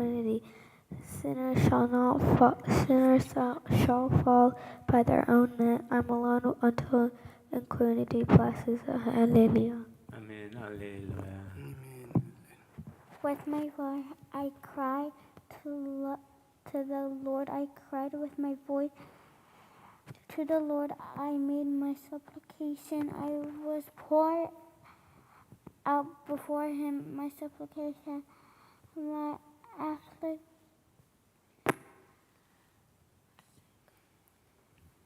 eternity. Sinners shall not fall, sinners shall fall by their own net. I'm alone until eternity passes. Hallelujah. ኣሜን። ሃሌሉያ። With my voice I cried to, lo- to the Lord. I cried with my voice to the Lord. I made my supplication. I was poured out before him my supplication, my affliction.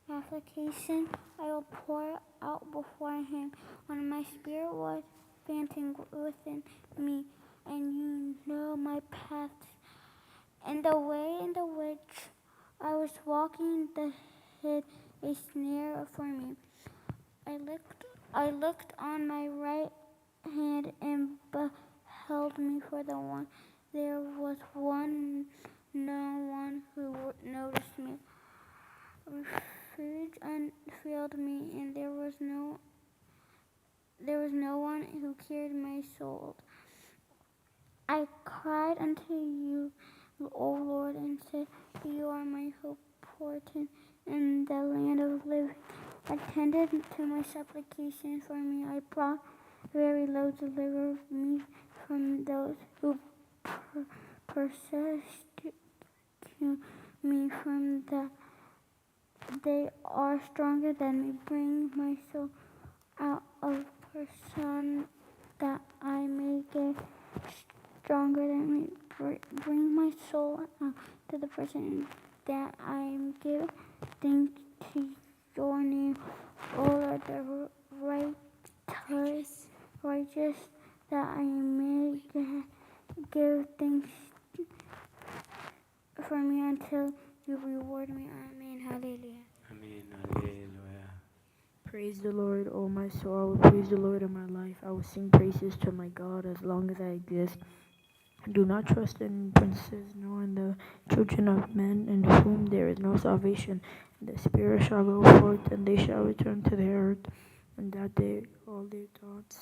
Application I will pour out before him when my spirit was fainting within me, and you know my paths. And the way in the which I was walking, the hid a snare for me. I looked, I looked on my right hand and beheld me for the one. There was one, no one who noticed me. Refuge and failed me, and there was no, there was no one who cared my soul. I cried unto you, O Lord, and said, you are my hope, portent in the land of living. Attended to my supplication for me. I brought very low, deliver me from those who per- persecute me, from the they are stronger than me. Bring my soul out of person that I may get stronger than me. Br- Bring my soul out to the person that I give thanks to your name. All are the righteous, righteous that I may give thanks for me until you reward me. Amen. Hallelujah. ኣሜን። ሃሌሉያ። Praise the Lord, O my soul. I will praise the Lord in my life. I will sing praises to my God as long as I exist. Do not trust in princes, nor in the children of men, in whom there is no salvation. The spirit shall go forth, and they shall return to the earth, and that day all their thoughts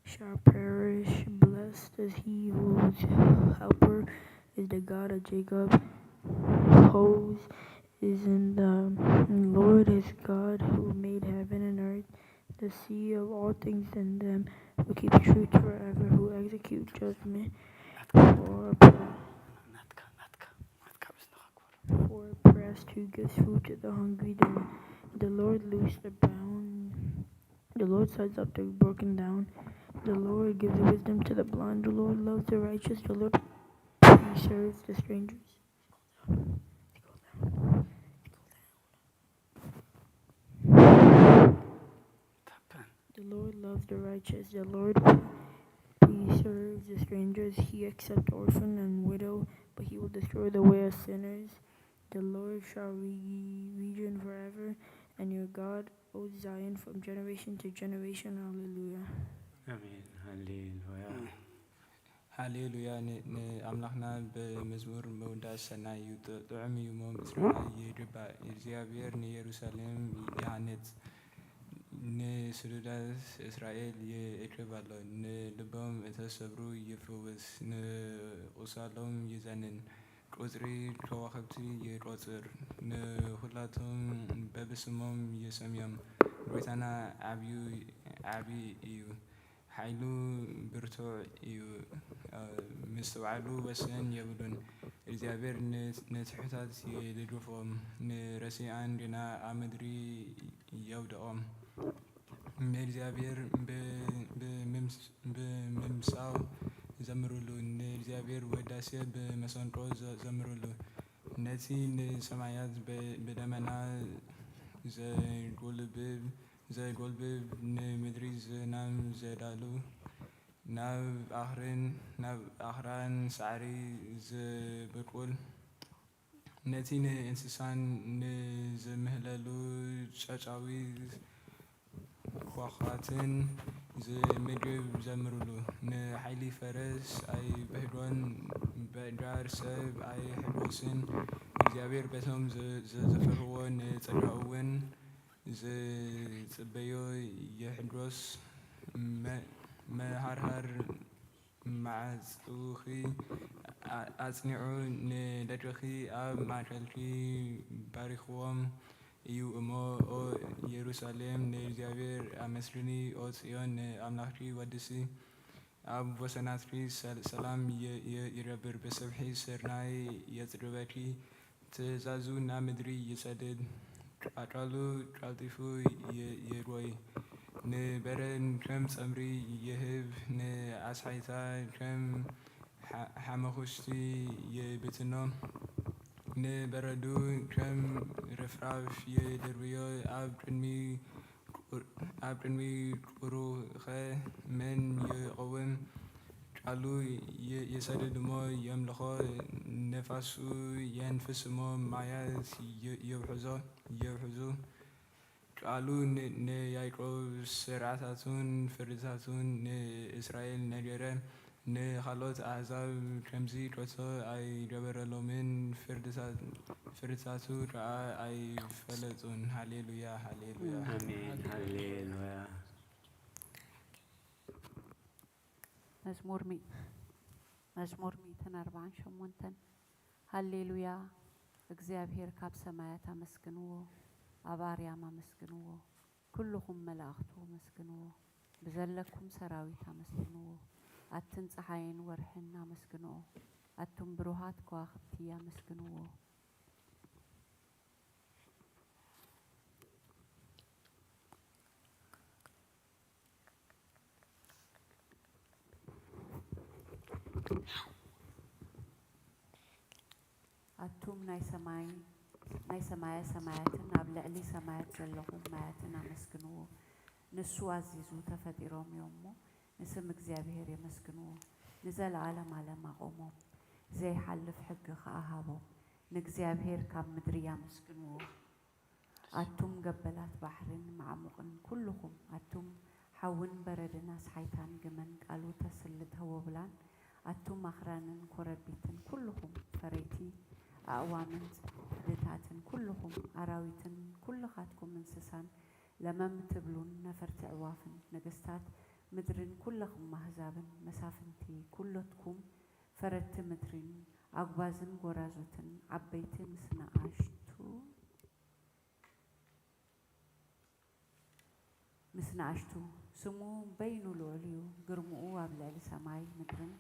shall perish. Blessed is he whose helper is the God of Jacob, whose is in the Lord his God, who made heaven and earth, the sea of all things in them, who keeps truth forever, who executes judgment for oppressed, for oppressed, who gives food to the hungry. The, the Lord loosed the bound. The Lord sets up the broken down. The Lord gives wisdom to the blind. The Lord loves the righteous. The Lord preserves the strangers. The Lord loves the righteous. The Lord preserves the strangers. He accepts orphan and widow, but he will destroy the way of sinners. The Lord shall re- reign forever, and your God, O Zion, from generation to generation. Hallelujah. ኣሜን። ሃሌሉያ። ሃሌሉያ። ን- ንኣምላኽና ብመዝሙር ምውዳስ ሰናይ እዩ። ጥ- ጥዑም እዩ እሞ ምስጋና ይግባእ። እግዚኣብሔር ንኢየሩሳሌም ይሃንጽ፣ ንስዱዳት እስራኤል ይእክብ ኣሎ። ንልቦም እተሰብሩ ይፍውስ፣ ንቁሳሎም ይዘንን፣ ቁጽሪ ከዋኽብቲ ይቆጽር፣ ንኹላቶም በብስሞም ይሰምዮም። ጎይታና ዓብዩ ዓቢ እዩ። ሓይሉ ብርቱዕ እዩ፣ ምስትውዓሉ ወሰን የብሉን። እግዚኣብሔር ንትሑታት ይድግፎም፣ ንረሲኣን ግና ኣብ ምድሪ የውድቖም። ንእግዚኣብሔር ብምምሳው ዘምሩሉ፣ ንእግዚኣብሔር ውዳሴ ብመሰንቆ ዘምሩሉ። ነቲ ንሰማያት ብደመና ዘጎልብብ ዘጎልብብ፣ ንምድሪ ዝናም ዘዳሉ፣ ናብ ኣኽርን ናብ ኣኽራን ሳዕሪ ዘብቁል፣ ነቲ ንእንስሳን ንዝምህለሉ ጨጫዊ ኳዃትን ዝምግብ ዘምሩሉ። ንሓይሊ ፈረስ ኣይብህጎን፣ ብእጋር ሰብ ኣይሕጎስን። እግዚኣብሔር በቶም ዘፍርህዎ ንጸጋኡ እውን ዝጽበዮ ይሕጎስ፣ መሃርሃር መዓጽውኺ ኣጽኒዑ፣ ንደቅኺ ኣብ ማእከልኪ ባሪኽዎም እዩ እሞ፣ ኦ ኢየሩሳሌም፣ ንእግዚኣብሔር ኣመስግኒ፣ ኦ ጽዮን፣ ንኣምላኽኪ ወድሲ። ኣብ ወሰናትኪ ሰላም ይረብር፣ ብሰብሒ ስርናይ የጽግበኪ። ትእዛዙ ናብ ምድሪ ይሰድድ፣ ቃሉ ቀልጢፉ ይጎይ። ንበረድ ከም ጸምሪ ይህብ፣ ንኣስሓይታ ከም ሓመኹሽቲ ይብትኖ። ንበረዱ ከም ርፍራፍ ይድርብዮ፣ ኣብ ቅድሚ ኣብ ቅድሚ ቁሩኸ መን ይቐውም? ቃሉ ይሰድድ እሞ የምልኾ፣ ነፋሱ የንፍስ እሞ ማያት የውሕዞ። ቃሉ ንያዕቆብ ስርዓታቱን ፍርድታቱን ንእስራኤል ነገረ። ንኻልኦት ኣህዛብ ከምዚ ከቶ ኣይገበረሎምን፣ ፍርድታቱ ከኣ ኣይፈለጡን። ሃሌሉያ፣ ሃሌሉያ። ኣሜን፣ ሃሌሉያ። መዝሙር ሚ-፣ መዝሙር ሚእትን ኣርባዓን ሸሞንተን። ሃሌሉያ፣ እግዚኣብሔር ካብ ሰማያት ኣመስግንዎ፣ ኣብ ኣርያም ኣመስግንዎ። ኩልኹም መላእኽቱ ኣመስግንዎ፣ ብዘለኩም ሰራዊት ኣመስግንዎ። ኣትን ጸሓይን ወርሕን ኣመስግንኦ፣ ኣቱም ብሩሃት ከዋኽብቲ ኣመስግንዎ። ኣቱም ናይ ሰማይ ናይ ሰማየ ሰማያትን ኣብ ልዕሊ ሰማያት ዘለኹም ማያትን ኣመስግንዎ። ንሱ ኣዚዙ ተፈጢሮም እዮም እሞ ንስም እግዚኣብሄር የመስግንዎ። ንዘለኣለም ኣለም ኣቖሞም፣ ዘይሓልፍ ሕጊ ኸኣ ሃቦም። ንእግዚኣብሄር ካብ ምድሪ ኣመስግንዎ። ኣቱም ገበላት ባሕርን መዓሙቕን ኩልኹም፣ ኣቱም ሓውን በረድን ኣስሓይታን ግመን ቃሉ ተስልጥ ህቦብላን፣ ኣቱም ኣኽራንን ኮረቢትን ኩልኹም ፈረይቲ ኣእዋምን ጽድታትን ኩልኹም ኣራዊትን ኩልኻትኩም እንስሳን ለመም ትብሉን ነፈርቲ ኣዕዋፍን፣ ነገስታት ምድርን ኩለኹም ኣህዛብን መሳፍንቲ ኩሎትኩም ፈረድቲ ምድርን ኣጉባዝን ጎራዙትን ዓበይቲ ምስ ነኣሽቱ ምስ ነኣሽቱ፣ ስሙ በይኑ ልዑል እዩ፣ ግርምኡ ኣብ ልዕሊ ሰማይ ምድርን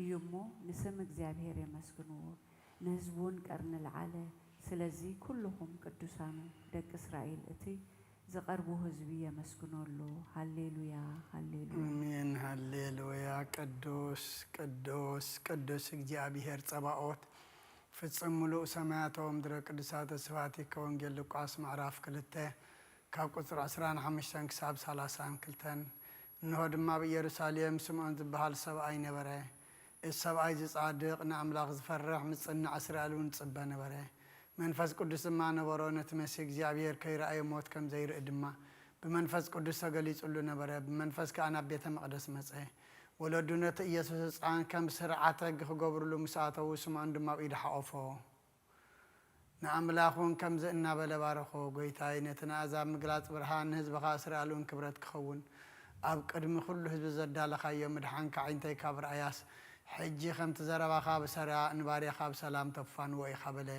እዩ እሞ፣ ንስም እግዚኣብሄር የመስግንዎ፣ ንህዝቡ እውን ቀርኒ ለዓለ። ስለዚ ኩልኹም ቅዱሳኑ ደቂ እስራኤል፣ እቲ ዝቐርቡ ህዝቢ የመስግኖ ኣሎ። ሃሌሉያ፣ ሃሌሉያ። ኣሜን፣ ሃሌሉያ። ቅዱስ፣ ቅዱስ፣ ቅዱስ እግዚኣብሄር ጸባኦት፣ ፍጽም ምሉእ ሰማያት ወምድረ ቅዱሳተ ስብሐቲከ። ወንጌል ሉቃስ ምዕራፍ ክልተ ካብ ቁጽሪ ዕስራን ሓሙሽተን ክሳብ ሰላሳን ክልተን። እንሆ ድማ ኣብ ኢየሩሳሌም ስምዖን ዝበሃል ሰብኣይ ነበረ። እቲ ሰብኣይ እዚ ጻድቕ፣ ንኣምላኽ ዝፈርሕ፣ ምስ ጽናዕ እስራኤል እውን ዝጽበ ነበረ። መንፈስ ቅዱስ ድማ ነበሮ፣ ነቲ መሲህ እግዚኣብሔር ከይረኣየ ሞት ከም ዘይርኢ ድማ ብመንፈስ ቅዱስ ተገሊጹሉ ነበረ። ብመንፈስ ከኣ ናብ ቤተ መቕደስ መጸ። ወለዱ ነቲ ኢየሱስ ህጻን ከም ስርዓተ ሕጊ ክገብሩሉ ምስ ኣተዉ፣ ስምዖን ድማ ኣብ ኢዱ ሓቖፎ። ንኣምላኽ እውን ከምዚ እናበለ ባረኾ፣ ጐይታይ፣ ነቲ ንኣሕዛብ ምግላጽ ብርሃን፣ ንህዝብኻ እስራኤል እውን ክብረት ክኸውን፣ ኣብ ቅድሚ ኵሉ ህዝቢ ዘዳለኻዮ ምድሓንካ ኣዒንተይ ካብ ረኣያስ፣ ሕጂ ከምቲ ዘረባኻ ብሰሪዓ ንባርያኻ ብሰላም ተፋንዎ ኢኻ በለ።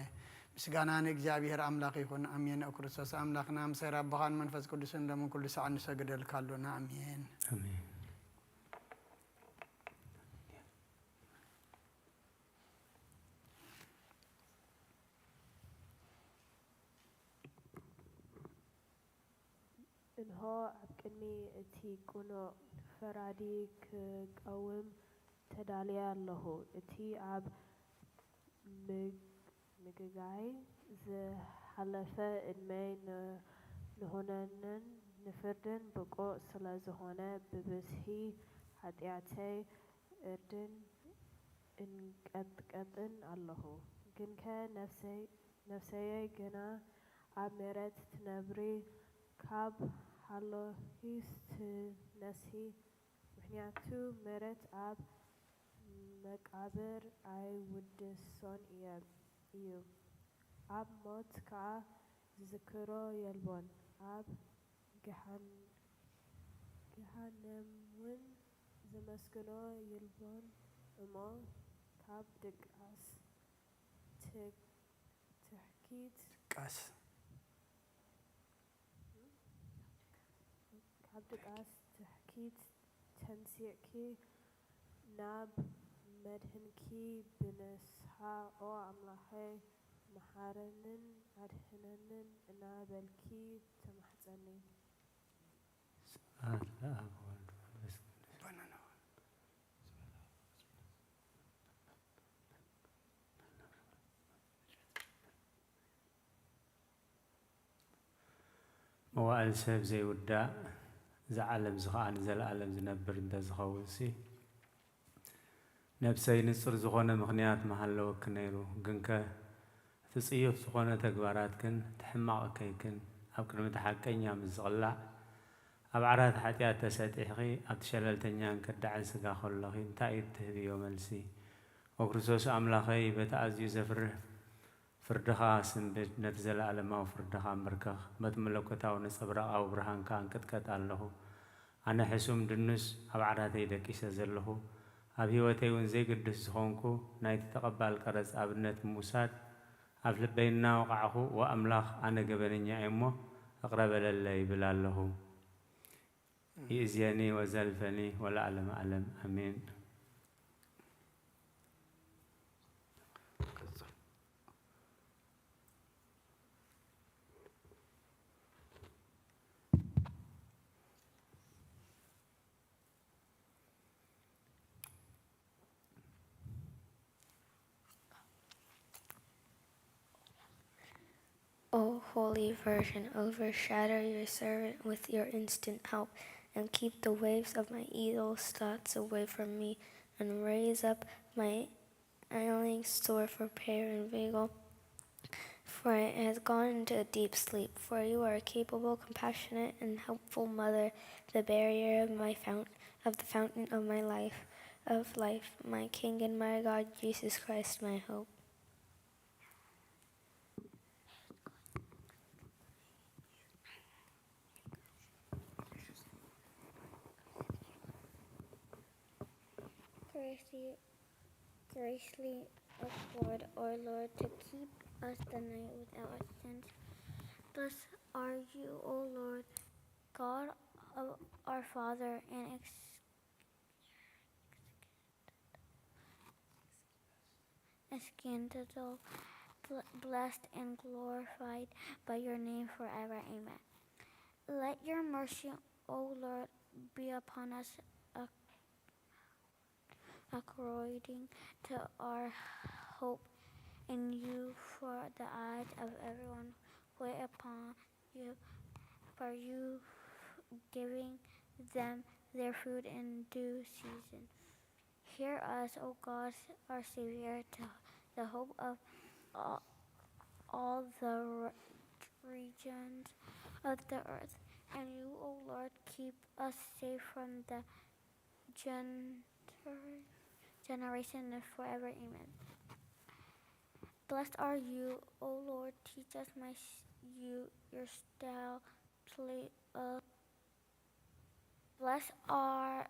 ምስጋና ንእግዚኣብሔር ኣምላኽ ይኹን። ኣሜን። ኦ ክርስቶስ ኣምላኽና፣ ምሰ ኣቦኻን መንፈስ ቅዱስን ሎምን ኩሉ ሳዕ ንሰግደልካ ኣሎና። ኣሜን። ኣሜን። እንሆ፣ ኣብ ቅድሚ እቲ ቅኑዕ ፈራዲ ክቀውም ተዳልየ ኣለኹ። እቲ ኣብ ምግጋይ ዝሓለፈ ዕድመይ ንኹነኔን ንፍርድን ብቑዕ ስለ ዝኾነ፣ ብብዝሒ ሓጢኣተይ እርድን እንቀጥቀጥን ኣለኹ። ግንከ ነፍሰይ ነፍሰየይ ግና ኣብ ምሕረት ትነብሪ ካብ ሃለኺስ ትነስሒ፣ ምኽንያቱ ምሕረት ኣብ መቃብር ኣይውደሶን እየ፣ እዩ፣ ኣብ ሞት ከኣ ዝዝክሮ የልቦን፣ ኣብ ገሃን-፣ ገሃነምውን ነመስግኖ ይልቦን እሞ ካብ ድቃስ ትክ- ትሕኪት ቃስ ካብ ድቃስ ትሕኪት ተንሲእኪ ናብ መድህንኪ ብንስሓ ኦ ኣምላኸይ መሓረንን ኣድህነንን እናበልኪ ተማሕጸኒ። ስብሐት ለአብ ወወልድ ወመንፈስ ቅዱስ። መዋእል ሰብ ዘይውዳእ፣ እዚ ዓለም እዚ ኸዓ ንዘለኣለም ዝነብር እንተዝኸውንሲ፣ ነብሰይ ንጹር ዝኾነ ምኽንያት ምሃለወኪ ነይሩ፣ ግንከ እቲ ጽዩፍ ዝኾነ ተግባራትክን እቲ ሕማቕ እከይክን ኣብ ቅድሚ እቲ ሓቀኛ ምስ ዝቕላዕ፣ ኣብ ዓራት ሓጢኣት ተሰጢሕኺ፣ ኣብቲ ሸለልተኛን ከዳዕን ስጋ ከሎኺ እንታይ እዩ እትህብዮ መልሲ? ኦ ክርስቶስ ኣምላኸይ፣ በቲ ኣዝዩ ዘፍርህ ፍርድኻ ስንብድ፣ ነቲ ዘለኣለማዊ ፍርድኻ ምርከኽ፣ በቲ መለኮታዊ ነጸብራቓዊ ብርሃንካ እንቅጥቀጥ ኣለኹ። ኣነ ሕሱም ድኑስ ኣብ ዓራተይ ደቂሰ ዘለኹ፣ ኣብ ህይወተይ እውን ዘይግዱስ ዝኾንኩ፣ ናይቲ ተቐባል ቀረጽ ኣብነት ብምውሳድ፣ ኣብ ልበይ እናወቓዕኹ፣ ወኣምላኽ፣ ኣነ ገበነኛ እየ እሞ፣ እቕረ በለለይ ይብል ኣለኹ። ይእዜኒ ወዘልፈኒ ወለዓለመ ዓለም፣ ኣሜን። O Holy Virgin, overshadow your servant with your instant help, and keep the waves of my evil thoughts away from me, and raise up my ailing soul for prayer and vigil, for it has gone into a deep sleep. For you are a capable, compassionate, and helpful mother, the barrier of my fount- of the fountain of my life, of life, my King and my God, Jesus Christ, my hope. Graciously, graciously afford, our Lord, to keep us the night without our sins. Blessed are you, O Lord, God of our Father, and ex- Escantado, bl- blessed and glorified by your name forever. Amen. Let your mercy, O Lord, be upon us, ac- according to our hope in you, for the eyes of everyone wait upon you, for you giving them their food in due season. Hear us, O God, our Savior, to the hope of all, all the re- regions of the earth. And you, O Lord, keep us safe from the gen- generation and forever. Amen. Blessed are you, O Lord, teach us my s- you your style play uh, Blessed are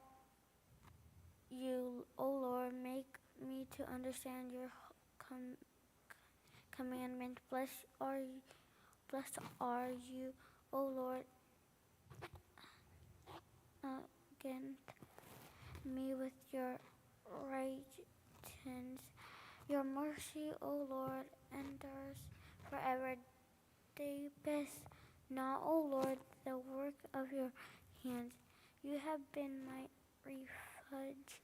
you, O Lord, make me to understand your com- commandment. Blessed are you, blessed are you, O Lord, against me with your righteousness. Your mercy, O Lord, endures forever. Depart not, O Lord, the work of your hands. You have been my refuge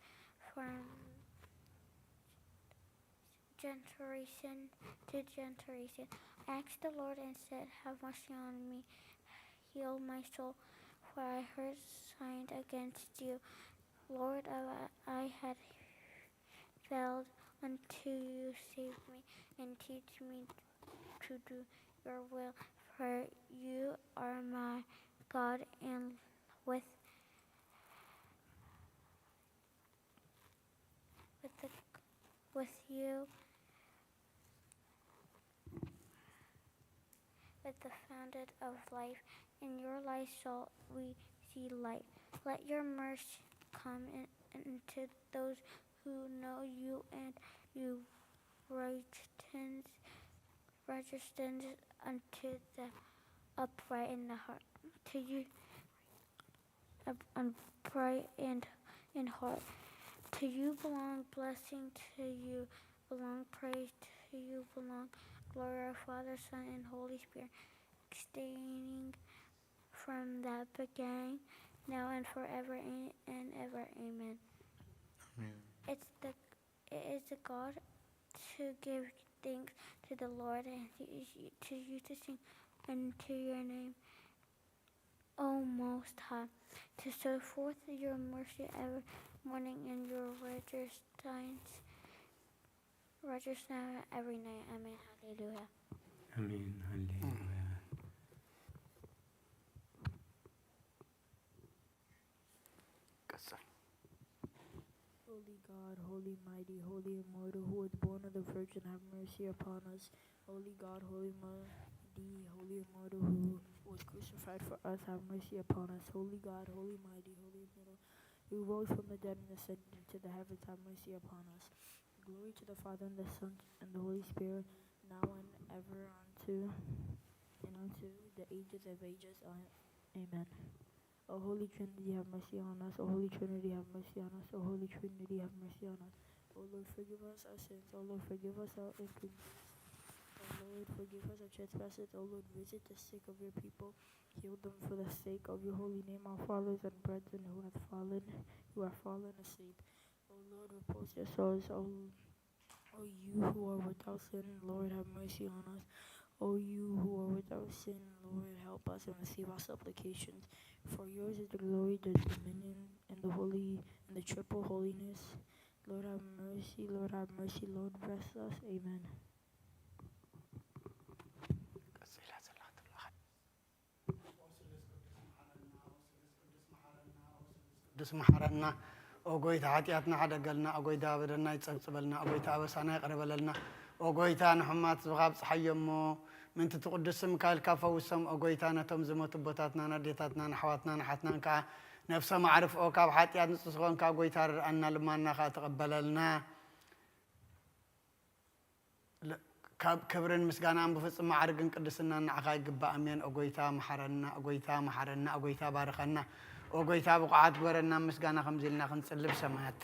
from generation to generation. I asked the Lord and said, have mercy on me, heal my soul, for I heard signed against you. Lord, I had failed until you save me and teach me to do your will, for you are my God, and with with the, with you with the fountain of life. In your light shall we see light. Let your mercy come in unto those who know you, and you righteous, righteousness unto the upright in the heart. To you, up- upright and in heart. To you belong blessing. To you belong praise. To you belong glory, our Father, Son, and Holy Spirit, extending from that beginning, now and forever and, and ever. Amen. Amen. It's the it is the God to give thanks to the Lord, and to, to you to sing unto your name, O Most High, to show forth your mercy every morning and your righteous signs, righteous now every night. Amen. Hallelujah. ኣሜን። ሃሌሉያ። ቀጽል። Holy God, holy mighty, holy immortal, who was born of the Virgin, have mercy upon us. Holy God, holy mighty, holy immortal, who was crucified for us, have mercy upon us. Holy God, holy mighty, holy immortal, who rose from the dead and ascended into the heavens, have mercy upon us. Glory to the Father and the Son and the Holy Spirit, now and ever unto and unto the ages of ages. Amen. O Holy Trinity, have mercy on us. O Holy Trinity, have mercy on us. O Holy Trinity, have mercy on us. O Lord, forgive us our sins. O Lord, forgive us our iniquities. O Lord, forgive us our trespasses. O Lord, visit the sick of your people. Heal them for the sake of your holy name. Our fathers and brethren who have fallen, who are fallen asleep. O Lord, repose their souls. O O you who are without sin, Lord, have mercy on us. O you who are without sin, Lord, help us and receive our supplications. For yours is the glory, the dominion, and the holy, and the triple holiness. Lord, have mercy. Lord, have mercy. Lord, bless us. Amen. ቅዱስ መሓረና። ኦ ጎይታ፣ ሓጢኣትና ሓደገልና። ኦ ጎይታ፣ በደልና ይጸብጽበልና። ኦ ጎይታ፣ ኣበሳና ይቕረ በለልና። ኦ ጎይታ፣ ንሕሙማት ህዝብኻ ኣብጽሓዮ እሞ፣ ምእንቲ እቲ ቅዱስ ስምካ ኢልካ ፈውሶም። ኦ ጎይታ፣ ነቶም ዝሞቱ ኣቦታትናን ኣዴታትናን ኣሕዋትናን ኣሓትናን ከኣ ነፍሶም ኣዕርፍኦ። ካብ ሓጢኣት ንጹህ ዝኾንካ ጎይታ፣ ርድኣና፣ ልማና ከኣ ተቐበለልና። ለ-፣ ካብ ክብርን ምስጋናን ብፍጹም ማዕርግን ቅድስናን ንዓኻ ይግባእ። ኣሜን። ኦ ጎይታ፣ መሓረና። ኦ ጎይታ፣ መሓረና። ኦ ጎይታ፣ ባርኸና። ኦ ጎይታ፣ ብቑዓት ግበረና። ምስጋና ከምዚ ኢልና ክንጽሊ ብሰማያት።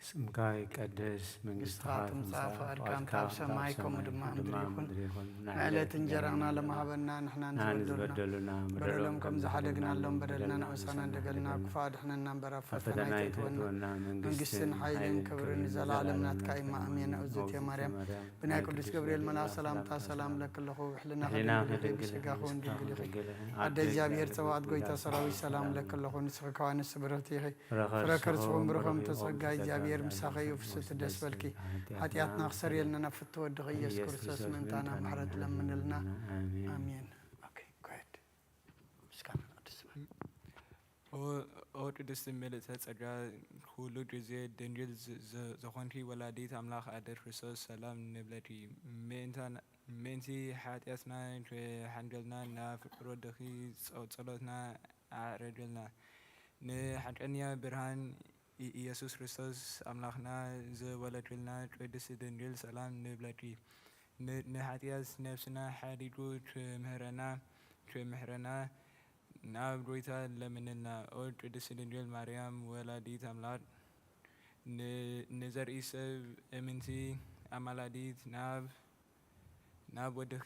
ስምካ ይቀደስ፣ መንግስትኻ መንግስትኻ ትምጻእ፣ ትምጻእ፣ ፍቓድካ ፍቓድካ ኣብ ሰማይ ከምኡ ድማ ኣብ ምድሪ ይኹን። ምድሪ ይኹን። ንዕለት እንጀራና ሎሚ ሃበና፣ ንሕና ንሕና ንዝበደሉና፣ ንዝበደሉና፣ በደሎም ከም ዝሓደግናሎም በደልና ንኣበሳና፣ ንበደልና፣ ንበደልና፣ በደልና፣ ክፉእ ኣድሕነና እምበር፣ ኣብ ኣብ ፈተና ፈተና ኣይተእትወና። ኣይተእትወና። መንግስትን መንግስትን ሓይልን ሓይልን ክብርን ክብርን ንዘለዓለም ንዘለዓለም ናትካ እዩ። ናትካ እዩ። ኣሜን። ኣሜን። እግዝእትየ ማርያም፣ ብናይ ቅዱስ ገብርኤል መልኣክ ሰላምታ ሰላም እለኪ ኣለኹ። ብሕልናኺ ሕሊናኺ ድንግል እዩ፣ ድንግል እዩ፣ ብስጋኺ እውን ድንግል እዩ። ስጋኺ እውን ድንግል እዩ። ኣደ እግዚኣብሔር ጸባኦት፣ ጎይታ ሰራዊት፣ ሰላም እለኪ ኣለኹ። ንስኺ ከኣ ንእስቲ ብርኽቲ ኢኺ። ፍረ ከርስኹም ብሩኽ እምተ ጸጋ፣ እግዚኣብሔር ምሳኺ እዩ። ፍስሕቲ ደስ በልኪ፣ ሓጢኣትና ክሰርየልና ናብ ፍትወ ወድኺ ኢየሱስ ክርስቶስ ምእንታና ምሕረት ለምንልና። ኣሜን። ኣሜን። ኦኬ፣ good። ምስጋና ንቅድስቲ ማርያም። ኦ፣ ኦ ቅድስቲ ምልእተ ጸጋ፣ ኩሉ ግዜ ድንግል ዝ-፣ ዝ-፣ ዝኾንኪ ወላዲት ኣምላኽ ኣደ ክርስቶስ ሰላም ንብለኪ። ምእንታና፣ ምእንቲ ሓጢኣትና ክሓድገልና ናብ ፍቁር ወድኺ ጸ-፣ ጸሎትና ኣዕርግልና። ንሓቀኛ ብርሃን ኢ-፣ ኢየሱስ ክርስቶስ ኣምላኽና ዝወለድክልና ቅድስቲ ድንግል ሰላም ንብለኪ። ን-፣ ንሓጢኣት ነፍስና ሓዲጉ ክምህረና፣ ክምሕረና ናብ ጐይታ ለምንልና። ኦ ቅድስቲ ድንግል ማርያም ወላዲት ኣምላኽ፣ ን-፣ ንዘርኢ ሰብ እምንቲ ኣማላዲት ናብ ናብ ወድኺ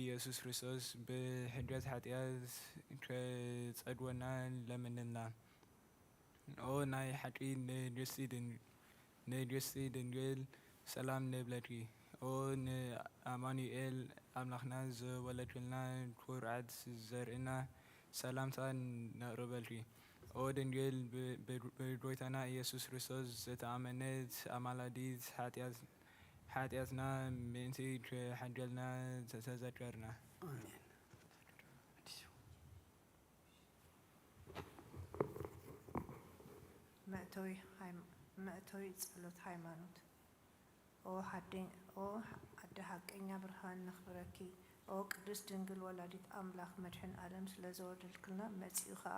ኢየሱስ ክርስቶስ ብሕድገት ሓጢኣት ከጸግወና ለምንልና። ኦ ናይ ሓቂ ንግስቲ ድን-፣ ንግስቲ ድንግል ሰላም ንብለኪ። ኦ ንኣማኑኤል ኣምላኽና ዝወለድክልና ኩርዓት ዘርእና ሰላምታ ነቕርበልኪ። ኦ ድንግል ብ-፣ ብ-፣ ብጎይታና ኢየሱስ ክርስቶስ ዝተኣመነት ኣማላዲት ሓጢኣት ሓጢኣትና ምእንቲ ክሕድገልና ተዘከርና። ኣሜን። መእተዊ ሃይማ-፣ መእተዊ ጸሎት ሃይማኖት። ኦ ሓደ-፣ ኦ ኣደ ሓቀኛ ብርሃን ነኽብረኪ። ኦ ቅድስት ድንግል ወላዲት ኣምላኽ መድሕን ዓለም ስለ ዘወለድክልና መጺኡ ኸኣ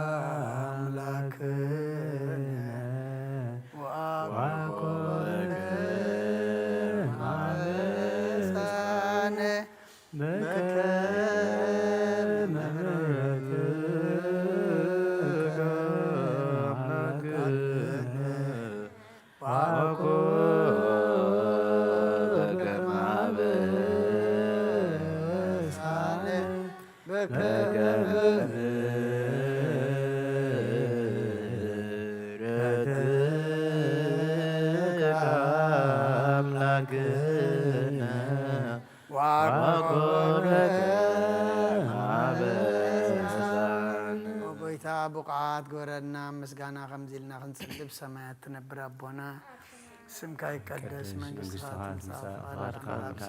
በከመ ምሕረትከ አምላክነ ወኮነ ከመ አበሳነ በከመ ምሕረትከ አምላክነ ወኮነ ከመ አበሳነ። ኦ ጎይታ፣ ብቑዓት ግበረና፣ ምስጋና ከምዚ ኢልና ክንጽሊ ብሰማያት ትነብር ኣቦና። ስምካ ይቀደስ፣ መንግስትኻ ትምጻእ፣ ፍቓድካ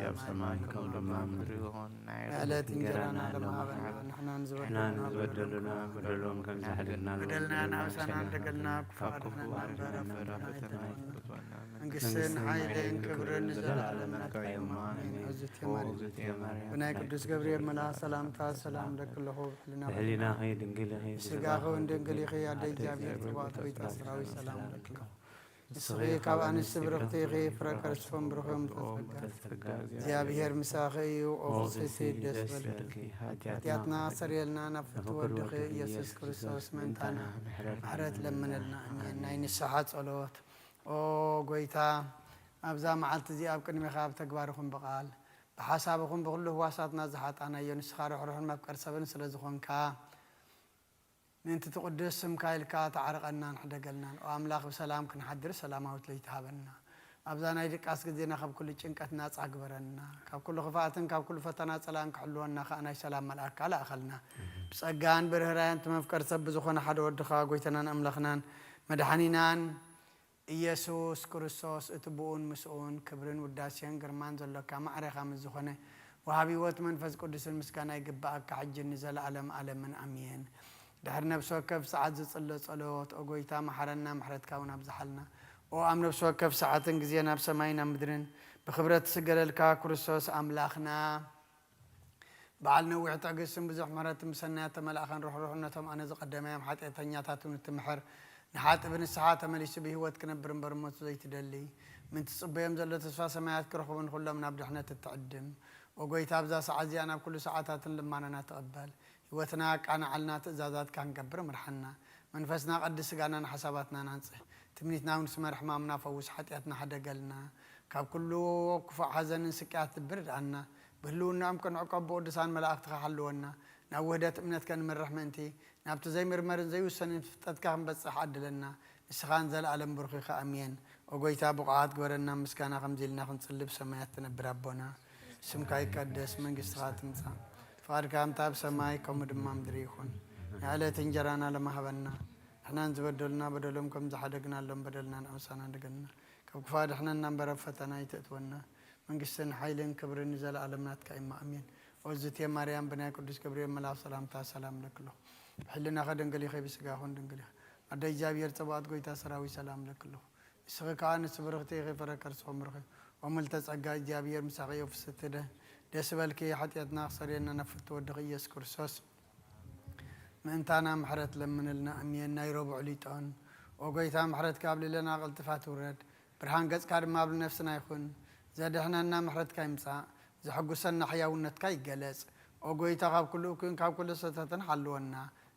ኣብ ሰማይ ከም ኣብ ምድሪ ይኹን። ናይ ዕለት እንጀራና ለማሃበና፣ ንሕናን ዝበደሉና በደሎም ከም ዝሓደግና፣ በደልና ንኣብሳና፣ ንደገልና ካብ ክፉ ኣድሕነና እምበር፣ ኣብ ፈተና ኣይተእትወና። መንግስትን ሓይልን ክብርን ንዘለኣለም ናትካ እዩ። ኣሜን። እግዝእትየ ማርያም፣ ብናይ ቅዱስ ገብርኤል መልኣኽ ሰላምታ ሰላም እለኪ ኣለኹ። ብሕልናኺ ድንግል ኢኺ፣ ብስጋኺ እውን ድንግል ኢኺ። ኣደ እግዚኣብሔር፣ ጽባኦት፣ ጎይታ ሰራዊት ሰላም እለኪ። ንስኺ ካብ ኣንስቲ ብርኽቲ ኢኺ፣ ፍረ ከርስኺ እውን ብሩኽ እዩ። እመ ተጸጋ እግዚኣብሔር ምሳኺ እዩ። ኦ ፍጽሕቲ፣ ደስ በልኪ። ሓጢኣትና ኣስተሰርየልና፣ ናብ ፍትወ ወድኺ ኢየሱስ ክርስቶስ ምእንታና ምሕረት ለምነልና። ኣሜን። ናይ ንስሓ ጸሎት። ኦ ጎይታ፣ ኣብዛ መዓልቲ እዚኣ ኣብ ቅድሜኻ ኣብ ተግባርኹም ብቓል ብሓሳብኹም ብኹሉ ህዋሳትና ዝሓጣናዮ፣ ንስኻ ርሕሩሕን መፍቀር ሰብን ስለ ዝኾንካ፣ ምእንቲ እቲ ቅዱስ ስምካ ኢልካ ተዓርቐናን ሕደገልናን። ኦ ኣምላኽ፣ ብሰላም ክንሓድር ሰላማዊት ለይቲ ሃበና። ኣብዛ ናይ ድቃስ ግዜና ካብ ኩሉ ጭንቀት ናጻ ግበረና። ካብ ኩሉ ክፍኣትን ካብ ኩሉ ፈተና ጸላእን ክሕልወና ከኣ ናይ ሰላም መልኣክካ ለኣኸልና። ብጸጋን ብርህራየን እቲ መፍቀር ሰብ ብዝኾነ ሓደ ወድኻ፣ ጎይታናን ኣምላኽናን መድሓኒናን ኢየሱስ ክርስቶስ፣ እቲ ብኡን ምስኡን ክብርን ውዳሴን ግርማን ዘሎካ ማዕሬኻ ምስ ዝኾነ ወሃቢ ህይወት መንፈስ ቅዱስን ምስጋና ይግብኣካ፣ ሕጂ ንዘለኣለም ኣለምን ኣሜን። ድሕሪ ነፍሲ ወከፍ ሰዓት ዝጽሎ ጸሎት፣ ኦ ጎይታ፣ መሓረና፣ ምሕረትካ እውን ኣብዝሓልና። ኦ ኣብ ነፍሲ ወከፍ ሰዓትን ግዜን ኣብ ሰማይን ኣብ ምድርን ብኽብረት ትስገደልካ ክርስቶስ ኣምላኽና። በዓል ነዊሕ ትዕግስትን ብዙሕ ምሕረትን ብሰናያት ተመላእኻን ርሕሩሕነቶም ኣነ ዝቐደመዮም ሓጢኣተኛታት እውን እትምሕር፣ ንሓጢእ ብንስሓ ተመሊሱ ብህይወት ክነብር እምበር ሞት ዘይትደሊ፣ ምእንቲ ጽበዮም ዘሎ ተስፋ ሰማያት ክረኽቡ ንኹሎም ናብ ድሕነት እትዕድም። ኦ ጎይታ፣ ኣብዛ ሰዓት እዚኣ ናብ ኩሉ ሰዓታትን ልማናና ተቐበል። ህይወትና ኣቃንዓልና፣ ትእዛዛትካ ክንገብር ምርሓና። መንፈስና ቀድስ፣ ስጋናን ሓሳባትናን ኣንጽህ። ትምኒትና እውን ስመር፣ ሕማምና ፈውስ፣ ሓጢኣትና ሕደገልና። ካብ ኩሉ ክፉእ ሓዘንን ስቅያት ልቢ ርድኣና። ብህልውናኦም ክንዕቆብ ብቅዱሳን መላእኽትኻ ሓልወና። ናብ ውህደት እምነት ከንምርሕ ምእንቲ፣ ናብቲ ዘይምርመርን ዘይውሰንን ፍልጠትካ ክንበጽሕ ዓድለና። ንስኻ ንዘለኣለም ብሩኽ ኢኻ። ኣሜን። ኦ ጎይታ፣ ብቑዓት ግበረና፣ ምስጋና ከምዚ ኢልና ክንጽሊ ብሰማያት ትነብር ኣቦና። ስምካ ይቀደስ፣ መንግስትኻ ትምጻእ፣ ፍቓድካ ከምታ ኣብ ሰማይ ከምኡ ድማ ምድሪ ይኹን። ንዕለት እንጀራና ለማህበና፣ ንሕናን ዝበደሉና በደሎም ከም ዝሓደግናሎም በደልና ንኣምሳና ንደገልና። ካብ ክፉእ ኣድሕነና እምበር ኣብ ፈተና ኣይተእትወና። መንግስትን ሓይልን ክብርን ንዘለኣለም ናትካ እማ፣ ኣሜን። ኦዝቴ ማርያም፣ ብናይ ቅዱስ ገብርኤል መልኣኽ ሰላምታ ሰላም እለኪ ኣለኹ። ብሕልናኺ ድንግል ኢኺ፣ ብስጋኹን ድንግል ኢኺ። ኣደ እግዚኣብሔር ጸባኦት፣ ጎይታ ሰራዊት፣ ሰላም እለኪ ኣለኹ። ንስኺ ከኣ ንስቲ ብርኽቲ ኢኺ፣ ፍረ ከርስኺ ምሩኽ እዩ። ኦ ምልዕተ ጸጋ፣ እግዚኣብሔር ምሳኺ እዩ። ፍስሕቲ ደ-፣ ደስ በልኪ፣ ሓጢኣትና ክሰርየልና ናብ ፍትወ ወድኺ ኢየሱስ ክርስቶስ ምእንታና ምሕረት ለምንልና። ኣሜን። ናይ ረቡዕ ሊጦን። ኦ ጎይታ፣ ምሕረትካ ኣብ ልዕሌና ቀልጢፋ ትውረድ። ብርሃን ገጽካ ድማ ኣብ ነፍስና ይኹን። ዘድሕነና ምሕረትካ ይምጻእ። ዘሐጉሰና ሕያውነትካ ይገለጽ። ኦ ጎይታ፣ ካብ ኩሉ እኩይን ካብ ኩሉ ስሕተትን ሓልወና።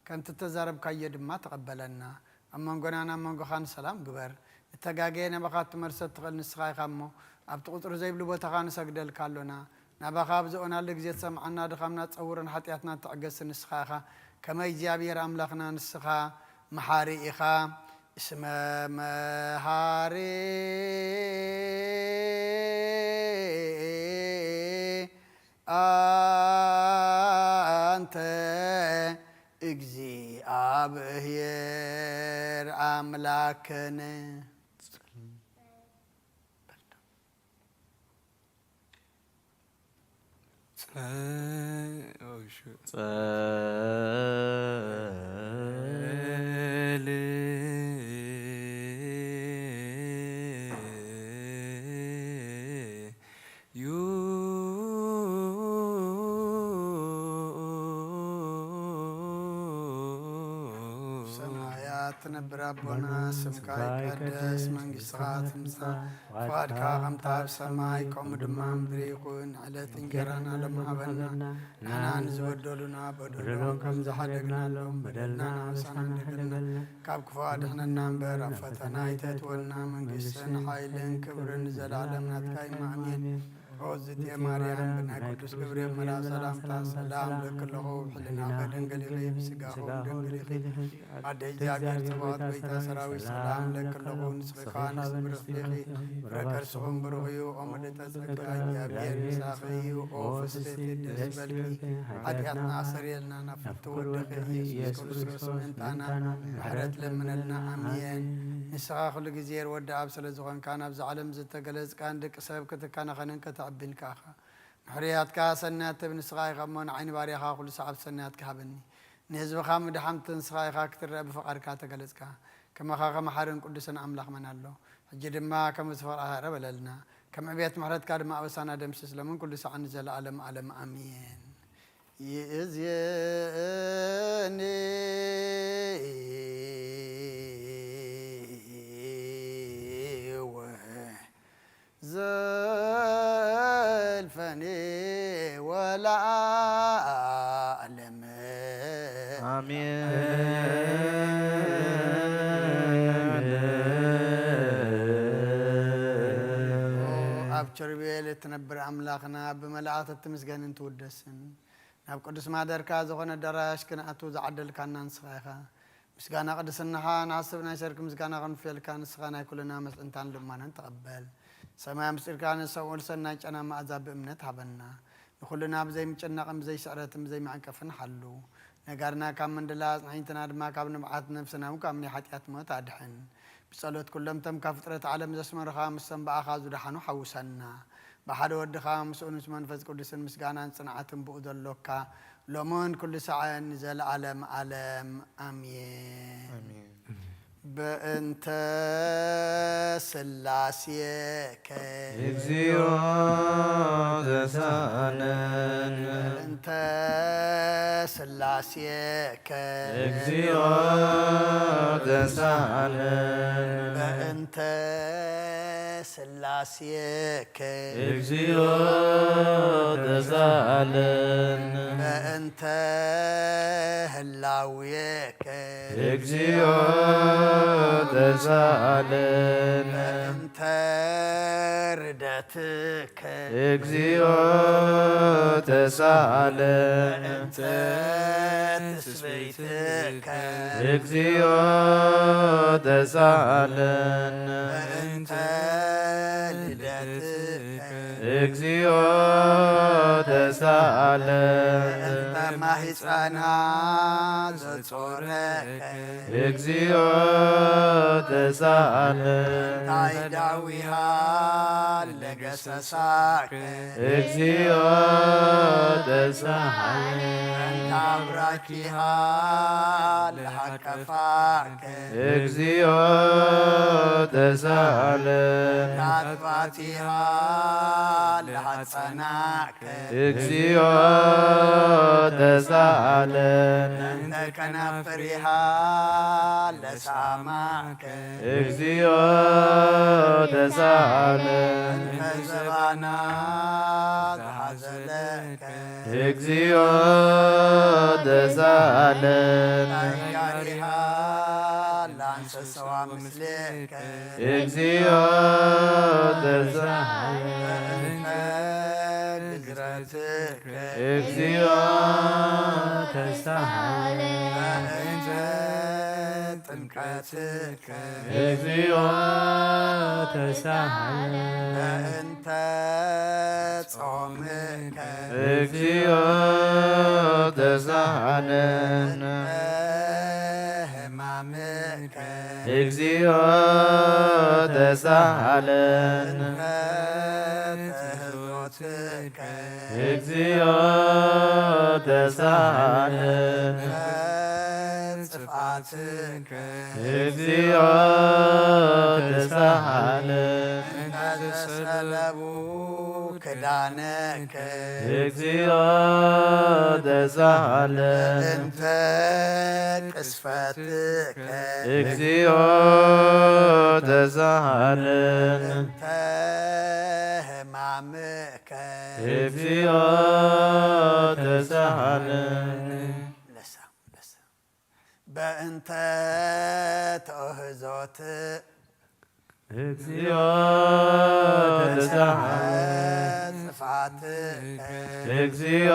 ከምቲ እተዛረብካዮ ድማ ተቐበለና። ኣብ መንጎናን ኣብ መንጎኻን ሰላም ግበር። ንተጋገየ ናባኻ እትመልሶ እትኽእል ንስኻ ኢኻ እሞ፣ ኣብቲ ቁጽሪ ዘይብሉ ቦታኻ ንሰግደልካ ኣሎና። ናባኻ ኣብ ዝኦናሉ ግዜ ትሰምዓና፣ ድኻምና ትጸውርን ሓጢኣትና ትዕገስን ንስኻ ኢኻ። ከመ እግዚኣብሔር ኣምላኽና ንስኻ መሓሪ ኢኻ። እስመ መሃሪ ኣንተ እግዚኣብሔር ኣምላክነ። ጸ-፣ ኦ፣ እሺ። ጸል-፣ ዩ ሰማያት ትነብር ኣቦና፣ ስምካ ይቀደስ፣ መንግስትኻ ትምጻእ፣ ፍቓድካ ከምታ ኣብ ሰማይ ከምኡ ድማ ኣብ ምድሪ ይኹን። ዕለት እንጀራና ሎሚ ሃበና፣ ንሕና ንዝበደሉና በደሎም ከም ዝሓደግናሎም በደልና ኣበሳና ንሕደገልና፣ ካብ ክፉእ ኣድሕነና እምበር ኣብ ፈተና ኣይተእትወና፣ መንግስትን ሓይልን ክብርን ንዘለኣለም ናትካ እዩ። ኣሜን። ኦ ዝትየ ማርያም፣ ብናይ ቅዱስ ገብርኤል መልኣክ ሰላምታ ሰላም እብለኪ ኣለኹ። ብሕልናኺ ድንግል ኢኺ፣ ብስጋኺ እውን ድንግል ኢኺ። ኣደ እግዚኣብሔር ጽባኦት፣ ጎይታ ሰራዊት፣ ሰላም እብለኪ ኣለኹ። ንስኺ ከኣ ንስብርኽቲ ኢኺ፣ ፍረ ከርስኺ እውን ብሩኽ እዩ። ኦ ምልእተ ጸጋ፣ እግዚኣብሔር ምሳኺ እዩ። ኦ ፍስሕቲ፣ ደስ ይበልኪ፣ ሓጢኣትና ኣሰርየልና፣ ናብ ፍትሒ ወድኺ ኢየሱስ ክርስቶስ ምእንታና ምሕረት ለምነልና። ኣሜን። ንስኻ ኩሉ ግዜ ወዲ ኣብ ስለ ዝኾንካ፣ ናብዚ ዓለም ዝተገለጽካ ንደቂ ሰብ ክትከናኸንን ከተዕብን ከኣኻ። ንሕሩያትካ ሰናያት ትህብ ንስኻ ኢኻ እሞ፣ ንዓይ ንባርያኻ ኩሉ ሰዓብ ሰናያትካ ሃበኒ። ንህዝብኻ ምድሓንቲ ንስኻ ኢኻ ክትረአ ብፍቓድካ ተገለጽካ። ከማኻ ከመሓርን ቅዱስን ኣምላኽ መን ኣሎ? ሕጂ ድማ ከም ዝፈቕድካ ይቕረ በለልና። ከም ዕብየት ምሕረትካ ድማ ኣበሳና ደምስስ፣ ሎምን ኩሉ ሰዓት ንዘለኣለም ዓለም ኣሜን። ይእዜኒ ወዘልፈኒ ወለዓለም። ኣሜን። ኦ ኣብ ኪሩቤል እትነብር ኣምላኽና፣ ብመላእኽቲ እትምስገንን ትውደስን፣ ናብ ቅዱስ ማደርካ ዝኾነ ኣዳራሽ ክንኣቱ ዝዓደልካና ንስኻ ኢኻ። ምስጋና ቅድስናኻ ንዓስብ ናይ ሰርክ ምስጋና ክንፍየልካ፣ ንስኻ ናይ ኩልና መስእንታን ልማናን ተቐበል። ሰማይ ምስጢርካ ንሰምዑ ልሰናይ ጨና መኣዛ ብእምነት ሃበና። ንኹልና ብዘይምጭናቕን ብዘይስዕረትን ብዘይመዕንቀፍን ሓሉ። ነጋርና ካብ ምንድላ ኣጽናዒትና ድማ ካብ ንብዓት ነፍስና እውን ካብ ናይ ሓጢኣት ሞት ኣድሕን። ብጸሎት ኩሎም እቶም ካብ ፍጥረት ዓለም ዘስመሩኻ፣ ምስቶም ብኣኻ ዝደሓኑ ሓውሰና። ብሓደ ወድኻ ምስኡን ምስ መንፈስ ቅዱስን ምስጋናን ጽንዓትን ብኡ ዘሎካ፣ ሎምን ኩሉ ሳዕን ንዘለዓለም ዓለም ኣሜን። ኣሜን። በእንተ ስላሴከ እግዚኦ ተሳነን። በእንተ ስላሴከ እግዚኦ ተሳነን። በእንተ ስላሴከ እግዚኦ ተሳለን። በእንተ ህላዌከ እግዚኦ ተሳለን። በእንተ ርደትከ እግዚኦ ተሳለን። በእንተ ትስብእትከ እግዚኦ ተሳለን። በእንተ ልደትከ እግዚኦ ተሳለን። በእንተ ማህፀና ዘጾረከ እግዚኦ ተሳለን። በእንተ ኣእዳዊሃ ለገሰሳከ እግዚኦ ተሳለን። በእንተ ኣብራኪሃ ለሃቀፋከ እግዚኦ ተሳለን። በእንተ ኣጥባቲሃ ለሃጸናከ እግዚኦ ተሳለን። በእንተ ከናፍሪሃ ለሳማከ እግዚኦ ተሳለን። በእንተ ዘባና ለሃዘለከ እግዚኦ ተሳለን። በእንተ ኣጋሪሃ ለኣንሰሰዋ ምስሌከ እግዚኦ ተሳለን። በእንተ ግዝረትከ እግዚኦ ተሳለን። በእንተ ጥምቀትከ እግዚኦ ተሳለን። በእንተ ጾምከ እግዚኦ ተሳለን። በእንተ ሕማምከ እግዚኦ ተሳለን። በእንተ ትሕዞትከ እግዚኦ ተሳለን። በእንተ ጽፍኣትከ እግዚኦ ተሳለን። በእንተ ዘሰለቡከ ኪዳነከ እግዚኦ ተሳሃለ። እንተ ቅስፈትከ እግዚኦ ተሳሃለ። እንተ ሕማምከ እግዚኦ ተሳሃለ። ለሳ ለሳ በእንተ ተውህዞት እግዚኦ ተሳሃለ። ጽፋትከ እግዚኦ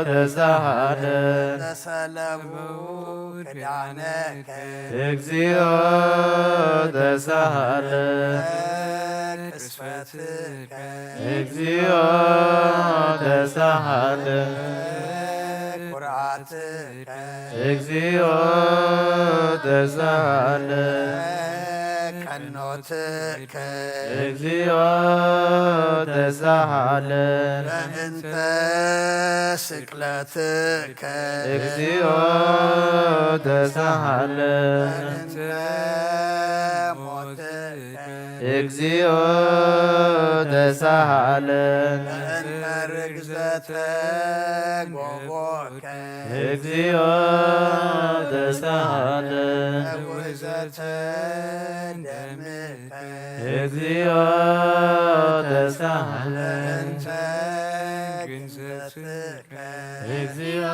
ተሳሃለ። ለሰለቡ ክዳነከ እግዚኦ ተሳሃለ። ቅስፈትከ እግዚኦ ተሳሃለ። ኩርዓትከ እግዚኦ ተሳሃለ። ቀኖትከ እግዚኦ ተሳሃለ። በእንተ ስቅለትከ እግዚኦ ተሳሃለ። በእንተ ሞትከ እግዚኦ ተሳሃለ። በእንተ ርግዘተ ጎቦከ እግዚኦ ተሳሃለ። ውዘተ ደምከ እግዚኦ ተሳሃለ። በእንተ ግንዘትከ እግዚኦ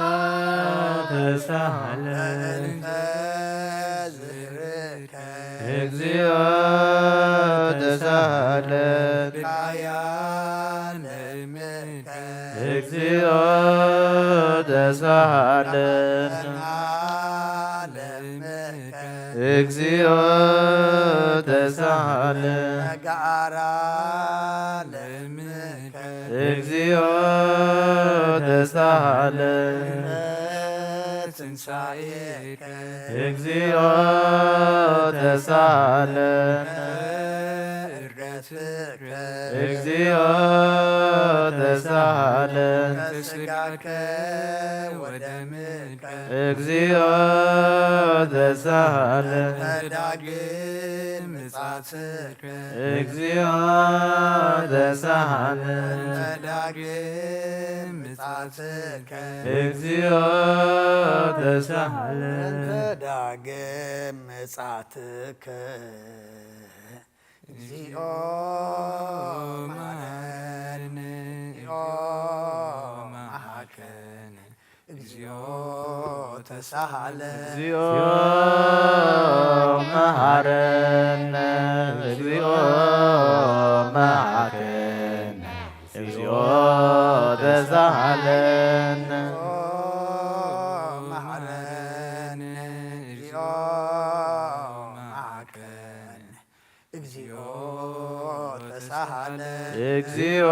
ተሳሃለ። በእንተ ዝህርከ እግዚኦ ተሳሃለ። ቃያ ለእምከ እግዚኦ ተሳሃለ። ለእምከ እግዚኦ ተሳሃለ። ጋራ ለእምከ እግዚኦ ተሳሃለ። ትንሳኤከ እግዚኦ ተሳሃለ። እርገትከ እግዚኦ ተሳሃለ። ስጋከ ወደምከ እግዚኦ ተሳሃለ። ዳግም ምጻትከ እግዚኦ ተሳሃለ። ዳግም ምጻትከ እግዚኦ ተሳሃለ። ዳግም ምጻትከ እግዚኦ መሐረነ፣ እግዚኦ መሐረነ፣ እግዚኦ ተሳሃለ። እግዚኦ መሐረነ፣ እግዚኦ መሐረነ፣ እግዚኦ ተሳሃለነ። መሐረነ፣ እግዚኦ መሐረነ፣ እግዚኦ ተሳሃለ። እግዚኦ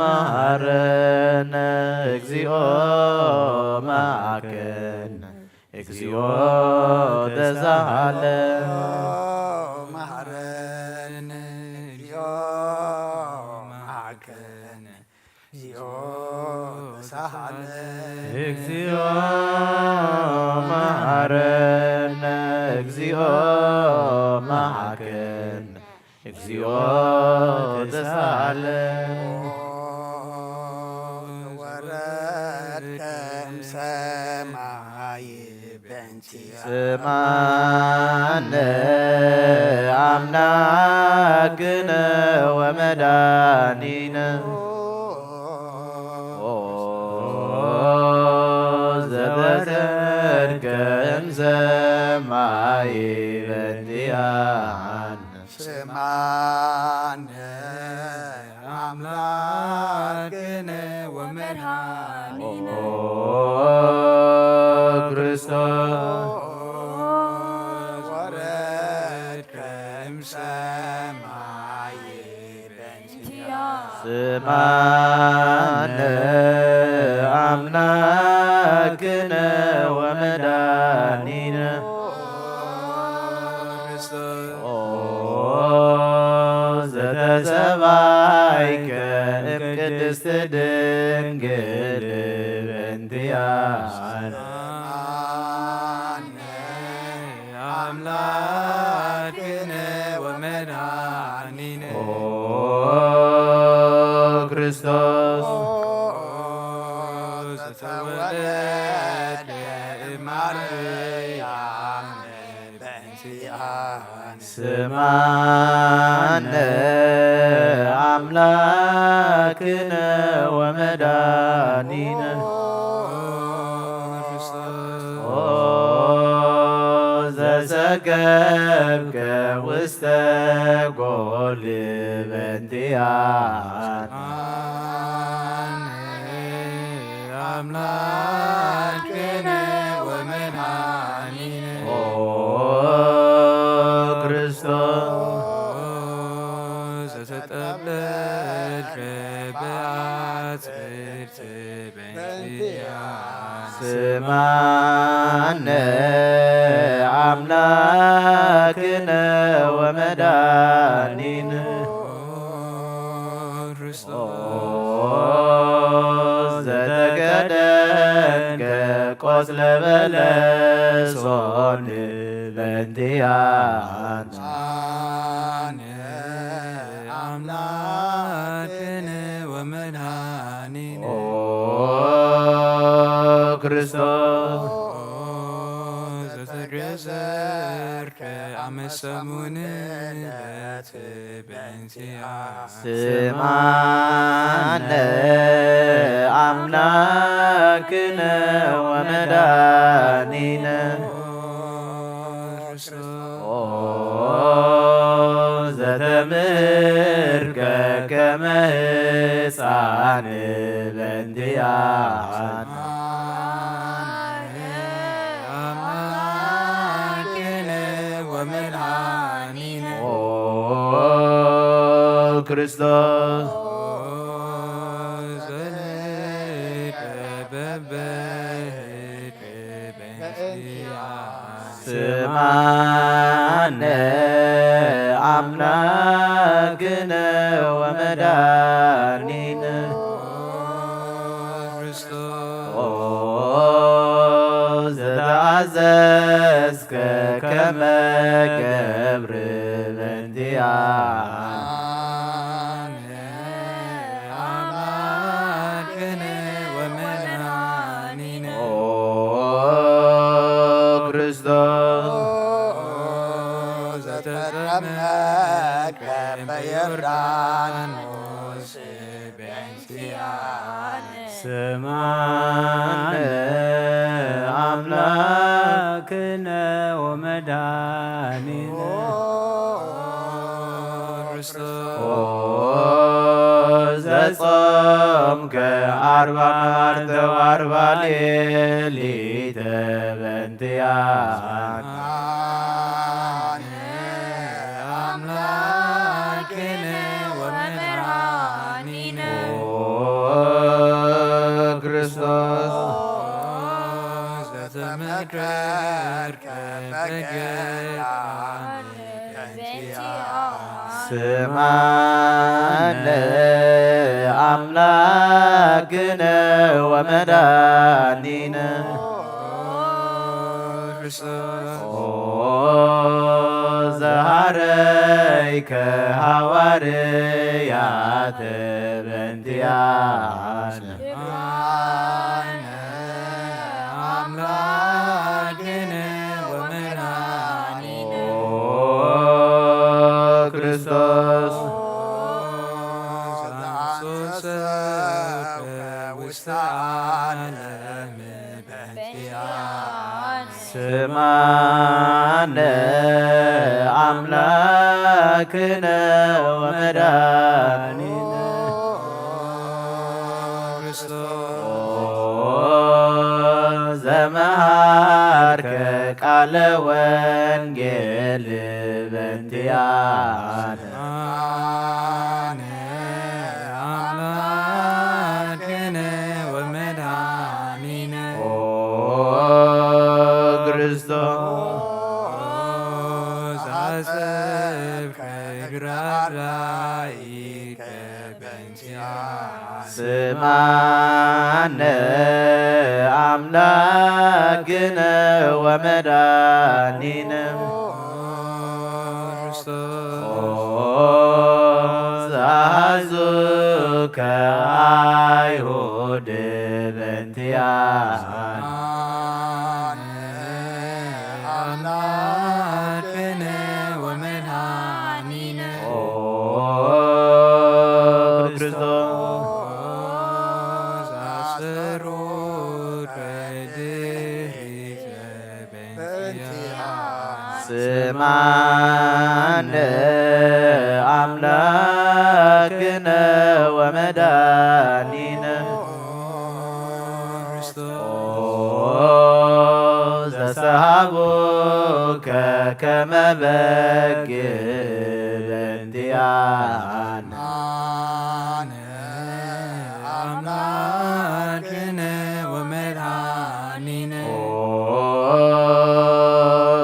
መሐረነ፣ እግዚኦ መሐረነ፣ እግዚኦ ተሳሃለ። መሐረነ፣ እግዚኦ መሐረነ፣ እግዚኦ ተሳሃለ። እግዚኦ መሐረነ፣ እግዚኦ መሐረነ፣ እግዚኦ ተሳሃለ። ወረድከ እምሰማይ በእንቲአ ስማነ አምላክነ ወመድኃኒነ። ኦ ዘወረድከ እምሰማይ በእንቲአነ። ስማነ አምላክነ ወመድኃኒነ። ኦ ክርስቶስ ወረድከ እምሰማይ በእንቲአ ስማነ አምላክነ ወመድኃኒነ። ኦ ዘተሰባይከ እምቅድስት ድንግል በእንቲአነ። አምላክነ ወመድኃኒነ። ኦ ክርስቶስ ዘተወለደ እማርያም በእንቲኣነ ስማነ ኣምላክነ ወመድኃኒነ ኦ ዘሰገብከ ውስተ ጎል በእንቲኣነ ኣምላክነ ወመድኃኒነ ኦ ክርስቶስ ዘተጠብለልከ በአጽርርት በእንቲአነ ስማነ አምላክነ ወመድኃኒነ ኦ ዘተከደንከ ቆጽለ በለሶን በእንቲአነ አምላክነ ወመድኃኒነ ኦ ክርስቶስ ዘተገዘርከ አመ ሰሙን ዕለት በእንቲአነ ስማነ አምላክነ ወመድኃኒነ ኦ ዘተምህርከ ከመ ሕፃን በእንቲአነ አምላክነ ወመድኃኒነ ኦ ክርስቶስ ዘልከ በበህከ በእንቲአነ ስማነ አምላክነ ወመድኃኒነ ኦ ዘተአዘዝከ ከመ ገብር በእንቲአነ አምላክነ ወመድኃኒነ ኦ ክርስቶስ ዘተጠመቀ በዮርዳኖስ በእንቲአነ ስማነ አምላክነ ወመድኃኒነ ኦ ዘጾምከ አርባ መዓልተ ወአርባ ሌሊተ በእንቲአነ አምላክነ ወመድኃኒነ ኦ ክርስቶስ ዘተመከርከ በገዳም በእንቲአነ ስማነ አምላክነ ወመድኃኒነ ኦ ዘሐረይከ ሐዋርያተ በእንቲአነ አምላክነ ወመድኃኒነ ኦ ክርስቶስ ዘአንሶሰብከ ውስተ ዓለም በእንቲአነ ስማነ አምላክነ ወመድኃኒነ ኦ ዘመሃርከ ቃለ ወንጌል በእንቲአነ አነ አምላክነ ወመድኃኒነ ኦ ክርስቶስ አሰብከ እግረ አርዳኢከ በእንቲአነ ስማነ አምላክነ ወመድኃኒነ ኦ ዘአሐዙ ከአይሁድ በእንቲአነ። አምላክነ ወመድኃኒነ ኦ ክርስቶስ አሰሮ በእንቲአነ። ስማነ አምላክነ ወመድኃኒነ ኦ ዘሰሃቡከ ከመ በግ በእንቲአነ። አምላክነ ወመድኃኒነ ኦ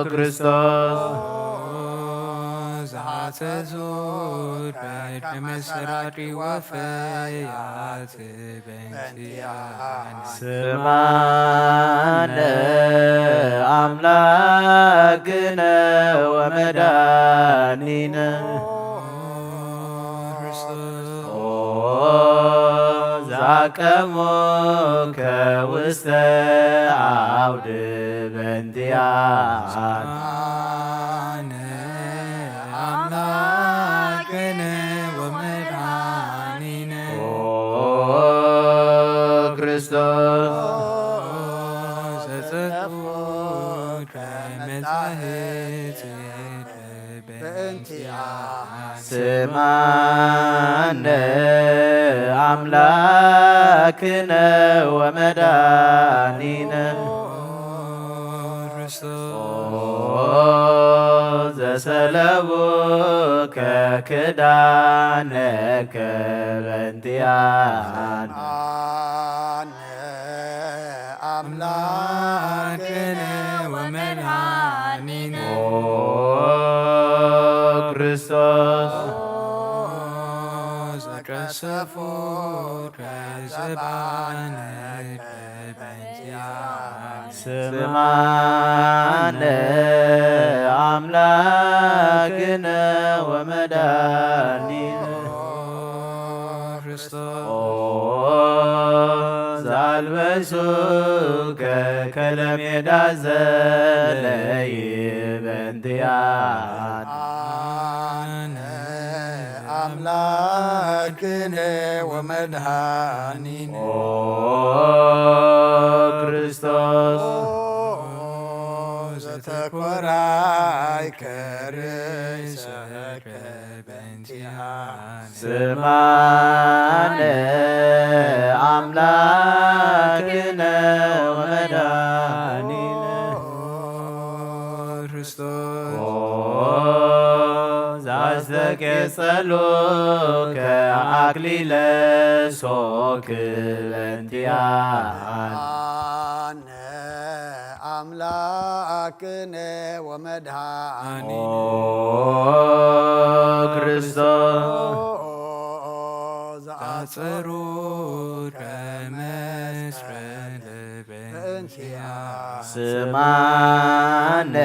ክርስቶስ ዘሐሰሶ ከመ ሰራቂ ወፈያት በእንቲአነ። ስማነ አምላክነ ወመድኃኒነ ኦ ዛቀሙከ ውስተ አውድ በእንቲአነ። አምላክነ ወመድኃኒነ ኦ ክርስቶስ ዘጸፍዑ ከመጻሕፍት በእንቲአነ። ስማነ አምላክነ ወመድኃኒነ ኦ ዘሰለቡ ከክዳነከ በእንቲአነ። አምላክነ ወመድኃኒነ ኦ ክርስቶስ ዘቀሰፎ ከዘባነ ስማነ አምላክነ ወመድኃኒነ ክርስቶስ ዛልበሱከ ከለሜዳ ዘለይ በእንቲአነ። አምላክነ ወመድኃኒነ ኦ ክርስቶስ ዘተኮራይከ ርእሰከ በእንቲአነ። ስማነ አምላክነ ወመድኃኒነ ክርስቶስ ኦ ዛስተቄጸሉ ከአክሊለ ሶክ በእንቲአነ። አምላክነ ወመድኃኒነ ኦ ክርስቶስ ዘአጽሩ ከመስቀል በእንቲአነ። ስማነ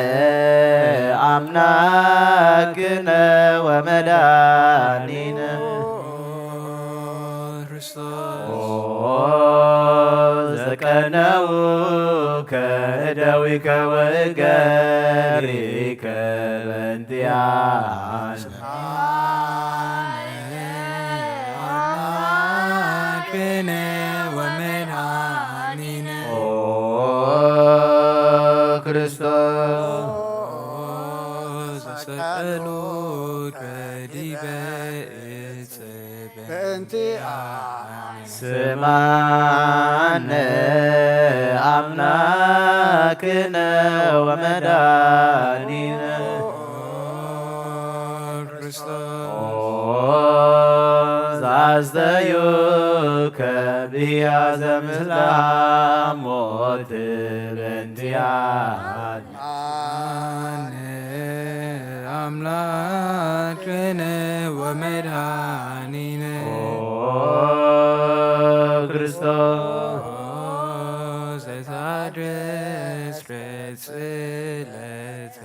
አምላክነ ወመድኃኒነ ክርስቶስ ኦ ዘቀነውከ እደዊከ ወእገሪከ በእንቲአነ። አምላክነ ወመድኃኒነ ኦ ክርስቶስ ሰቀሉከ ዲበ ዕፅ በእንቲአነ። ስማነ አምላክነ ወመድኃኒነ ክርስቶስ ኦ ዛስተዩከ ብያዘ ምስለ ሞት በእንቲአነ። አነ አምላክነ ወመድኃኒነ ኦ ክርስቶስ ዘሳድስ በጽለት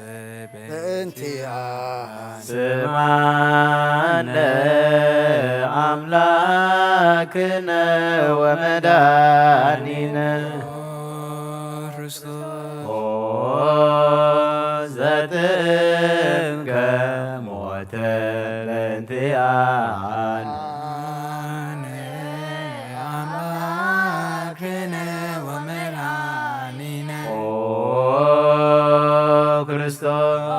በእንቲአነ። ስማነ አምላክ ኣምላክነ ወመድኃኒነ ክርስቶስ። ኦ ዘጥእምከ ሞተ በእንቲኣነ። ኣምላክነ ወመድኃኒነ ኦ ክርስቶስ።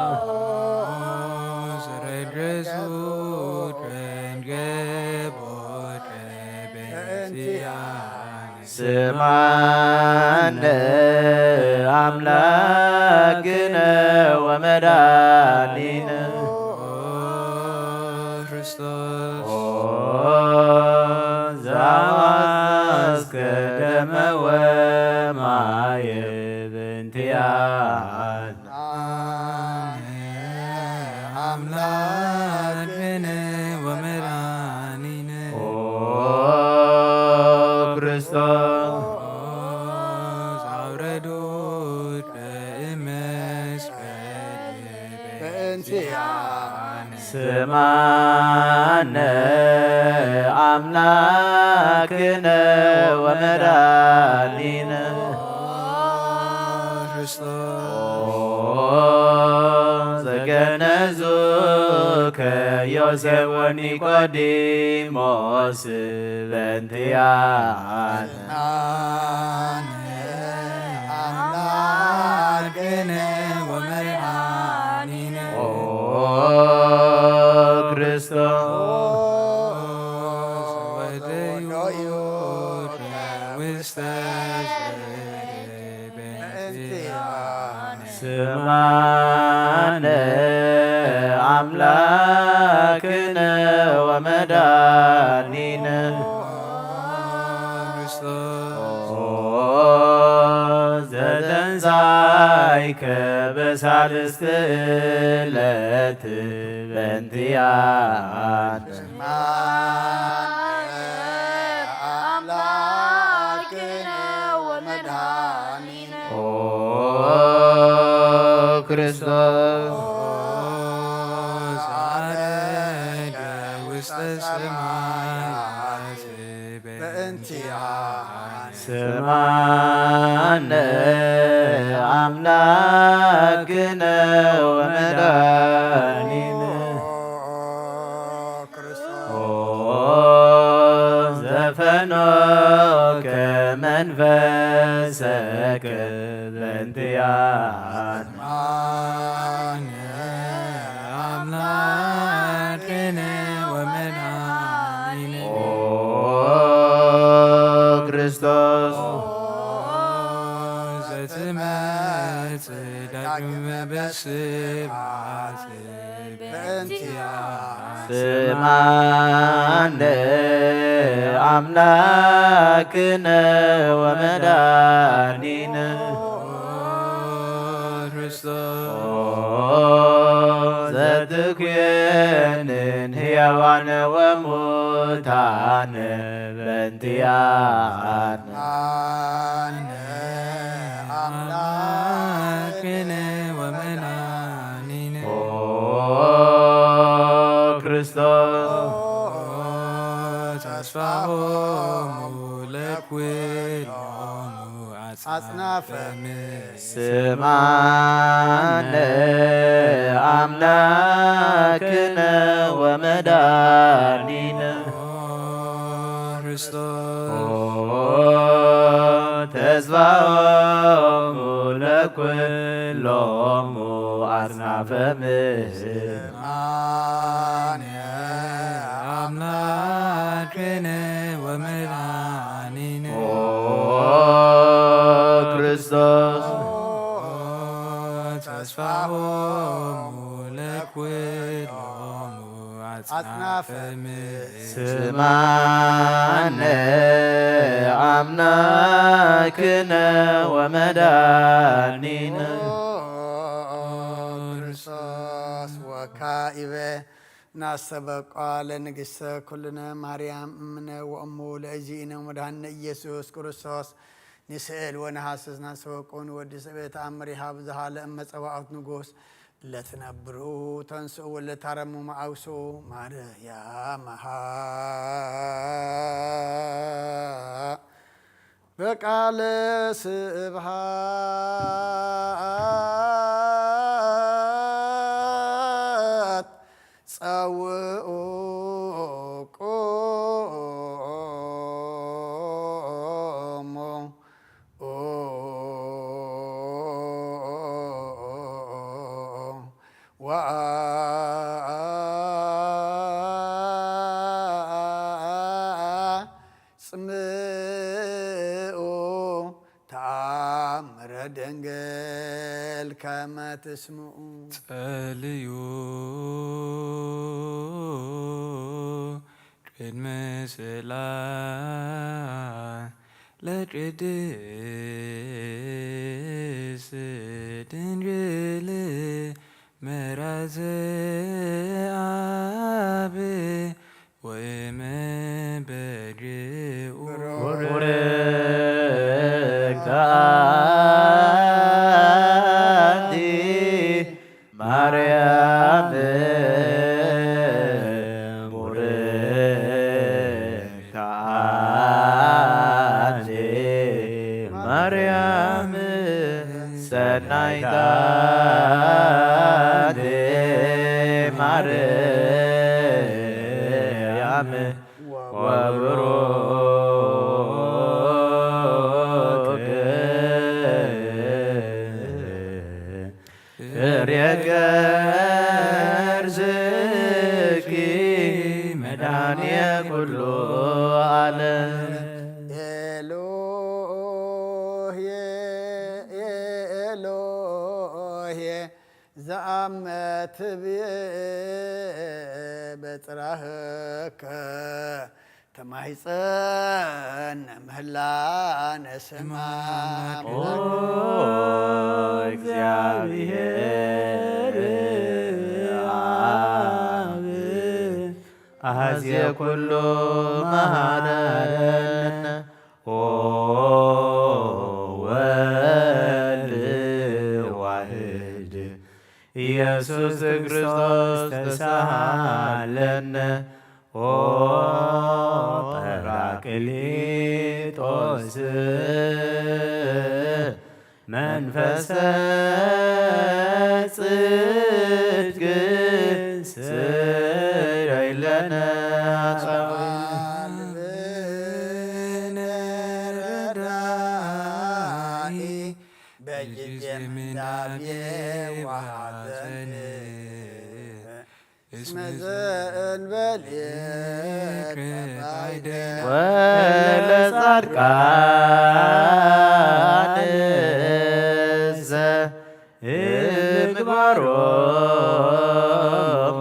ረድኤቱ ደንገቦተ በእንቲኣነ። ስምዓነ ኣምላክነ ወመድኃኒነ ክርስቶስ። ኦ ዘአፍሰስከ ደመ ወማየ በእንቲኣነ። ኣምላክነ ወመድኃኒነ ኦ ክርስቶስ። ኣውረዶት በእመስቀል በእንቲኣነ። ስምዓነ ኣምላክነ ወመድኃኒነ ክርስቶስ። ኦ ዘገነዙከ ዮሴፍ ወኒቆዲሞስ በእንቲኣነ። ኣምላክነ ወመድኃኒነ ኦ ክርስቶስ። ወደዩ ውስተ በእንቲኣነ። ስምዓነ ኣምላክነ ወመድኃኒነ ኦ ዘተንሳይከ በሳልስት ዕለት በእንቲኣነ። ኣምላክነ ወመድኃኒነ ኦ ክርስቶስ። ኣረገ ውስተ ሰማያት በእንቲኣነ። ስምዓነ ኣምላክነ ወመድኃኒነ ኦ ዘፈኖከ መንፈሰከ በእንቲኣነ። ኣምላክነ ወመድኃኒነ ኦ ክርስቶስ። ዘትመጽእ ዳግመ በስብሐት በእንቲኣነ። ስምዓነ ኣምላክነ ወመድኃኒነ ክርስቶስ። ኦ ዘትኩንን ሕያዋነ ወሙታነ በእንቲኣነ። ኣነ ኣምላክነ ወመድኃኒነ ኦ ክርስቶስ። ተስፋሆሙ ለኩሎሙ አጽናፈ ምድር። ስምዓነ አምላክነ ወመድኃኒነ ክርስቶስ። ተስፋሆሙ ለኩሎሙ አጽናፈ ምድር። አነ አምላክነ ወመድኃኒነ ኦ ክርስቶስ። ተስፋሆሙ ለኩሎሙ አጽናፈ ምድር። ስምዓነ አምላክነ ወመድኃኒነ ክርስቶስ። ወካኢበ ናስተበቋ ለንግሥተ ኩልነ ማርያም እምነ ወእሙ ለእግዚእነ ወመድኃኒነ ኢየሱስ ክርስቶስ። ንስእል ወነሃስስ ናስተበቁ ንወዲ ሰበ ተኣምር ይሃብ ዝሃለ እመ ጸባኦት ንጉስ። ለትነብሩ ተንስኡ ወለታረሙ መዓውሱ ማርያም መሃ በቃለ ስብሃት ጸውኡ ቁሙ ወአጽምኡ ተአምረ ድንግል ከመ ትስምኡ። ጸልዩ ቅድመ ስእላ ለቅድስት ድንግል መራዘ አብ ወመበድኡ ቡርክት አንቲ ማርያም ቡርክት አንቲ ማርያም ሰናይት አንቲ ማርያም ወብሩክ ፍሬ ከርሥኪ መድኃኔ ኩሉ ዓለም። ኤሎሄ ኤሎሄ ዘአመ ትቤ በጽራህከ ተማይጸን ምህላነ ስማ ኦ እግዚአብሔር አብ አዜ ኩሉ መሐረነ ኦ ወልድ ዋህድ ኢየሱስ ክርስቶስ ተሳሃለነ ኦ ጳራቅሊጦስ መንፈሰ ጽድቅ ስረይ ለነ ጸልብነ ረዳኢ በጊዜ ምንዳቤ ወሐዘን እስመ ዘእንበሌከ ባይደ ወለጻድቃንሰ ምግባሮሙ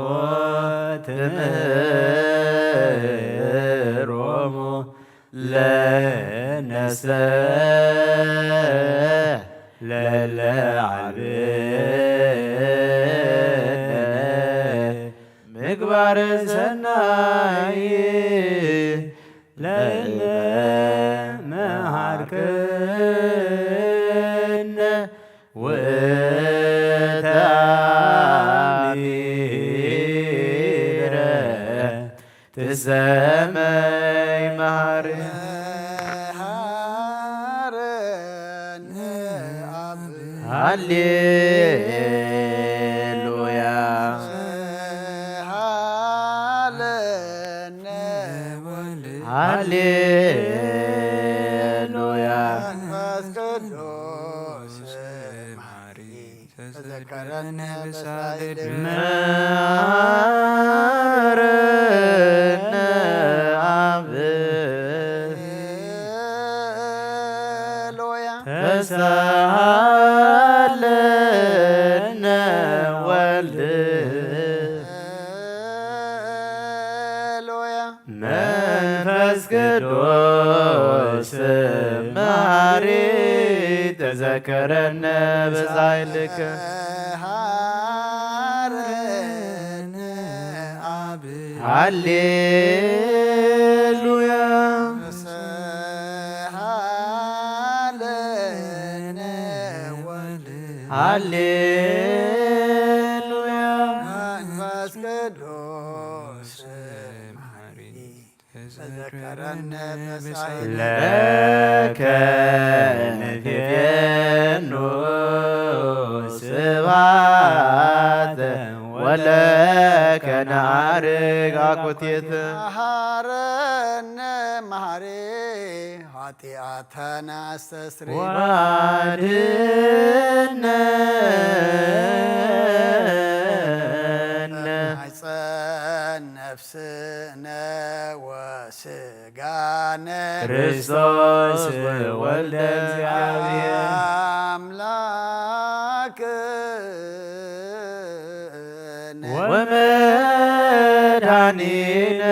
ትምህሮሙ ለነሰ ለለ አልብነ ምግባረ ሰናይ ለለ መሃርክነ ውእተ አሚረ ትሰመይ መሐሪ መሐረነ አብ ሃሌሉያ ሃለነ ወልድ ሃሌሉያ መንፈስ ቅዱስ መሐሪ ተዘከረነ በሳልድ መሐረነ አብ ሎያ ተሳለነ ወልድ ሎያ መንፈስ ቅዱስ መሐሪ ተዘከረነ ብጻይልከ ሃረነ አብ ሃሌሉያ ሃለነ ወልድ ሃሌ ለከ ንፌኑ ስብሐተ ወለከ ነዐርግ አኮቴት። መሐረነ መሐሪ ኃጢአተነ አስተስሪ። ወአድነነ። ማሕፀን ነፍስነ ወስጋነ። ክርስቶስ ወልደ እግዚአብሔር። አምላክ ወመድኃኒነ።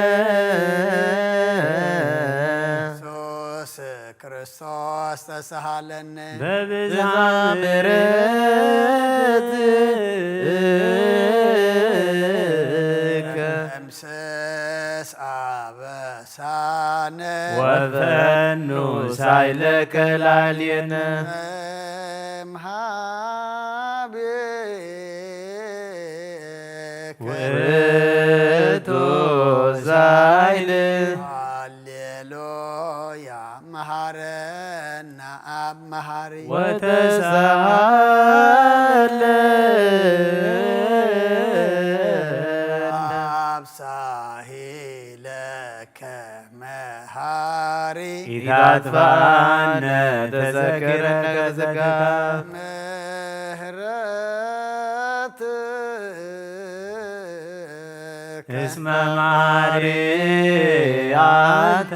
ኢየሱስ ክርስቶስ ተሰሃለነ። በብዝኃ ምሕረትከ። ደምስስ አበሳነ። ወፈኑ ሳይለከ ላዕሌነ። እምሃቤከ። ውእቱ ዛይል። ሃሌሉያ መሐረነ አብ መሐሪ። ወተሳሃለነ። አብሳሂ ለከ መሐሪ። ኢታጥፋነ ተዘክረነ ጸጋ። ምሕረት እስመ መሐሪ አንተ።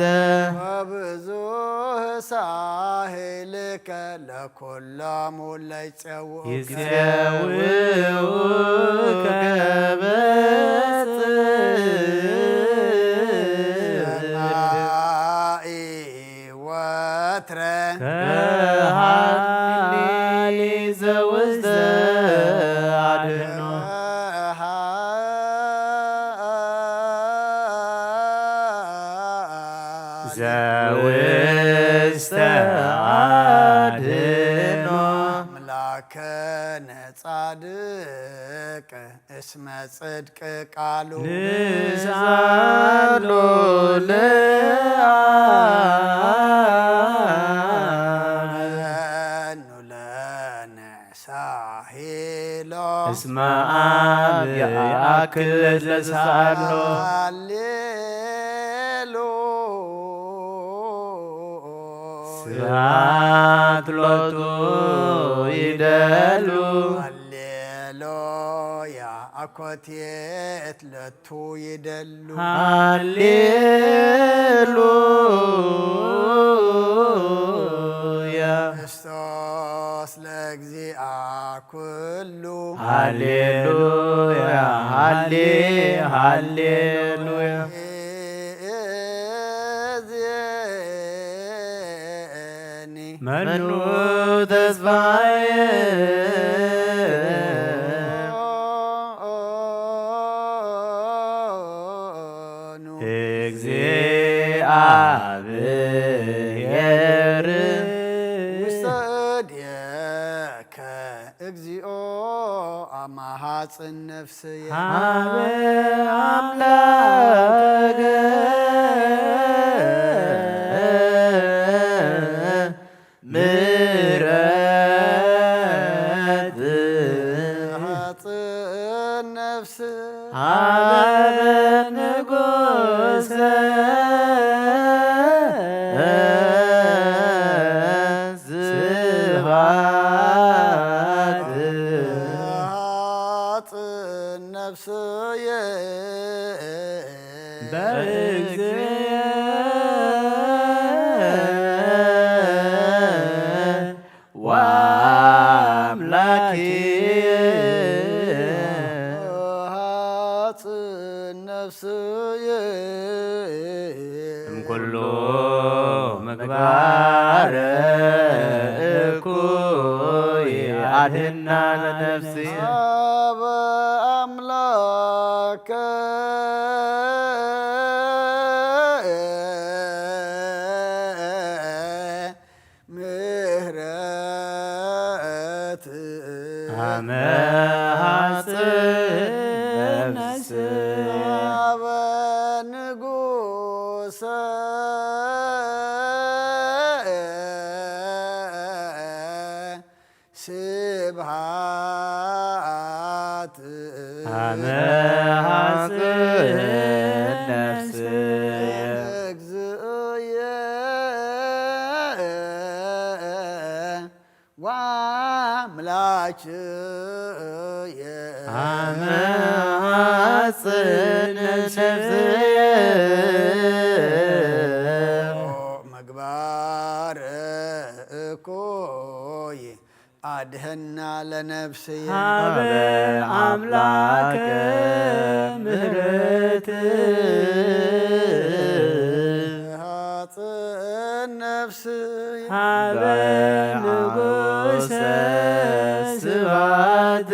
ወብዙሕ ሳህልከ ለኩሎሙ ለይጼውኡከ። ይጼውኡከ በጽድቅ። ሰማይ ወትረ ከሃሊ ዘውስተ አድኖ። ዘውስተ አድኖ። አምላክነ ጻድቅ እስመ ጽድቅ ቃሉ። ንስአሎ ለአብ። መኑ ለነ ሳሂሎ። እስመ አብ የአክል ለዘሰአሎ። ሃሌሉያ። ስብሐት ሎቱ ይደሉ። ሃሌሉያ። አኮቴት ለቱ ይደሉ። ሃሌሉያ። ክርስቶስ ለእግዚአ ኩሉ። ሃሌሉያ፣ ሃሌ፣ ሃሌሉያ። እዜኒ መኑ ተስፋዬ? ኑ እግዚአብሔር ውስተ እዴከ እግዚኦ አማሃጽን ነፍስየ። ሀበ አምላከ ምሕረት ሃጽን ነፍስ ሀበ ንጉሰ ስብሐት ሃጽን ነፍስየ በእግዚእ ወአምላኪ ሃጽን ነፍስየ እምኩሉ ምግባር እኩይ አድህና ነፍስየ። ሀበ አምላከ ምሕረት አመ ሐጽን ነፍስ ሀበ ንጉሰ ስብሃት ኣመ ሃጽን ነፍስየ እግዝእየ ወአምላክየ ኣመ ሃጽን ነፍስየ ምግባር እኩይ አድህና ለነፍስየ ሃበ ኣምላክ ምህረት ሃጽን ነፍስየ ሃበ ንጉሰ ስባት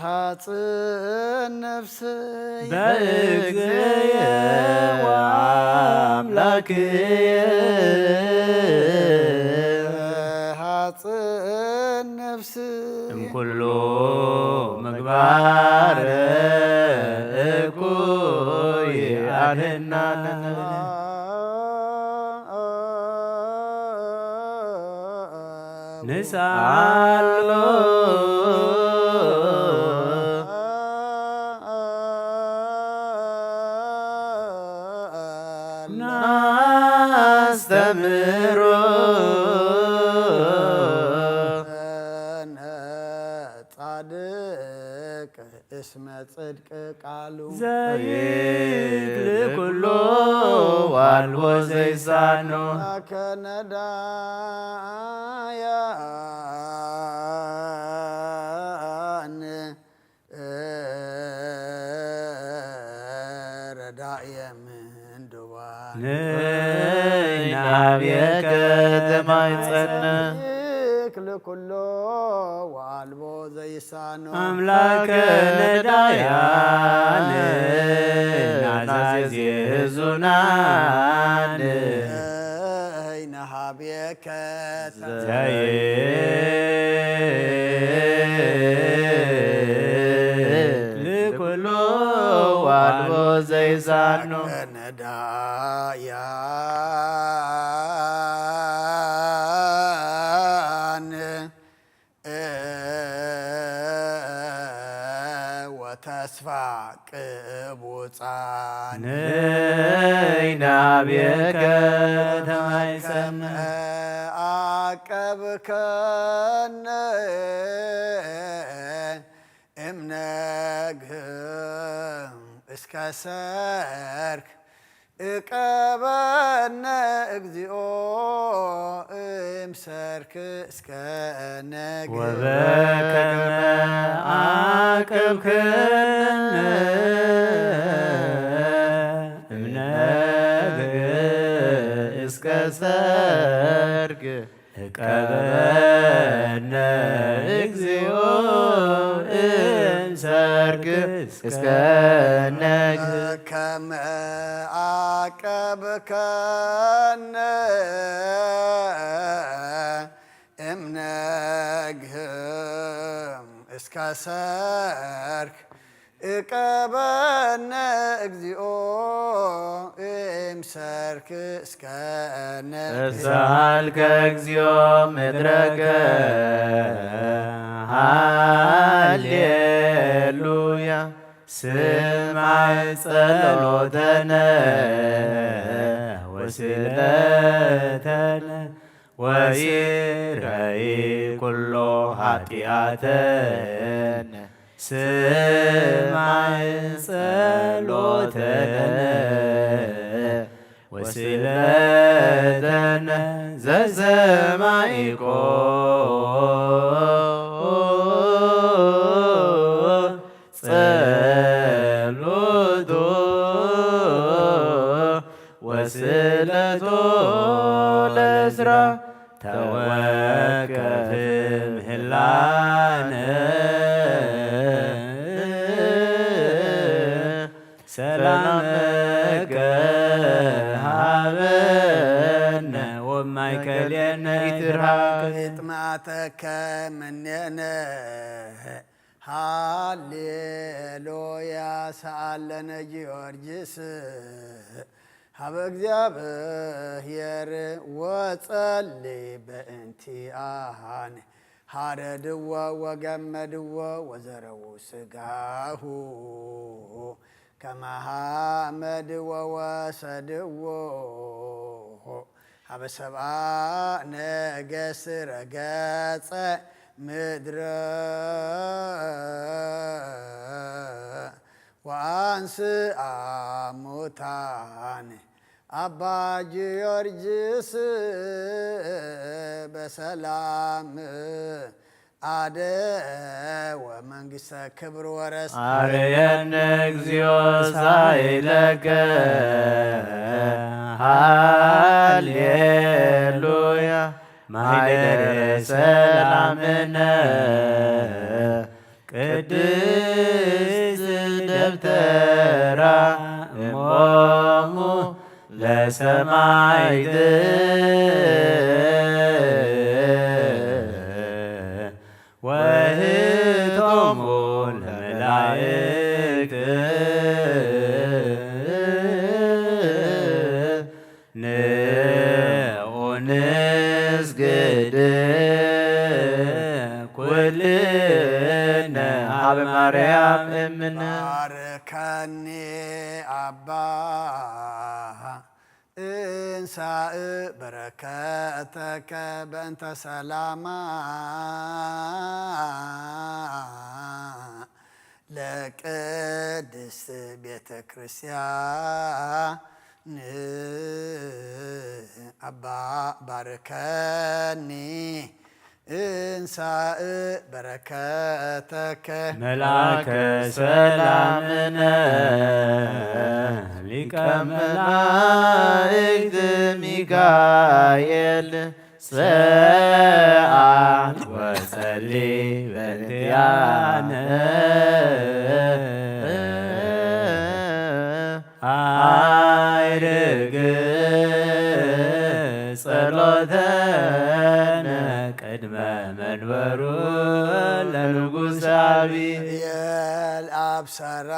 ሃጽን ነፍስየ በእግዝየ ወአምላክየ ሃጽን ነፍስየ እምኩሉ ምግባር እኩይ አድህና ንስአሎ ናስተምሮ ጻድቅ እስመ ጽድቅ ቃሉ ዘይክል ኩሎ ዋልቦ ዘይሳኖ ረዳእየ ምንድዋን ንናብየከ ተማይጸነ ክል ኩሎ ወአልቦ ዘይሳኖ አምላከ ነዳያን ናዛዜ ህዙናን ነሃብየከ ዘይክል ኩሎ ዋልቦ ዘይሳኖ ነዳያን ወተስፋ ቅቡፃን ነይ ናብየከ ተማይፀን አቀብከነ እምነግህ እስከ ሰርክ እቀበነ እግዚኦ እምሰርክ እስከ ነግህ ወበከመ አቀብከነ እምነግህ እስከ ሰርክ እቀበነ እግዚኦ እምሰርክ እስከ ነግህ ከመ አቀብከነ እምነግህም እስከ ሰርክ እቀበነ እግዚኦ እምሰርክ እስከ ነግህ እሳልከ እግዚኦ ምድረከ ሃሌሉያ ስማይ ጸሎተነ ወስለተነ ወይረይ ኩሎ ኃጢአተነ ስማይ ጸሎተነ ወስለተነ ዘሰማይኮ ጸሎቶ ወስለቶ ለስራ ተወከፍ ምህላነ ሰላመከ ሃበነ ወማይከልየነ ይትርሃቅ ጥማተከ ምኔነ ሃሌሉያ ሰአለነ ጊዮርጊስ ሀበ እግዚኣብሔር ወጸሊ በእንቲኣነ። ሀረድዎ ወገመድዎ ወዘረዉ ስጋሁ ከመ ሐመድ ወወሰድዎ ሀበ ሰብአ ነገስ ረገጸ ምድረ ወአንስአ ሙታን። አባ ጊዮርጊስ በሰላም አደ ወመንግስተ ክብር ወረስ። አርየነ እግዚኦ ሳይለከ ሃሌሉያ ማይደረ ሰላምነ ቅድስት ደብተራ እሞሙ ለሰማይት ወህቶሙ ለመላእክት ንዑ ንስግድ ኩልነ ሀበ ማርያም እምነ። ባርከኒ አባ እንሳእ በረከተከ በእንተ ሰላማ ለቅድስት ቤተ ክርስቲያን። አባ ባርከኒ እንሳእ በረከተከ። መልአከ ሰላምነ ሊቀ መላእክት ሚካኤል ጸአት ወጸሊ በእንቲአነ። አይርግ ጸሎተነ ቅድመ መንበሩ ለንጉሥ አብይ። የል አብሰራ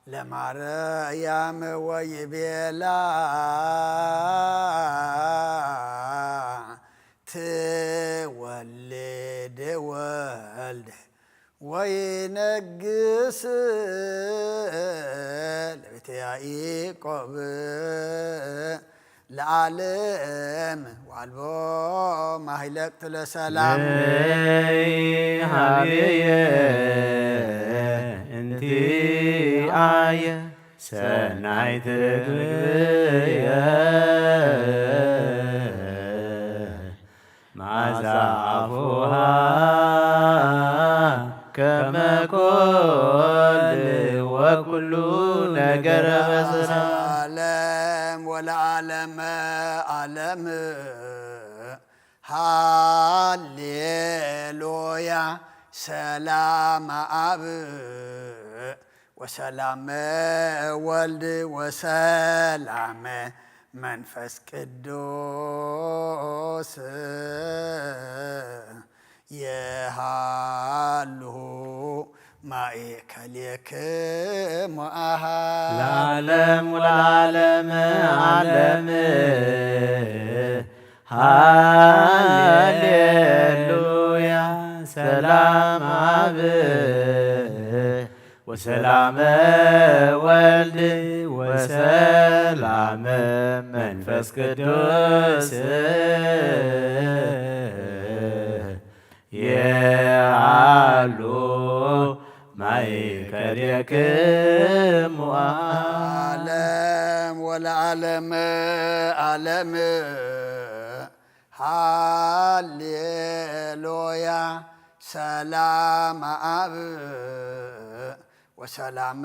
ለማርያም ወይቤላ ትወልድ ወልድ ወይነግስ ለቤተ ያዕቆብ ለዓለም ዋልቦ ማይለቅት ለሰላም። ነይ ሀብየ እንቲአየ ሰናይት ርግብየ መዓዛ አፉሃ ከመ ኮል ወኩሉ ነገረ በሰላም። ዓለም ወለዓለመ ዓለም ሃሌሉያ። ሰላም አብ ወሰላም ወልድ ወሰላም መንፈስ ቅዱስ የሃሉ ማእከሌክሙ አሃ። ለዓለም ወለዓለም ዓለም ሃሌሉያ። ሰላም አብ ወሰላመ ወልድ ወሰላመ መንፈስ ቅዱስ የሃሉ ማእከሌክሙ። ዓለም ወለዓለመ ዓለም ሃሌሉያ። ሰላም አብ ወሰላመ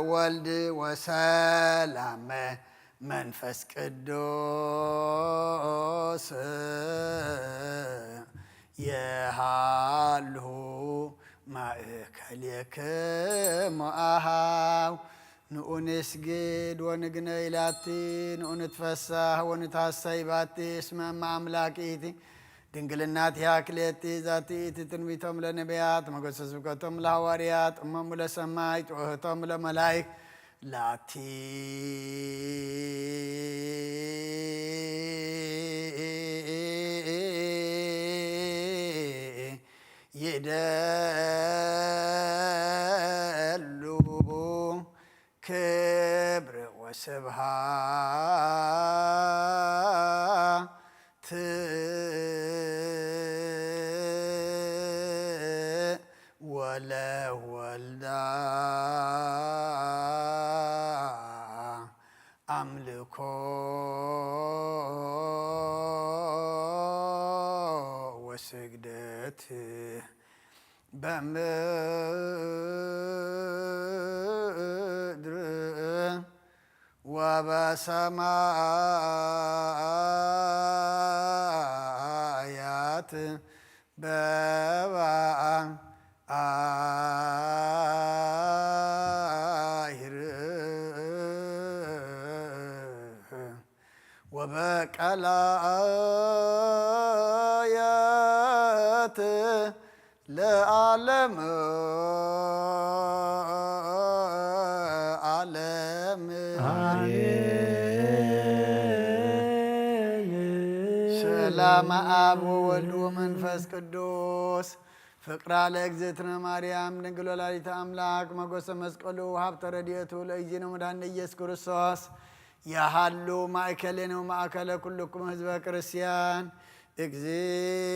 ወልድ ወሰላመ መንፈስ ቅዱስ የሃሉ ማእከሌክሙ አሃው። ንኡ ንስግድ ወንግነ ኢላቲ፣ ንኡ ንትፈሳህ ወንትሃሰይ ባቲ፣ እስመ እመ አምላክ ኢቲ። ድንግልናቲሃ ክልኤቲ ዛቲ ኢቲ ትንቢቶም ለነቢያት፣ ሞገሰ ስብከቶም ለሐዋርያት፣ እሞሙ ለሰማይ፣ ጩኸቶም ለመላይክ፣ ላቲ ይደሉ ክብር ወስብሃት ወለወልዳ ኣምልኮ ወስግደት በምድር ወበሰማያት በባ አሂር ወበቀላያት ለዓለም ዓለም። ሰላም አብ ወወልድ ወመንፈስ ቅዱስ። ፍቅራ ለእግዝእትነ ማርያም ድንግል ወላዲተ አምላክ፣ ሞገሰ መስቀሉ፣ ሀብተ ረድኤቱ ለእግዚእነ መድኃኒነ ኢየሱስ ክርስቶስ፣ የሃሉ ማእከሌነ ወማእከለ ኩልኩም ህዝበ ክርስቲያን። እግዚእ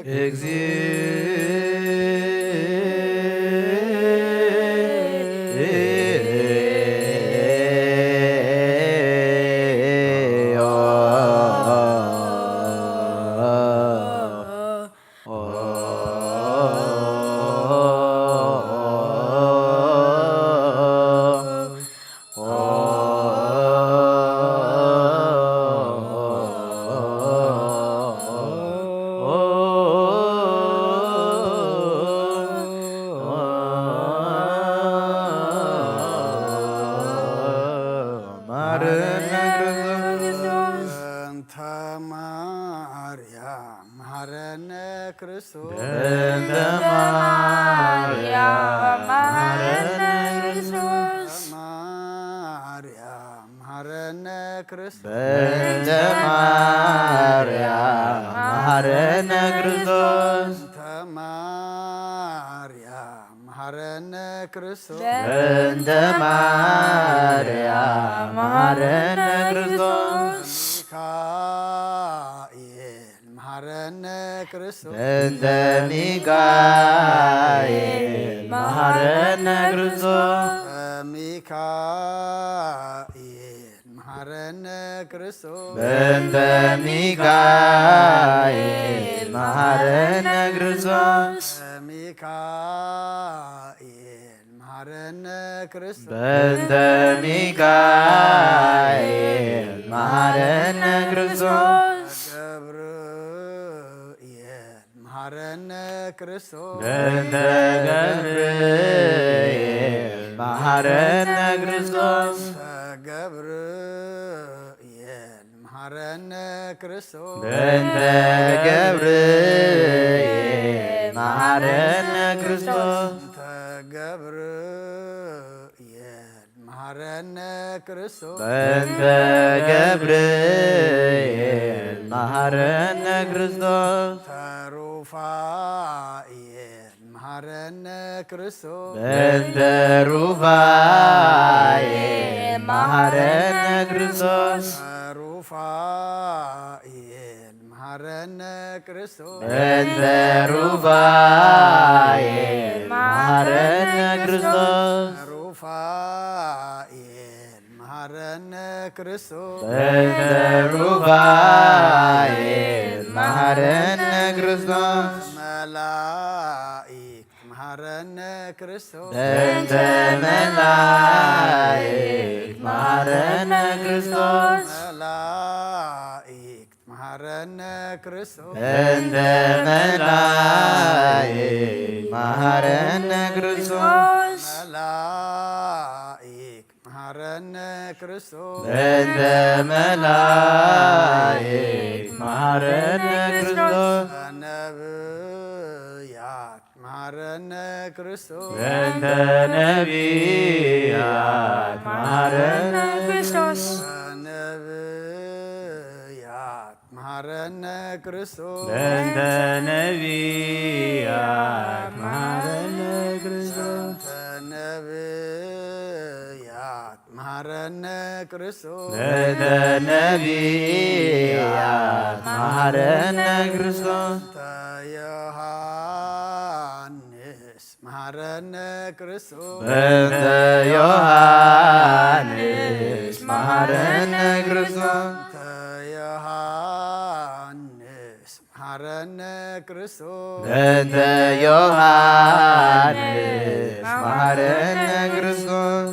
እግዚኦ። በእንተ ማርያም መሐረነ ክርስቶስ። በእንተ ማርያም መሐረነ ክርስቶስ። ማርያም መሐረነ ክርስቶስ። በእንተ ማርያም መሐረነ ክርስቶስ። በእንተ ማርያም መሐረነ ክርስቶስ። በእንተ ማርያም መሐረነ ክርስቶስ። ሚካኤል መሐረነ ክርስቶስ። በእንተ ሚካኤል መሐረነ ክርስቶስ። ሚካኤል መሐረነ ክርስቶስ። በእንተ ሚካኤል መሐረነ ክርስቶስ። ሚካኤል መሐረነ ክርስቶስ። በእንተ ሚካኤል መሐረነ ክርስቶስ። ገብርኤል መሐረነ ክርስቶስ። በእንተ ገብርኤል መሐረነ ክርስቶስ። ገብርኤል መሐረነ ክርስቶስ። በእንተ ገብርኤል መሐረነ ክርስቶስ። በእንተ ገብርኤል መሐረነ ክርስቶስ። በእንተ ገብርኤል መሐረነ ክርስቶስ። ተሩፋኤል መሐረነ ክርስቶስ። በእንተ ሩፋኤል መሐረነ ክርስቶስ። ሩፋኤል መሐረነ ክርስቶስ። በእንተ ሩፋኤል መሐረነ ክርስቶስ። ሩፋኤል መሐረነ ክርስቶስ። በእንተ ሩፋኤል መሐረነ ክርስቶስ። መላእክት መሐረነ ክርስቶስ። በእንተ መላእክት መሐረነ ክርስቶስ። መላእክት መሐረነ ክርስቶስ። በእንተ መላእክት መሐረነ ክርስቶስ። መላእክት መሐረነ ክርስቶስ። በእንተ መላእክት መሐረነ ክርስቶስ። ነብያት መሐረነ ክርስቶስ። በእንተ ነቢያት መሐረነ ክርስቶስ። ነብያት መሐረነ ክርስቶስ። በእንተ ነቢያት መሐረነ ክርስቶስ። በእንተ ነብያት መሐረነ ክርስቶስ። በእንተ ነቢያት መሐረነ ክርስቶስ። በእንተ ዮሐንስ መሐረነ ክርስቶስ። በእንተ ዮሐንስ መሐረነ ክርስቶስ። በእንተ ዮሐንስ መሐረነ ክርስቶስ። በእንተ ዮሐንስ መሐረነ ክርስቶስ።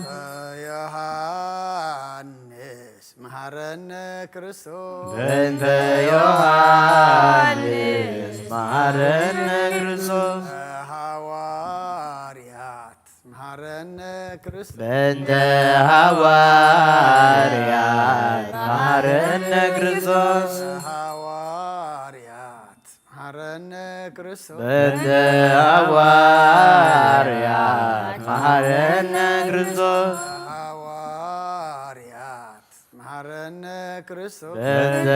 ዮሐንስ መሐረነ ክርስቶስ። በእንተ ዮሐንስ መሐረነ ክርስቶስ። ሐዋርያት መሐረነ ክርስቶስ። በእንተ ሐዋርያት መሐረነ ክርስቶስ። ሐዋርያት መሐረነ ክርስቶስ። በእንተ ሐዋርያት መሐረነ ክርስቶስ። ሐዋርያት መሐረነ ክርስቶስ። በእንተ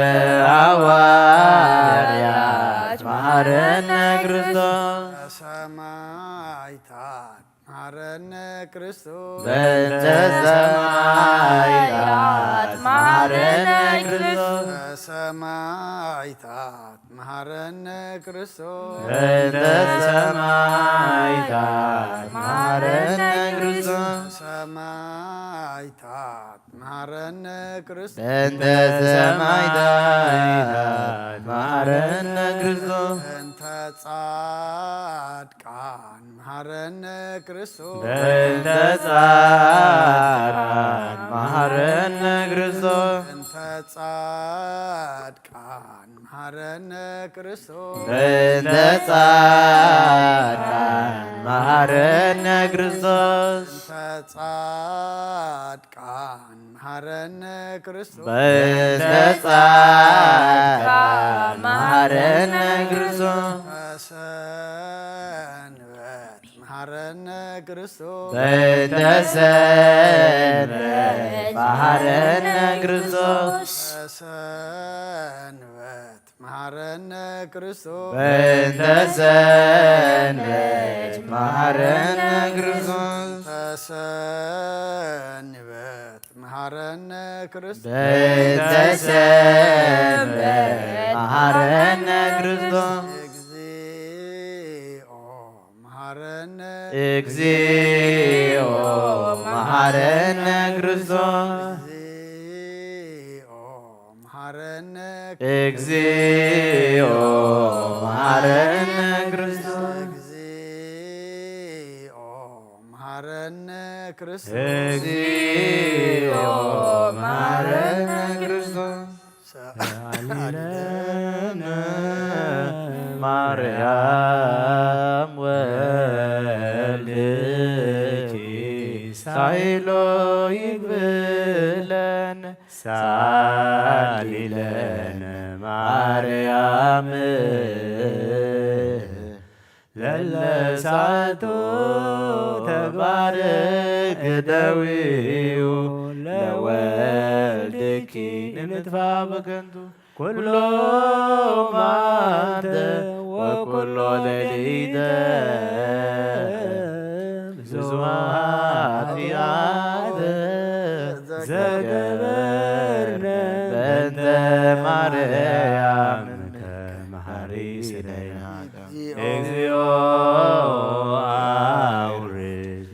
ሐዋርያት መሐረነ ክርስቶስ። ሰማዕታት መሐረነ ክርስቶስ። በእንተ ሰማዕታት መሐረነ ክርስቶስ። ሰማዕታት መሃረነ ክርስቶስ። በእንተ ሰማዕታት መሃረነ ክርስቶስ። ሰማዕታት መሃረነ ክርስቶስ። በእንተ ሰማዕታት መሃረነ ክርስቶስ። በእንተ ጻድቃን መሃረነ ክርስቶስ። በእንተ ጻድቃን መሃረነ ክርስቶስ። በእንተ ጻድቃን መሃረነ ክርስቶስ። በእንተ ጻድቃን መሃረነ ክርስቶስ። በእንተ ጻድቃን መሃረነ ክርስቶስ። በእንተ ጻድቃን መሃረነ ክርስቶስ። በሰንበት መሃረነ ክርስቶስ። በእንተ ሰንበት መሃረነ ክርስቶስ። በሰንበት መሃረነ ክርስቶስ። በእንተ ሰንበት መሃረነ ክርስቶስ። በሰንበት መሃረነ ክርስቶስ። በእንተ ሰንበት መሃረነ ክርስቶስ። እግዚኦ መሃረነ። እግዚኦ መሃረነ ክርስቶስ። እግዚኦ መሃረነ። እግዚኦ መሃረነ ክርስቶስ። እግዚኦ መሃረነ ክርስቶስ። እግዚኦ መሃረነ ክርስቶስ። ሰአሊ ለነ ማርያም ወልድኪ ሳይሎ ይግብለነ። ሰአሊ ለነ ማርያም ለለሳቱ ተግባር እደዊው ለወልድኪ ንምጥፋ በከንቱ ኩሎ ማንተ ወኩሎ ሌሊተ ብዙ ኃጢአት ዘገበርነ በእንተ ማርያም ከመሃሪ ስደይና። እግዚኦ አውርድ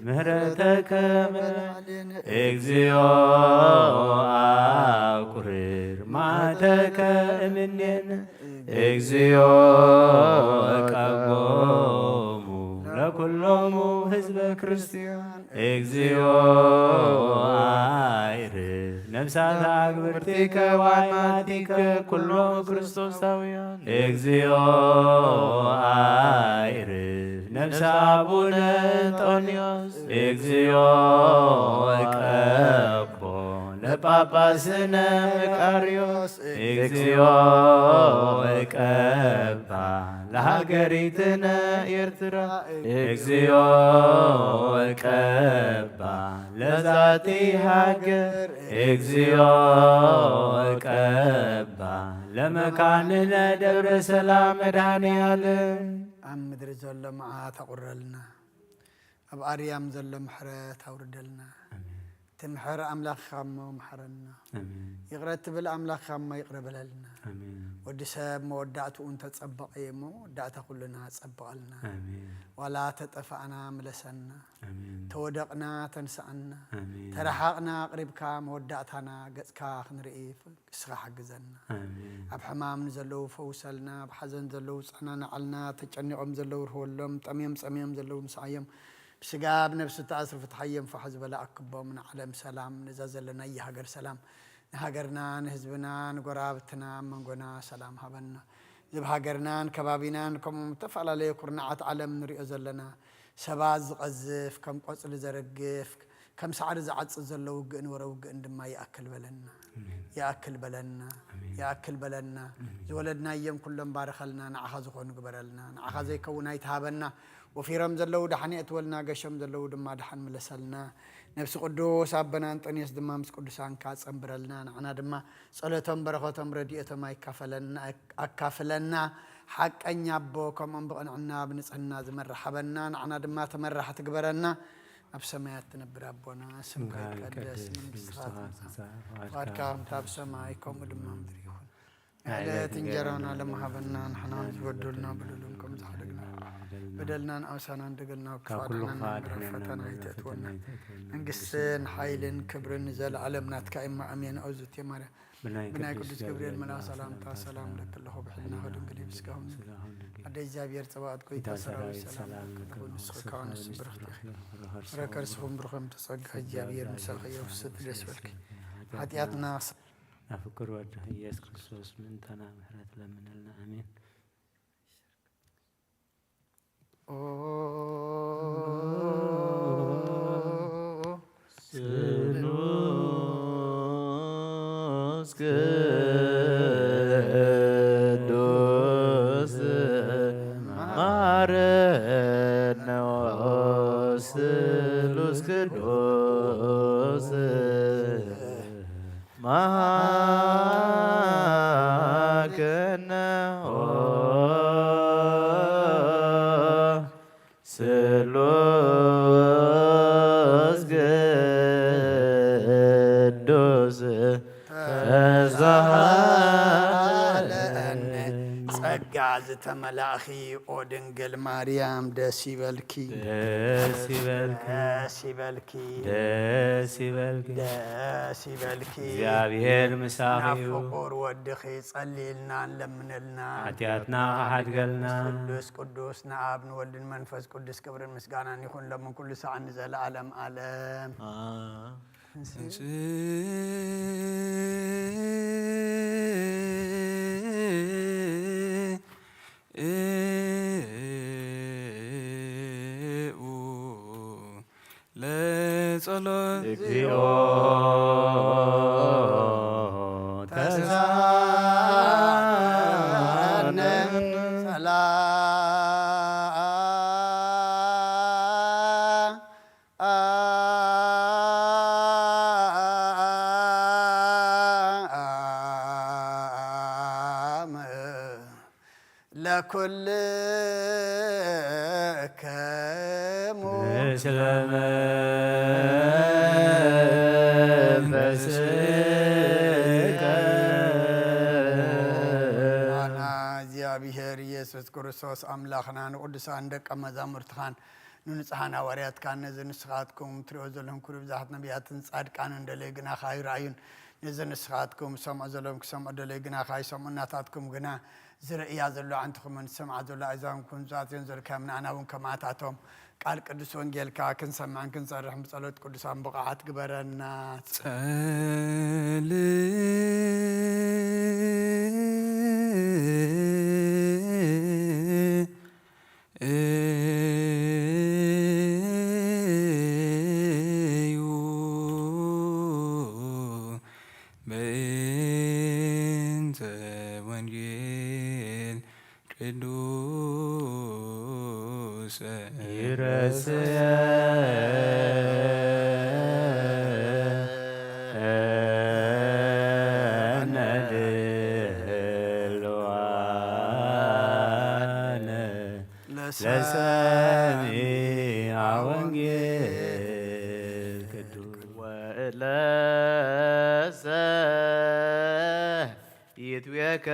ምህረተከ እምነ። እግዚኦ አቁርር መዓተከ እምኔነ። እግዚኦ ቀቦሙ ለኩሎሙ ህዝበ ክርስቲያን። እግዚኦ አይርፍ ነፍሳት አግብርቲከ ወአማቲከ ኩሎም ክርስቶሳውያን። እግዚኦ አይርፍ ነፍሰ አቡነ እንጦንዮስ። እግዚኦ ቀቦ ለጳጳስነ መቃርዮስ። እግዚኦ ቀባ ለሃገሪትነ ኤርትራ። እግዚኦ ቀባ ለዛቲ ሃገር። እግዚኦ ቀባ ለመካንነ ደብረ ሰላም መድኃኔ ዓለም። ኣብ ምድሪ ዘሎ መዓት ኣቑረልና፣ ኣብ ኣርያም ዘሎ ምሕረት ኣውርደልና። ኣሜን። ትምሕር ኣምላኽኻ እሞ ምሓረና። ኣሜን። ይቕረ ትብል ኣምላኽኻ እሞ ይቕረ በለልና። ኣሜን። ወዲ ሰብ መወዳእትኡ እንተጸበቐ እዩ እሞ መወዳእታ ኩልና ጸብቐልና። ኣሜን። ዋላ ተጠፋእና ምለሰና። ኣሜን። ተወደቕና ተንስኣና። ኣሜን። ተረሓቕና ኣቕሪብካ መወዳእታና ገጽካ ክንርኢ ንስኻ ሓግዘና። ኣሜን። ኣብ ሕማም ንዘለዉ ፈውሰልና፣ ኣብ ሓዘን ዘለዉ ጽናንዓልና፣ ተጨኒቖም ዘለዉ ርህወሎም፣ ጠምዮም ጸምዮም ዘለዉ ምስዓዮም፣ ብስጋ ብነብሲ ተኣስሩ ፍትሓዮም፣ ፋሕ ዝበለ ኣክቦም፣ ንዓለም ሰላም፣ ነዛ ዘለናያ ሃገር ሰላም፣ ንሃገርና ንህዝብና ንጎረባብትና ኣብ መንጎና ሰላም ሃበና። እዚ ኣብ ሃገርናን ከባቢናን ከምኡ ኣብ ዝተፈላለዩ ኩርናዓት ዓለም ንሪኦ ዘለና ሰባት ዝቐዝፍ፣ ከም ቆጽሊ ዘረግፍ፣ ከም ሳዕሪ ዝዓጽድ ዘሎ ውግእን ወረ ውግእን ድማ ይኣክል በለና። ኣሜን። ይኣክል በለና። ኣሜን። ይኣክል በለና። ኣሜን። ዝወለድናዮም ኩሎም ባርኸልና፣ ንዓኻ ዝኾኑ ግበረልና። ንዓኻ ኣሜን። ዘይከውን ኣይትሃበና። ወፊሮም ዘለዉ ደሓን የእትወልና፣ ገሾም ዘለዉ ድማ ደሓን ምለሰልና። ነብሲ ቅዱስ ኣቦና እንጦንዮስ ድማ ምስ ቅዱሳንካ ጸንብረልና። ንዓና ድማ ጸሎቶም፣ በረኸቶም፣ ረድኤቶም ኣይካፈለና፣ ኣካፍለና። ሓቀኛ ኣቦ፣ ከምኦም ብቕንዕና ብንጽህና ዝመርሕ ሃበና። ንዓና ድማ ተመራሕቲ ግበረና። ኣብ ሰማያት ትነብር ኣቦና፣ ስምካ ስምካ ይትቀደስ፣ ይትቀደስ፣ መንግስትኻ መንግስትኻ ትምጻእ፣ ትምጻእ፣ ፍቓድካ ፍቓድካ ከምታ ኣብ ሰማይ፣ ከምኡ ድማ ኣብ ምድሪ ይኹን። ዕለት እንጀራና ለመሃበና ንሕና ዝበደሉና በደሎም ከም ዝሓደግና በደልናን ኣውሳናን ደገልና ካብ ክፋት ኩሉ ሓናን ክፋት ምሕረት ሓናን ፈተና ምሕረት ኣይተእትወና። ፈተና ኣይተእትወና። መንግስትን ሓይልን ክብርን ንዘለዓለም ናትካ እማ ኣሜን። ኣውዝቴ ማርያም ብናይ ብናይ ቅዱስ ቅዱስ ገብርኤል ገብርኤል መልኣኽ መልኣኽ ሰላምታ ሰላምታ ሰላም ሰላም ለኪ ኣለኹ፣ ብሕልናኺ ድንግል ኢኺ፣ ብስጋኺ ድንግል ኢኺ፣ ስጋኺ ድንግል ኢኺ። ኣደ እግዚኣብሔር ጸባኦት ጎይታ ኣደ ሰራዊት ሰራዊት ሰላም ሰላም ለኪ ለኪ ኣለኹ፣ ኣለኹ፣ ንስኺ ንስኺ ከኣ ከኣ ንስብርኽቲ ንስብርኽቲ ኢኺ። ኢኺ። ረከ ርስኹም ብሩኽም ተጸጋ እግዚኣብሔር ምሳኺ እዩ፣ ፍስሕቲ ደስ በልኪ። ሓጢኣትና ሓጢኣትና ኣፍቅር ወድኺ ኢየሱስ ክርስቶስ ምእንታና ምሕረት ለምነልና። ኣሜን። ኦ ስሉስ ቅዱስ መሐረነ፣ ኦ ስሉስ ቅዱስ መሐረነ፣ ኦ ስሉስ ቅዱስ ተሳሃለነ። ጸጋ ዝተመላእኺ ኦ ድንግል ማርያም ደስ ይበልኪ። ደስ ይበልኪ። ደስ ይበልኪ። ደስ ይበልኪ። ደስ ይበልኪ። እግዚኣብሔር ምሳኺ እዩ። ናብ ፍቑር ወድኺ ጸልይልና ንለምነልና። ሓጢኣትና ክሓድገልና። ቅዱስ ቅዱስ ንኣብ ንወልድን መንፈስ ቅዱስ ክብርን ምስጋናን ይኹን ሎምን ኩሉ ሰዓት ንዘለዓለም ዓለም። ለጸሎት እግዚኦ ተሳሃለነ። ሰላም ለኩልክሙ ምስለ መንፈስከ። ኣና እግዚኣብሔር ኢየሱስ ክርስቶስ ኣምላኽና ንቅዱሳን ደቀ መዛሙርትኻን ንንጹሓን ሃዋርያትካን ነዚ ንስኻትኩም ትሪኦ ዘለኹም ክብሪ ብዛሓት ነቢያትን ጻድቃንን ደለዩ ግና ካይረኣዩን ነዚ ንስኻትኩም ዝሰምዑ ዘለኹም ክሰምዑ ደለዩ ግና ካይሰምዑ ናታትኩም ግና ዝርእያ ዘሎ ኣዕንትኹምን ዝሰምዓ ዘሎ ኣእዛንኩም ዝኣዝዮን ዘልካዮም ንኣና እውን ከማታቶም ቃል ቅዱስ ወንጌልካ ክንሰምዕን ክንጸርሕን ብጸሎት ቅዱሳን ብቕዓት ግበረና። ጸልዩ እዩ በእንተ ወንጌል ቅዱስ ይረስየነ ድልዋነ ለሰሚዐ ወንጌል ቅዱስ ወእለሰ ይትቤከ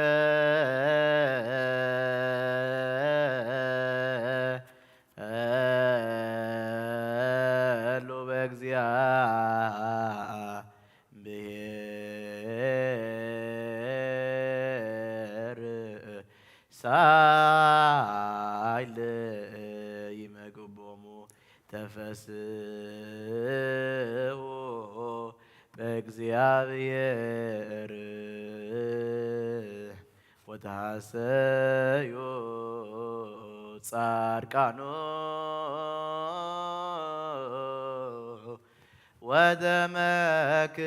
ሉ በእግዚአ ብሔር ሳይል ይመግቦሙ ተፈስሑ በእግዚኣብሔር ወተሐሰዩ ጻድቃኑ ወተመክሁ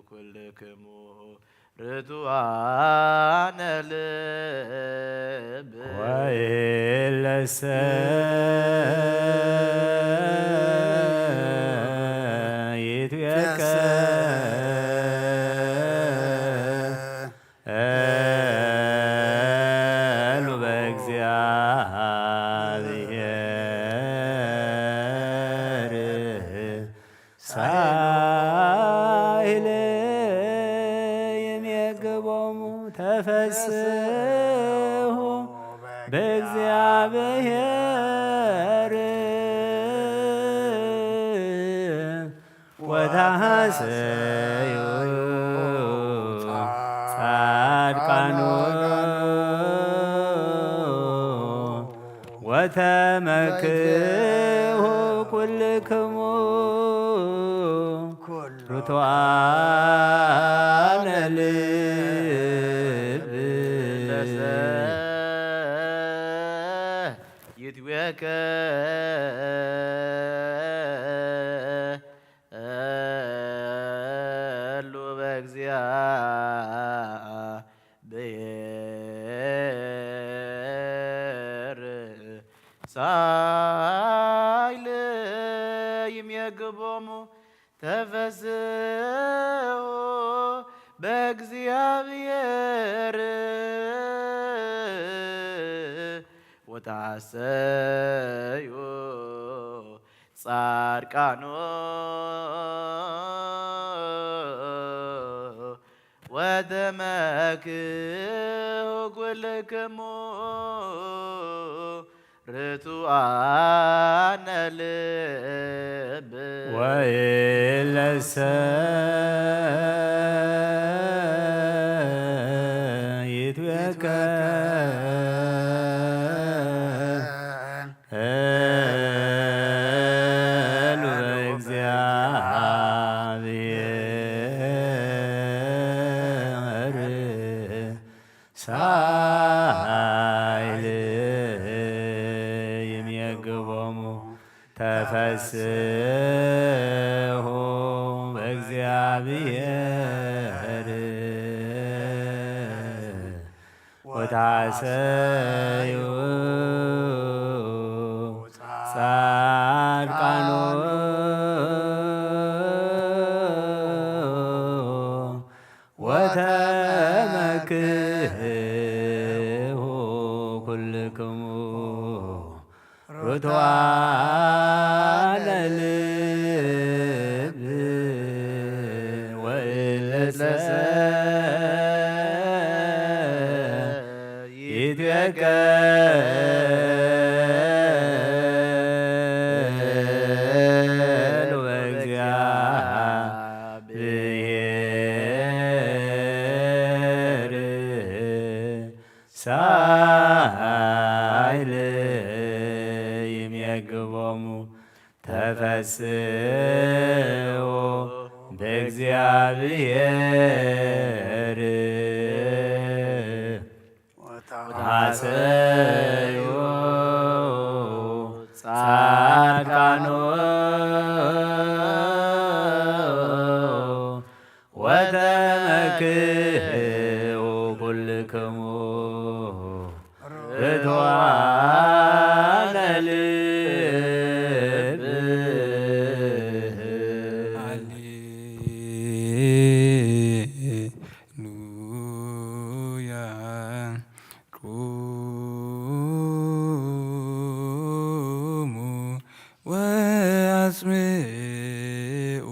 ኩልክሙ ርቱዓነ ልብ ወይለሰ ይትቤከ ሉ በእግዚኣብሔር ሳይል ይሜግቦሙ በእግዚኣብሔር ወታሐሰዩ ጻድቃኑ ወተመክሁ ኩልክሙ ርቱዓነ ልብ። ይትቤከ እሉ በእግዚኣብሔር ሳይለ ይሜግቦሙ ተፈስሑ በእግዚኣብሔር ወታሰዩ ጻድቃኑ ወተመክሁ ኩልክሙ ርቱዓነ ልብ። ወይለሰ ይትቤከ እሉ በእግዚኣብሔር ሳይል ይሜግቦሙ ተፈስሑ በእግዚኣብሔር ወታሰዩ ጻድቃኑ ወተመክሁ ኩልክሙ ርቱዓነ ልብ ወእለሰ ይትቤከ በእግዚኣብሔር ሳይል ይሜግቦሙ ተፈስሑ በእግዚኣብሔር ወታሰዩ ጻድቃኑ ወተመክሑ ኩልክሙ ርቱዓነ ልብ። ሃሌሉያ። ቁሙ ወአስምዑ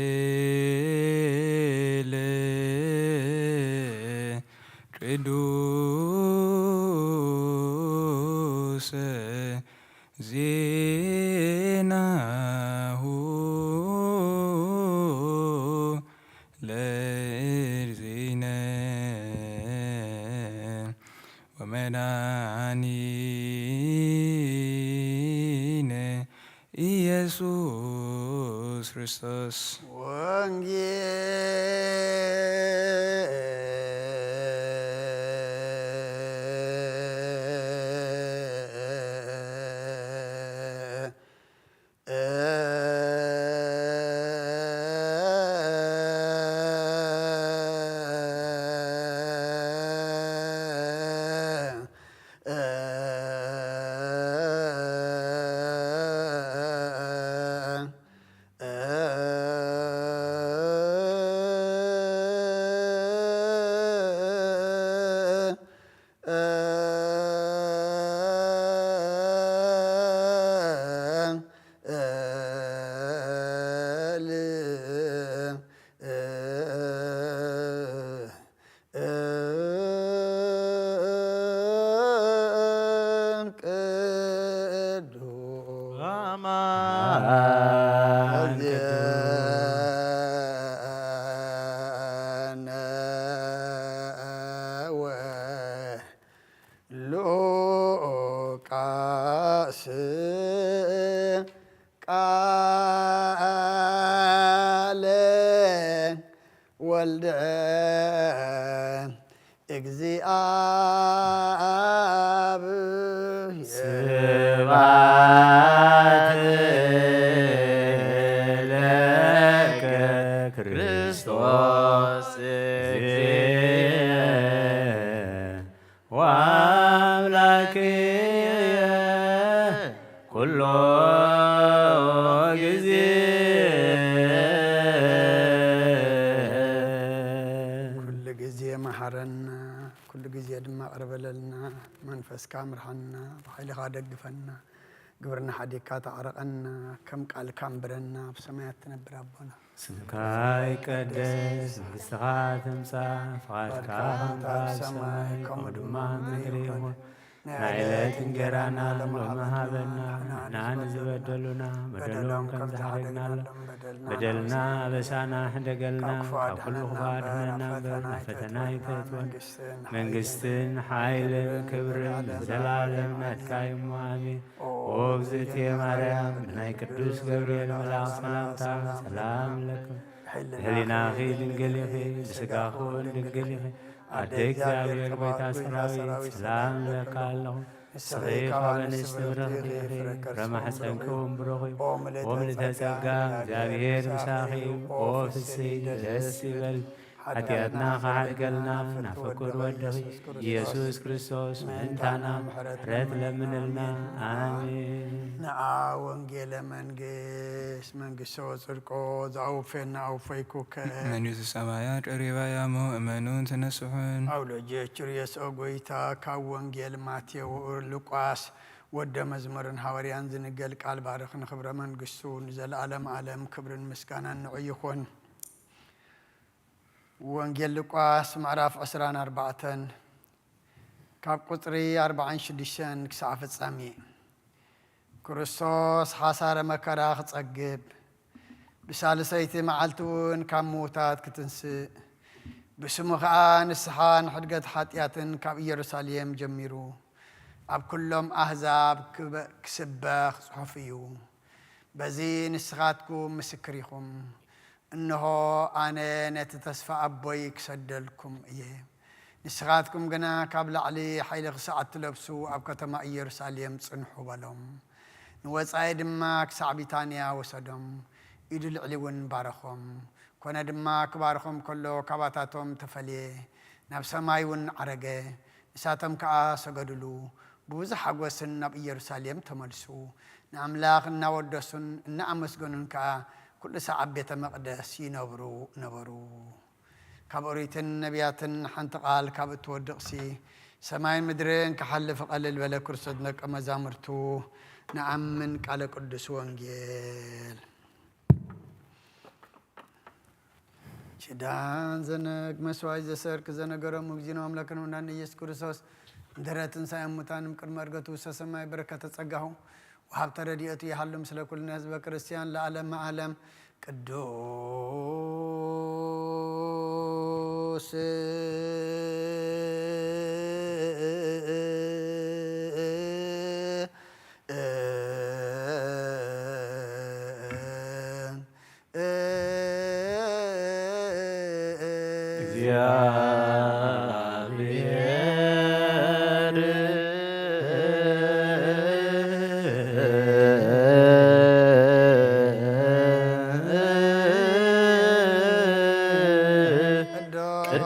ወንጌለ ቅዱሰ ዜናሁ ለእግዚእነ ወመድኃኒነ ኢየሱስ ክርስቶስ። ወንጌል ወልድ እግዚኣብሔር። ስብሐት ለከ ክርስቶስ እግዚእ ወአምላክየ ኩሎ ጊዜ። ኩሉ ግዜ መሓረና፣ ኩሉ ግዜ ድማ ቅርበለልና። መንፈስካ ምርሓና፣ ብሓይልኻ ደግፈና። ግብርና ሓዲግካ ተዓረቐና፣ ከም ቃልካ እንብረና፣ ኣብ ሰማያት ትነብር ኣቦና። ስምካ ይቀደስ፣ መንግስትኻ ትምጻእ፣ ፍቓድካ ከም ኣብ ሰማይ ከምኡ ድማ ኣብ ምድሪ ይኹን። ናይ ዕለት እንጀራና ሎሚ ሃበና፣ ንሕና ንዝበደሉና በደሎም ከም ዝሓደግናሎም፣ በደልና ኣበሳና ሕደገልና፣ ካብ ኩሉ ክፉእ ኣድሕነና እምበር፣ ናብ ፈተና ኣይተእትወና። መንግስትን ሓይልን ክብርን ንዘለኣለም ናትካ እዩ እሞ፣ ኣሜን። ኦ እግዝእትየ ማርያም፣ ብናይ ቅዱስ ገብርኤል መልኣኽ ሰላምታ ሰላም እብለኪ። ብህሊናኺ ድንግል ኢኺ፣ ብስጋኺ እውን ድንግል ኢኺ። ኣደ እግዚኣብሔር፣ ጐይታ ሰራዊት፣ ሰላም እብለኪ ኣለኹ። ንስኺ ካብ ኣንስቲ ብርኽቲ ኢኺ፣ ፍረ ማሕፀንኪ እውን ብሩኽ እዩ። ኦ ምልዕተ ጸጋ፣ እግዚኣብሔር ምሳኺ እዩ። ኦ ፍስሕቲ፣ ደስ ይበል። ሓጢኣትና ክሓድገልና ናብ ፍቁር ወድኺ ኢየሱስ ክርስቶስ ምእንታና ምሕረት ለምንልና። ኣሜን። ንዓ ወንጌለ መንግስት፣ መንግስተ ወጽድቆ ዘአውፌና አውፈይኩከ። መንግስተ ሰማያት ቀሪባ እያ እሞ እመኑን ተነስሑን። አውሎጀ ችርየስ ኦ ጎይታ፣ ካብ ወንጌል ማቴዎ ሉቃስ ወደ መዝሙርን ሃዋርያን ዝንገል ቃል ባርኽ፣ ንኽብረ መንግስቱ ንዘለዓለም ዓለም ክብርን ምስጋናን ንዑ ይኹን። ወንጌል ሉቃስ ምዕራፍ ዕስራን ኣርባዕተን ካብ ቁጽሪ ኣርባዓን ሽዱሽተን ክሳዕ ፍጻሜ። ክርስቶስ ሓሳረ መከራ ክጸግብ፣ ብሳልሰይቲ መዓልቲ እውን ካብ ምዉታት ክትንስእ፣ ብስሙ ኸኣ ንስሓን ሕድገት ሓጢኣትን ካብ ኢየሩሳሌም ጀሚሩ ኣብ ኩሎም ኣህዛብ ክበ-፣ ክስበኽ ጽሑፍ እዩ። በዚ ንስኻትኩም ምስክር ኢኹም። እንሆ፣ ኣነ ነቲ ተስፋ ኣቦይ ክሰደልኩም እየ። ንስኻትኩም ግና ካብ ላዕሊ ሓይሊ ክሳዕ እትለብሱ ኣብ ከተማ ኢየሩሳሌም ጽንሑ በሎም። ንወጻኢ ድማ ክሳዕ ቢታንያ ወሰዶም። ኢዱ ልዕሊ እውን ባረኾም። ኮነ ድማ፣ ክባርኾም ከሎ፣ ካባታቶም ተፈልየ፣ ናብ ሰማይ እውን ዓረገ። ንሳቶም ከኣ ሰገዱሉ። ብብዙሕ ሓጎስን ናብ ኢየሩሳሌም ተመልሱ። ንኣምላኽ እናወደሱን እናኣመስገኑን ከኣ ኩሉ ሳዕ ኣብ ቤተ መቕደስ ይነብሩ ነበሩ። ካብ ኦሪትን ነቢያትን ሓንቲ ቃል ካብ እትወድቕሲ፣ ሰማይን ምድርን ክሓልፍ ቀልል በለ። ክርስቶስ ደቀ መዛሙርቱ ንኣምን። ቃለ ቅዱስ ወንጌል። ኪዳን ዘነግ መስዋዕት ዘሰርክ ዘነገሮም እግዚእነ ኣምላክነ መድኃኒነ ኢየሱስ ክርስቶስ እንድሕረ ትንሳኤ ሙታን ቅድመ ዕርገቱ ውስተ ሰማይ በረከተ ጸጋሁ ወሃብተ ረድኤቱ ይሃሉ ምስለ ኩልነ ህዝበ ክርስቲያን ለዓለመ ዓለም። ቅዱስ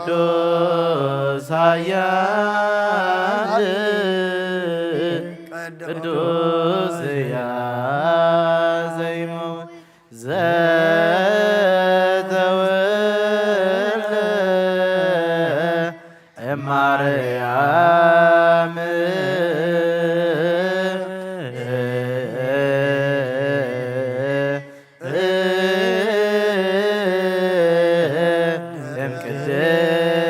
ቅዱስ ኃያል ቅዱስ ሕያል ዘይመውት ዘተወልደ እማርያም እም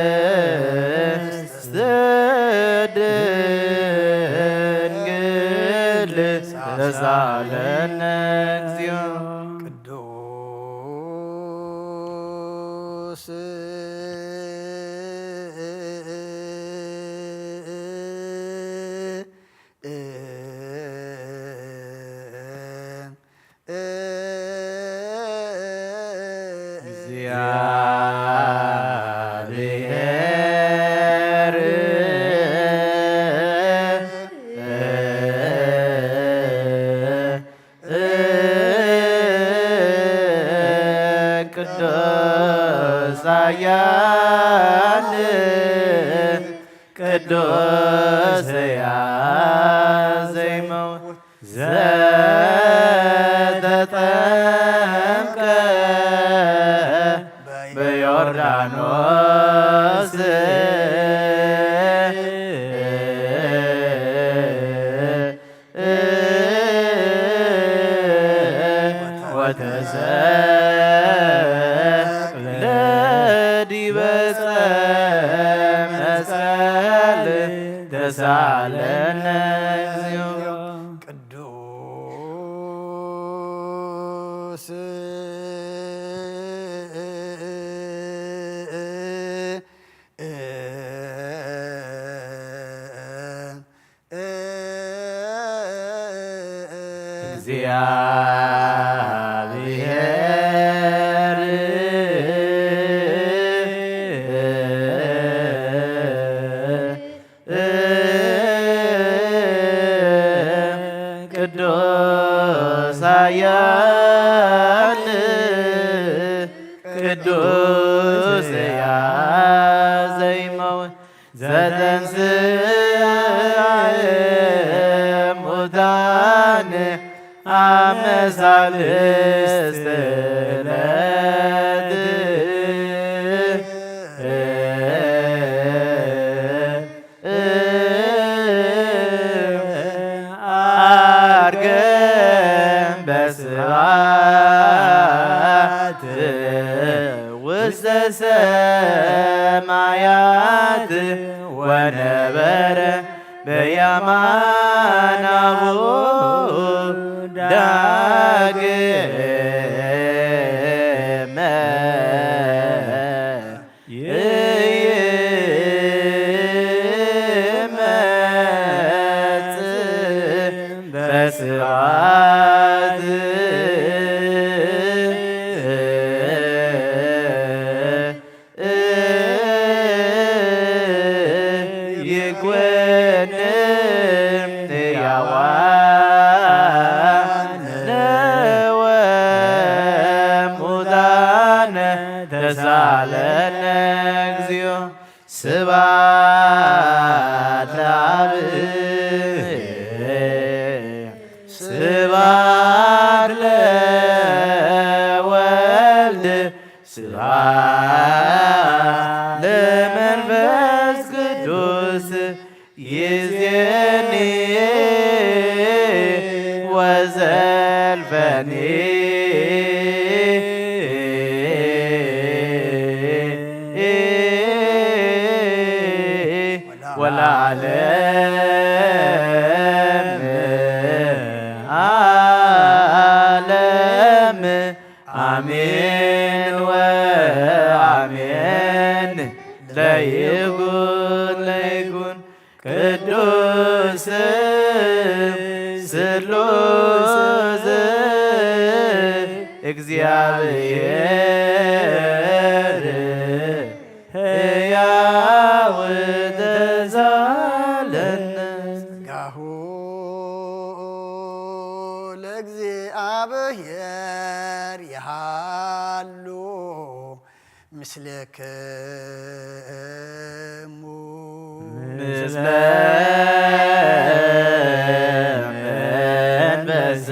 ቅድስት ድንግል ተሳለነ እግዚኦ። ቅዱስ ቅዱስ ኃያል ቅዱስ ሕያው ዘይመውት ዘተጠምቀ በዮርዳኖስ ወተሰቅለ ዲበ ዕፀ መስቀል ተሳለነ እግዚኦ። ቅዱስ እግዚአብሔር ቅዱስ ኃያል ቅዱስ ሕያው ዘይመውት ዘተንሥአ እሙታን አመ ሣልስት ዕለት ዐርገ በስብሐት ውስተ ሰማያት ወነበረ በየማነ አቡሁ ዳግመ ይመጽእ በስብሐት ይኩንን ሕያዋን ወሙታን ተሳለነ እግዚኦ። ስብሐት ለአብ ስብሐት ለወልድ ስብሐት ለመንፈስ ቅዱስ ይእዜኒ ወዘልፈኒ ወለዓለመ ዓለም። አሜን ወአሜን። ለይኩን ለይኩን ቅዱስ ስሉስ እግዚአብሔር ሕያው ተሳለነ። ሥጋሁ ለእግዚአብሔር ይሃሉ ምስሌክሙ። ምስለ መንፈስ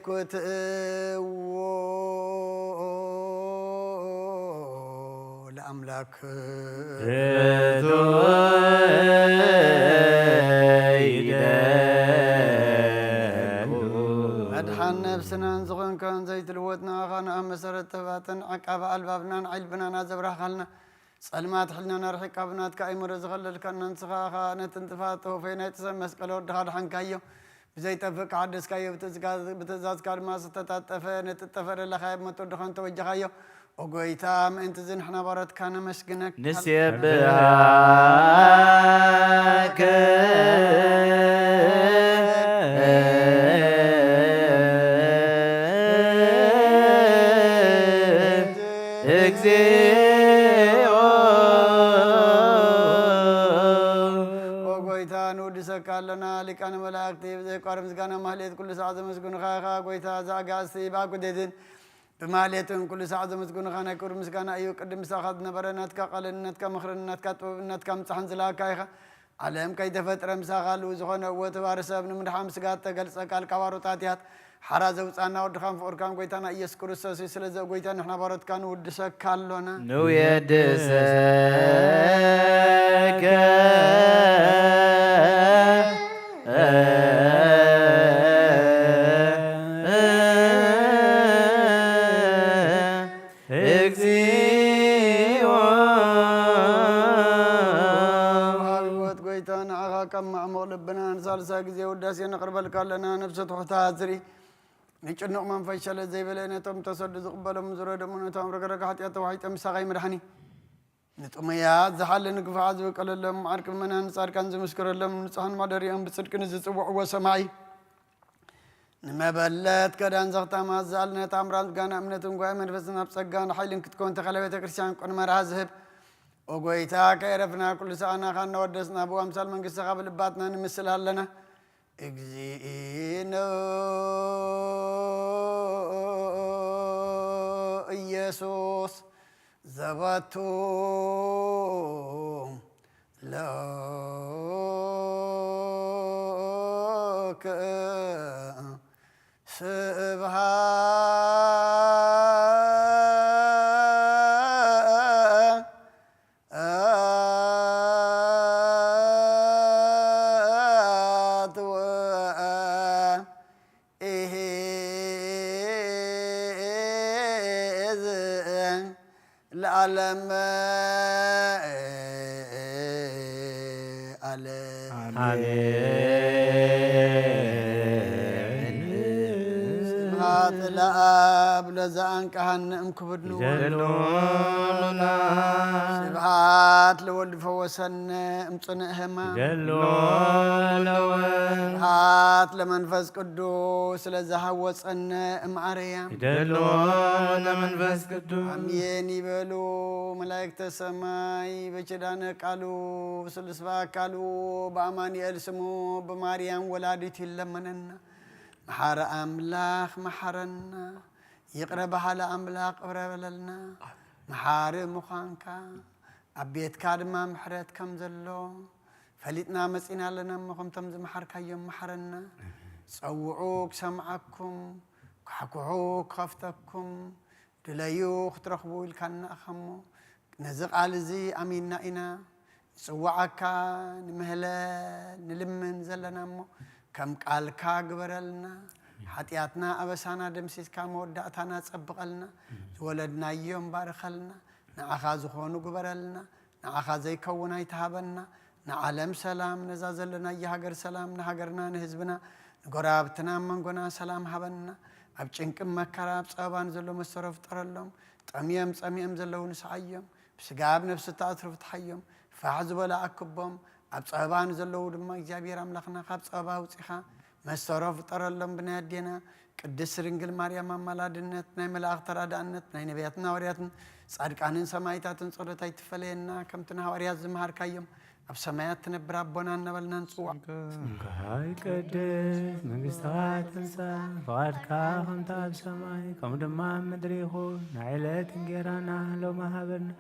ኩትዎ ለአምላክ። ርቱ ይደሉ። መድሓን ነብስናን ዝኾንካን ዘይትልወጥ ንኣኻ ንኣብ መሰረት ተባተን ዓቃቢ ኣልባብናን ዓይልብናን ኣዘብራህኻልና። ጸልማት ሕልናና ርሒቃ ብናትካ ኣይምሮ ዝኸለልካና ንስኻ ኸኣ ነቲ እንጥፋእ ተወፈይ ናይ ጥሰብ መስቀል ወድኻ ድሓንካዮ። ብዘይጠፍእ ክሓደስካዮ ብትእዝጋ-፣ ብትእዛዝካ ድማ ዝተጣጠፈ ነቲ ጠፈረ ለኻየብ መቶ ድኻን ተወጀኻዮ። ኦ ጎይታ፣ ምእንቲ እዚ ንሕና ባሮትካ ነመስግነካ። ንሴብሐከ እግዚኦ። ኦ ጎይታ፣ ንውድሰካ ኣለና፣ ሊቃነ መላእክቲ ቋር ምስጋና ማህሌት ኩሉ ሰዓት ዘመስግኑኻ ኢኻ ጎይታ። እዛ ኣጋእዝቲ ብኣኩቴትን ብማህሌትን ኩሉ ሰዓት ዘመስግኑኻ ናይ ክብሪ ምስጋና እዩ። ቅድም ምሳኻ ዝነበረ ናትካ ቃልን ናትካ ምኽርን ናትካ ጥበብን ናትካ ምጻሕን ዝለኣካ ኢኻ። ዓለም ከይተፈጥረ ምሳኻ ህልው ዝኾነ እወ ተባሪ ሰብ ንምድሓን ስጋ እተገልጸ ቃል ካብ ኣሮት ኣትያት ሓራ ዘውጻና ወድኻን ፍቕርካን ጎይታና ኢየሱስ ክርስቶስ እዩ። ስለዚ ጎይታ ንሕና ባሮትካ ንውድሰካ ኣሎና። ንውየድሰከ እግዚኦ። ሃወት ጎይታ ንዓኻ ካብ ማዕሙቕ ልብና ንሳልሳይ ግዜ ውዳሴ ነቕርበልካ ኣለና። ነብሰ ትሑታት ዝርኢ ንጭኑቕ መንፈስ ሸለ ዘይበለ ነቶም ተሰዱ ዝቕበሎም ዝረደሙ ነቶም ረግረግ ሓጢኣት ተዋሒጦም ምሳኻ ይምርሓኒ። ንጥሙያት ዝሓሊ ንግፉዓት ዝበቀለሎም ዓርቂ ምእመናን ንጻድቃን ዝምስክረሎም ንጹሓን ማደሪኦም ብጽድቂ ንዝጽውዕዎ ሰማዒ ንመበለት ከዳን ዘኽታማት ዝኣልነት ኣምራን ዝጋና እምነትን ጓይ መንፈስን ኣብ ጸጋን ሓይልን ክትከውን ተኸለ ቤተ ክርስቲያን ቅን መርሃ ዝህብ ኦ ጎይታ ከየረፍና ኩሉ ሰዓናኻ እናወደስና ብኡ ኣምሳል መንግስትኻ ብልባትና ንምስል ኣለና። እግዚእነ ኢየሱስ ዘባቱ ለከ ስብሐት ወ- ኢሂ ለዓለም ዓለም። ስብሐት ለአብ ለዘአንቀሐነ እምክብድ ንወሉ። ይደልወና። ስብሐት ለወልድ ፈወሰነ እምጽኑዕ ሕማም። ይደልዎ ለወልድ። ስብሐት ለመንፈስ ቅዱስ ለዘሃወፀነ እምአርያም። ይደልዎ ለመንፈስ ቅዱስ። አሜን ይበሉ መላእክተ ሰማይ በኪዳነ ቃሉ ስሉስ በአካሉ በአማኑኤል ስሙ በማርያም ወላዲት ይለመነና። መሓሪ ኣምላኽ መሓረና። ይቕረ በሃሊ ኣምላኽ ይቕረ በለልና። መሓሪ ምዃንካ ኣብ ቤትካ ድማ ምሕረት ከም ዘሎ ፈሊጥና መጺና ኣለና እሞ ከምቶም ዝመሓርካዮም መሓረና። ጸውዑ ክሰምዓኩም፣ ኳሕኩሑ ክኸፍተኩም፣ ድለዩ ክትረኽቡ ኢልካና ኢኻ እሞ ነዚ ቃል እዚ ኣሚንና ኢና ንጽውዓካ፣ ንምህለል፣ ንልምን ዘለና እሞ ከም ቃልካ ግበረልና። ሓጢኣትና ኣበሳና ደምሲስካ መወዳእታና ጸብቐልና። ዝወለድናዮም ባርኸልና። ንዓኻ ዝኾኑ ግበረልና። ንዓኻ ዘይከውን ኣይትሃበና። ንዓለም ሰላም፣ ነዛ ዘለናያ ሃገር ሰላም፣ ንሃገርና ንህዝብና ንጎረባብትና ኣብ መንጎና ሰላም ሃበና። ኣብ ጭንቅን መከራ ኣብ ጸበባን ዘሎ መሰሮ ፍጠረሎም። ጠምዮም ጸሚኦም ዘለዉ ንስዓዮም። ብስጋ ኣብ ነፍሲ እተኣስሩ ፍትሓዮም። ፋሕ ዝበሉ ኣክቦም። ኣብ ጸበባ ንዘለዉ ድማ እግዚኣብሔር ኣምላኽና ካብ ጸበባ ኣውጺኻ መሰሮ ፍጠረሎም። ብናይ ኣዴና ቅድስት ድንግል ማርያም ኣማላድነት፣ ናይ መላእኽቲ ተራዳእነት፣ ናይ ነቢያትን ሃዋርያትን ጻድቃንን ሰማይታትን ጸሎት ኣይትፈለየና። ከምቲ ንሃዋርያት ዝመሃርካዮም ኣብ ሰማያት ትነብር ኣቦና እናበልና ንጽዋዕ። ስምካ ይቀደስ፣ መንግስትኻ ትምጻእ፣ ፍቓድካ ከምቲ ኣብ ሰማይ ከምኡ ድማ ኣብ ምድሪ ይኹን። ናይ ዕለት እንጌራና ሎሚ ሃበና።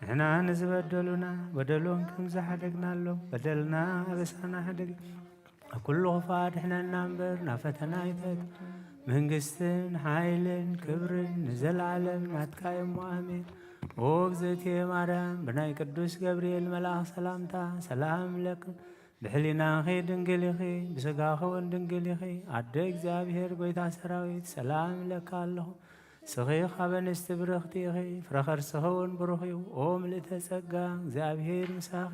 ንሕና ንዝበደሉና በደሎም ከም ዝሓደግናሎም በደልና ኣበሳና ሓደግ። ካብ ኩሉ ክፉእ ኣድሕነና እምበር ናብ ፈተና ኣይተእትወና። መንግስትን ሓይልን ክብርን ንዘለዓለም ናትካ እዩ እሞ ኣሜን። ኦ እግዝእትየ ማርያም ብናይ ቅዱስ ገብርኤል መልኣኽ ሰላምታ ሰላም እብለኪ። ብሕሊናኺ ድንግል ኢኺ፣ ብስጋኺ እውን ድንግል ኢኺ። ኣደ እግዚኣብሔር ጐይታ ሰራዊት ሰላም እብለኪ ኣለኹ። ንስኺ ካብ ኣንስቲ ብርኽቲ ኢኺ፣ ፍረ ከርስኺ እውን ብሩኽ እዩ። ኦ ምልእተ ጸጋ እግዚኣብሔር ምሳኺ።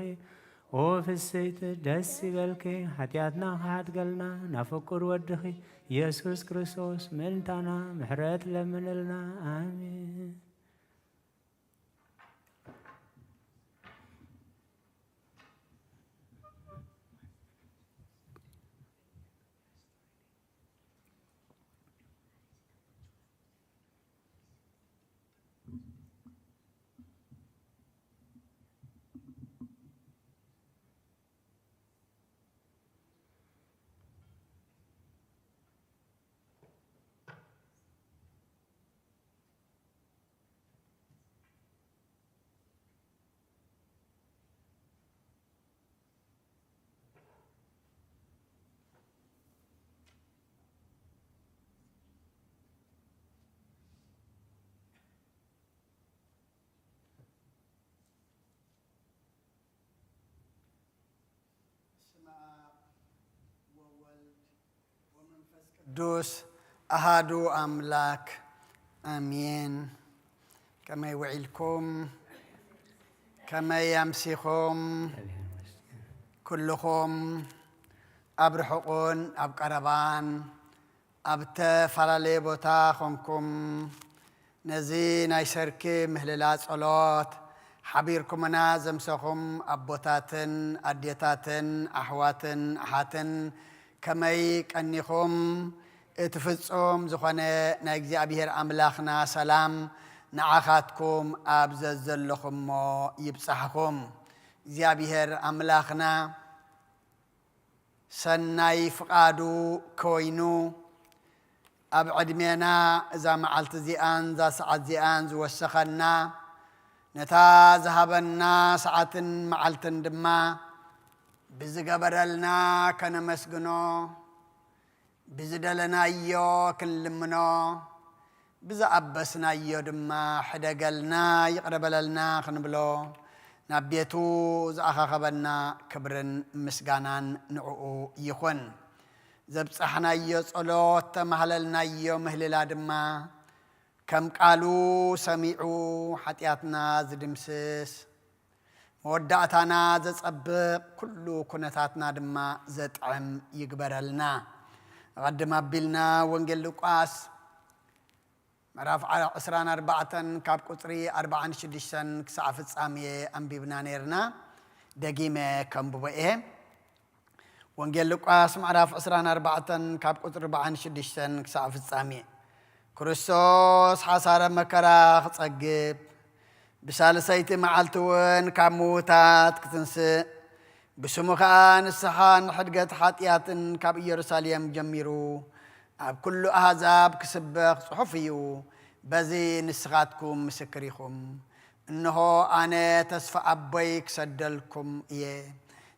ኦ ፍስሕቲ ደስ ይበልኪ፣ ሓጢኣትና ክሓድገልና ናብ ፍቁር ወድኺ ኢየሱስ ክርስቶስ ምእንታና ምሕረት ለምንልና። ኣሜን። ቅዱስ ኣሃዱ ኣምላክ ኣሜን። ከመይ ውዒልኩም? ከመይ ኣምሲኹም? ኩልኹም ኣብ ርሑቕን ኣብ ቀረባን ኣብ ዝተፈላለየ ቦታ ኾንኩም ነዚ ናይ ሰርኪ ምህልላ ጸሎት ሓቢርኩምና ዘምሰኹም ኣቦታትን ኣዴታትን ኣሕዋትን ኣሓትን ከመይ ቀኒኹም? እቲ ፍጹም ዝኾነ ናይ እግዚኣብሔር ኣምላኽና ሰላም ንዓኻትኩም ኣብ ዘዘለኹሞ ይብጻሕኹም። እግዚኣብሔር ኣምላኽና ሰናይ ፍቓዱ ኮይኑ ኣብ ዕድሜና እዛ መዓልቲ እዚኣን እዛ ሰዓት እዚኣን ዝወሰኸና ነታ ዝሃበና ሰዓትን መዓልትን ድማ ብዝገበረልና ከነመስግኖ ብዝደለናዮ ክንልምኖ ብዝኣበስናዮ ድማ ሕደገልና ይቕረ በለልና ክንብሎ ናብ ቤቱ ዝኣኻኸበና ክብርን ምስጋናን ንዕኡ ይኹን። ዘብጻሕናዮ ጸሎት ተማህለልናዮ ምህልላ ድማ ከም ቃሉ ሰሚዑ ሓጢኣትና ዝድምስስ መወዳእታና ዘጸብቕ ኩሉ ኩነታትና ድማ ዘጥዕም ይግበረልና። ኣቐድም ኣቢልና ወንጌል ሉቃስ ምዕራፍ ዕስራን ኣርባዕተን ካብ ቁጽሪ ኣርባዓን ሽዱሽተን ክሳዕ ፍጻሜ ኣንቢብና ነይርና። ደጊመ ከንብቦ እየ። ወንጌል ሉቃስ ምዕራፍ ዕስራን ኣርባዕተን ካብ ቁጽሪ ኣርባዓን ሽዱሽተን ክሳዕ ፍጻሜ። ክርስቶስ ሓሳረ መከራ ክጸግብ ብሳልሰይቲ መዓልቲ እውን ካብ ምዉታት ክትንስእ ብስሙ ኸኣ ንስሓን ሕድገት ሓጢኣትን ካብ ኢየሩሳሌም ጀሚሩ ኣብ ኩሉ ኣህዛብ ክስበኽ ጽሑፍ እዩ። በዚ ንስኻትኩም ምስክር ኢኹም። እንሆ ኣነ ተስፋ ኣቦይ ክሰደልኩም እየ።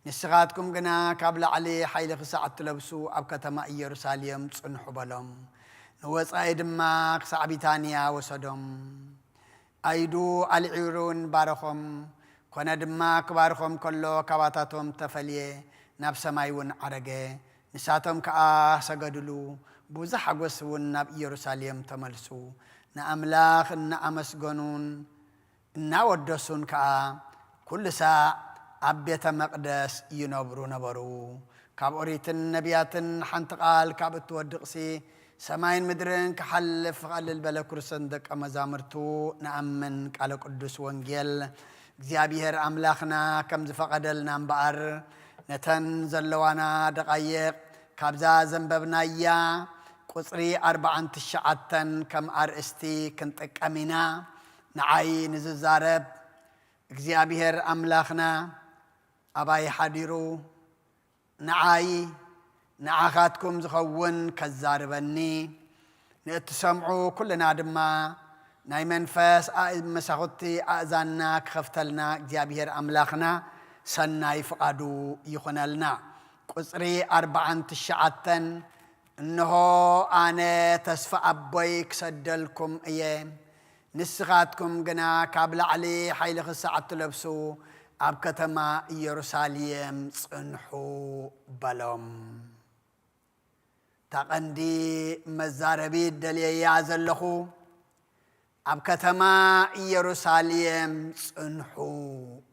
ንስኻትኩም ግና ካብ ላዕሊ ሓይሊ ክሳዕ እትለብሱ ኣብ ከተማ ኢየሩሳሌም ጽንሑ በሎም። ንወጻኢ ድማ ክሳዕ ቢታንያ ወሰዶም። ኣይዱ ኣልዒሩን ባረኾም። ኮነ ድማ ክባርኾም ከሎ ካባታቶም ተፈልየ ናብ ሰማይ እውን ዓረገ። ንሳቶም ከኣ ሰገዱሉ። ብዙሕ ሓጎስ እውን ናብ ኢየሩሳሌም ተመልሱ። ንኣምላኽ እናኣመስገኑን እናወደሱን ከኣ ኩሉ ሳዕ ኣብ ቤተ መቕደስ ይነብሩ ነበሩ። ካብ ኦሪትን ነቢያትን ሓንቲ ቃል ካብ እትወድቕሲ ሰማይን ምድርን ክሓልፍ ክቐልል በለ። ክርስቶስን ደቀ መዛሙርቱ ንኣምን። ቃለ ቅዱስ ወንጌል እግዚኣብሔር ኣምላኽና ከም ዝፈቐደልና እምበኣር ነተን ዘለዋና ደቓይቕ ካብዛ ዘንበብናያ ቁጽሪ ኣርባዓን ትሽዓተን ከም ኣርእስቲ ክንጥቀም ኢና። ንዓይ ንዝዛረብ እግዚኣብሔር ኣምላኽና ኣባይ ሓዲሩ ንዓይ ንዓኻትኩም ዝኸውን ከዛርበኒ ንእትሰምዑ ኩልና ድማ ናይ መንፈስ ኣእ- መሳኹቲ ኣእዛንና ክኸፍተልና እግዚኣብሔር ኣምላኽና ሰናይ ፍቓዱ ይኹነልና። ቁጽሪ ኣርባዓን ትሽዓተን እንሆ ኣነ ተስፋ ኣቦይ ክሰደልኩም እየ፣ ንስኻትኩም ግና ካብ ላዕሊ ሓይሊ ክሳዕ እትለብሱ ኣብ ከተማ ኢየሩሳሌም ጽንሑ በሎም። እታ ቀንዲ መዛረቢት ደልየያ ዘለኹ ኣብ ከተማ ኢየሩሳሌም ጽንሑ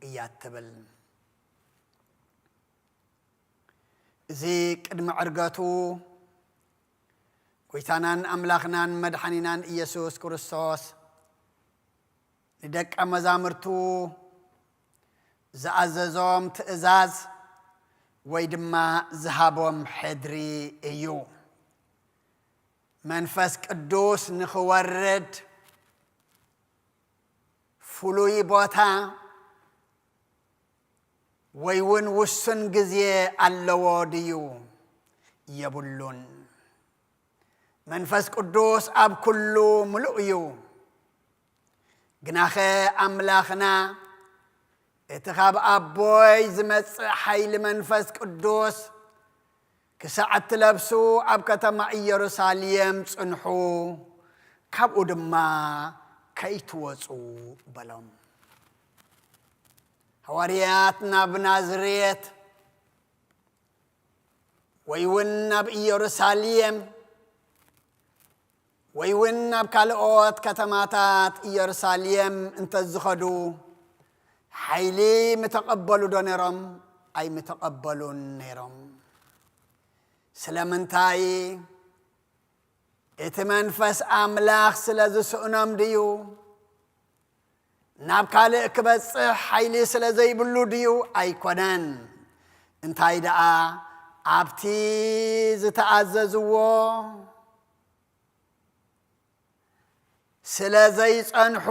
እያ ትብል። እዚ ቅድሚ ዕርገቱ ጎይታናን ኣምላኽናን መድሓኒናን ኢየሱስ ክርስቶስ ንደቀ መዛሙርቱ ዝኣዘዞም ትእዛዝ ወይ ድማ ዝሃቦም ሕድሪ እዩ። መንፈስ ቅዱስ ንኽወርድ ፍሉይ ቦታ ወይ እውን ውሱን ግዜ ኣለዎ ድዩ? የብሉን። መንፈስ ቅዱስ ኣብ ኩሉ ምሉእ እዩ። ግናኸ ኣምላኽና እቲ ካብ ኣቦይ ዝመጽእ ሓይሊ መንፈስ ቅዱስ ክሳዕ እትለብሱ ኣብ ከተማ ኢየሩሳሌም ጽንሑ፣ ካብኡ ድማ ከይትወጹ በሎም። ሃዋርያት ናብ ናዝሬት ወይ እውን ናብ ኢየሩሳሌም ወይ እውን ናብ ካልኦት ከተማታት ኢየሩሳሌም እንተዝኸዱ፣ ሓይሊ ምተቐበሉ ዶ ነይሮም? ኣይምተቐበሉን ነይሮም። ስለምንታይ? እቲ መንፈስ ኣምላኽ ስለ ዝስእኖም ድዩ? ናብ ካልእ ክበጽሕ ሓይሊ ስለ ዘይብሉ ድዩ? ኣይኮነን። እንታይ ደኣ፣ ኣብቲ ዝተኣዘዝዎ ስለ ዘይጸንሑ፣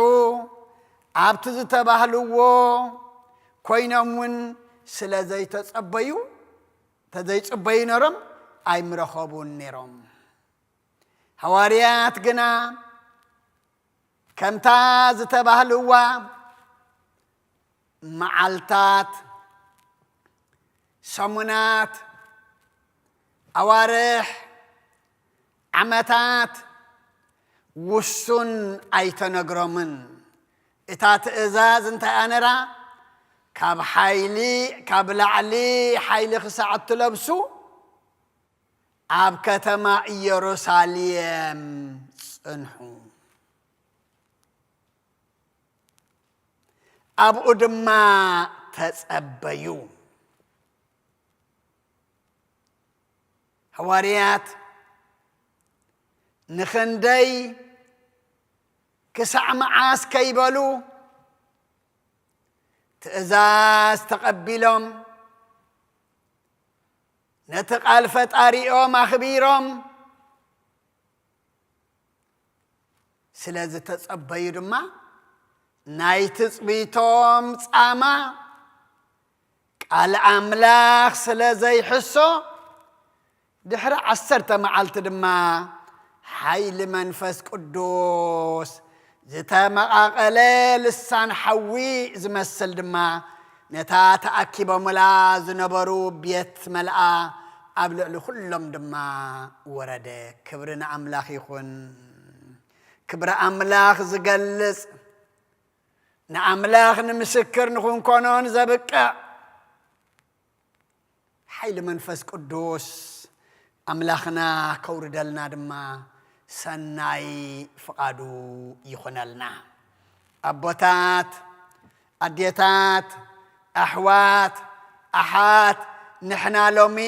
ኣብቲ ዝተባህልዎ ኮይኖም እውን ስለ ዘይተጸበዩ፣ እንተዘይጽበዩ ነይሮም ኣይምረኸቡን ነይሮም። ሃዋርያት ግና ከምታ ዝተባህልዋ መዓልታት፣ ሰሙናት፣ ኣዋርሕ፣ ዓመታት ውሱን ኣይተነግሮምን። እታ ትእዛዝ እንታይ ኣነራ? ካብ ሓይሊ፣ ካብ ላዕሊ ሓይሊ ክሳዕ እትለብሱ፣ ኣብ ከተማ ኢየሩሳሌም ጽንሑ፣ ኣብኡ ድማ ተጸበዩ። ሃዋርያት ንኽንደይ ክሳዕ መዓስ ከይበሉ ትእዛዝ ተቐቢሎም፣ ነቲ ቃል ፈጣሪኦም ኣኽቢሮም ስለ ዝተጸበዩ ድማ፣ ናይ ትጽቢቶም ጻማ ቃል ኣምላኽ ስለ ዘይሕሶ፣ ድሕሪ ዓሰርተ መዓልቲ ድማ ሓይሊ መንፈስ ቅዱስ፣ ዝተመቓቐለ ልሳን ሓዊ ዝመስል ድማ፣ ነታ ተኣኪቦምላ ዝነበሩ ቤት መልኣ፣ ኣብ ልዕሊ ኩሎም ድማ ወረደ። ክብሪ ንኣምላኽ ይኹን። ክብሪ ኣምላኽ ዝገልጽ፣ ንኣምላኽ ንምስክር ንኽንኮኖን ዘብቅዕ ሓይሊ መንፈስ ቅዱስ ኣምላኽና ከውርደልና ድማ ሰናይ ፍቓዱ ይኹነልና። ኣቦታት፣ ኣዴታት፣ ኣሕዋት፣ ኣሓት፣ ንሕና ሎሚ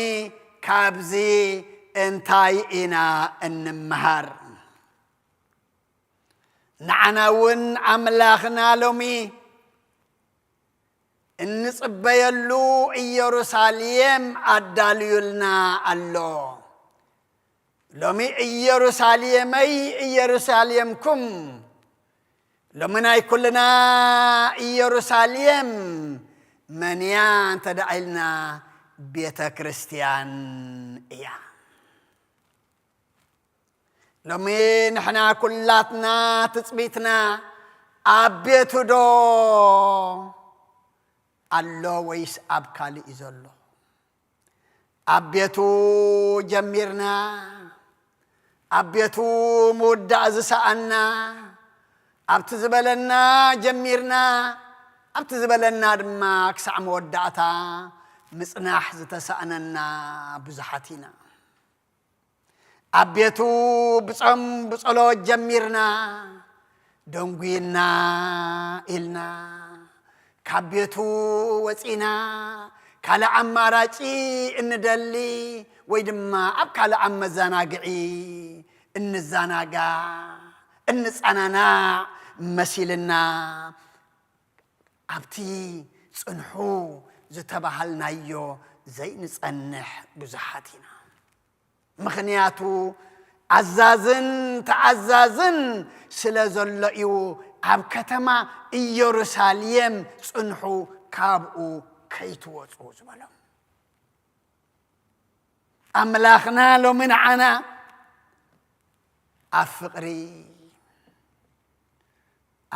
ካብዚ እንታይ ኢና እንምሃር? ንዓና እውን ኣምላኽና ሎሚ እንጽበየሉ ኢየሩሳሌም ኣዳልዩልና ኣሎ። ሎሚ ኢየሩሳሌመይ ኢየሩሳሌምኩም፣ ሎሚ ናይ ኩልና ኢየሩሳሌም መን እያ እንተ ደኣ ኢልና፣ ቤተ ክርስቲያን እያ። ሎሚ ንሕና ኩላትና ትጽቢትና ኣብ ቤቱ ዶ ኣሎ ወይስ ኣብ ካልእ እዩ ዘሎ? ኣብ ቤቱ ጀሚርና፣ ኣብ ቤቱ ምውዳእ ዝሰኣና፣ ኣብቲ ዝበለና ጀሚርና፣ ኣብቲ ዝበለና ድማ ክሳዕ መወዳእታ ምጽናሕ ዝተሳእነና ብዙሓት ኢና። ኣብ ቤቱ ብጾም ብጸሎት ጀሚርና፣ ደንጉይና ኢልና፣ ካብ ቤቱ ወጺና፣ ካልእ ኣማራጺ እንደሊ ወይ ድማ ኣብ ካልእ ኣብ መዘናግዒ እንዘናጋዕ፣ እንጸናናዕ መሲልና፣ ኣብቲ ጽንሑ ዝተባሃልናዮ ዘይንጸንሕ ብዙሓት ኢና። ምኽንያቱ ኣዛዝን ተኣዛዝን ስለ ዘሎ እዩ ኣብ ከተማ ኢየሩሳሌም ጽንሑ፣ ካብኡ ከይትወጹ ዝበሎም። ኣምላኽና ሎሚ ንዓና ኣብ ፍቕሪ፣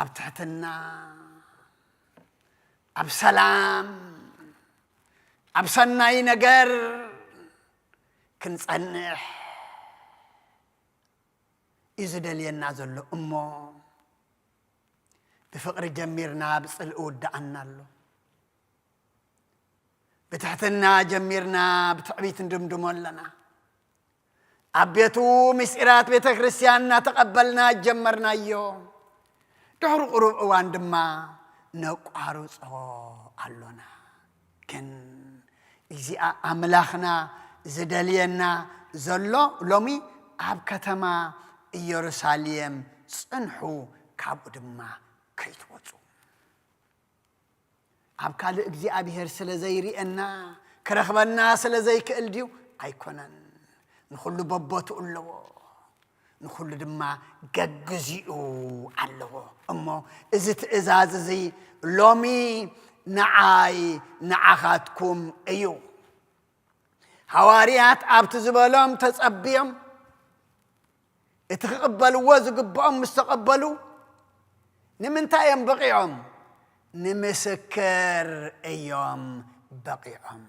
ኣብ ትሕትና፣ ኣብ ሰላም፣ ኣብ ሰናይ ነገር ክንጸንሕ እዩ ዝደልየና ዘሎ። እሞ ብፍቕሪ ጀሚርና ብጽልኢ ውድኣና ኣሎ። ብትሕትና ጀሚርና ብትዕቢት ንድምድሞ ኣለና። ኣብ ቤቱ ምስጢራት ቤተ ክርስቲያን እናተቐበልና ጀመርናዮ። ድሕሪ ቁሩብ እዋን ድማ ነቋርጾ ኣሎና። ግን እግዚኣብሔር ኣምላኽና ዝደልየና ዘሎ ሎሚ ኣብ ከተማ ኢየሩሳሌም ጽንሑ፣ ካብኡ ድማ ከይትወጹ። ኣብ ካልእ እግዚኣብሔር ስለ ዘይርእየና ክረኽበና ስለ ዘይክእል ድዩ? ኣይኮነን። ንኹሉ በቦትኡ ኣለዎ፣ ንኹሉ ድማ ገግዚኡ ኣለዎ። እሞ እዚ ትእዛዝ እዚ ሎሚ ንዓይ ንዓኻትኩም እዩ። ሃዋርያት ኣብቲ ዝበሎም ተጸብዮም፣ እቲ ክቕበልዎ ዝግብኦም ምስ ተቐበሉ፣ ንምንታይ እዮም በቒዖም? ንምስክር እዮም በቒዖም።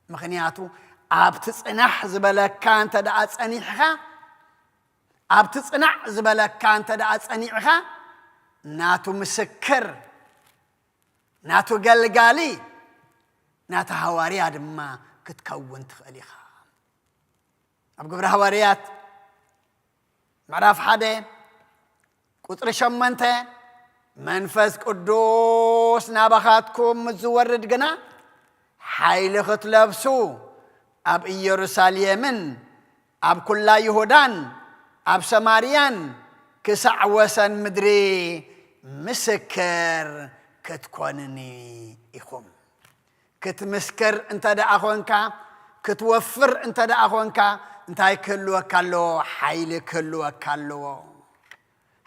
ምኽንያቱ ኣብቲ ጽናሕ ዝበለካ እንተ ደኣ ጸኒሕኻ፣ ኣብቲ ጽናዕ ዝበለካ እንተ ደኣ ጸኒዕኻ፣ ናቱ ምስክር፣ ናቱ ገልጋሊ፣ ናቱ ሃዋርያ ድማ ክትከውን ትኽእል ኢኻ። ኣብ ግብሪ ሃዋርያት ምዕራፍ ሓደ ቁጽሪ ሸሞንተ፣ መንፈስ ቅዱስ ናባኻትኩም ምስ ዝወርድ ግና፣ ሓይሊ ክትለብሱ፣ ኣብ ኢየሩሳሌምን ኣብ ኩላ ይሁዳን ኣብ ሰማርያን ክሳዕ ወሰን ምድሪ ምስክር ክትኮኑኒ ኢኹም። ክትምስክር እንተ ደኣ ኾንካ፣ ክትወፍር እንተ ደኣ ኾንካ፣ እንታይ ክህልወካ ኣለዎ? ሓይሊ ክህልወካ ኣለዎ።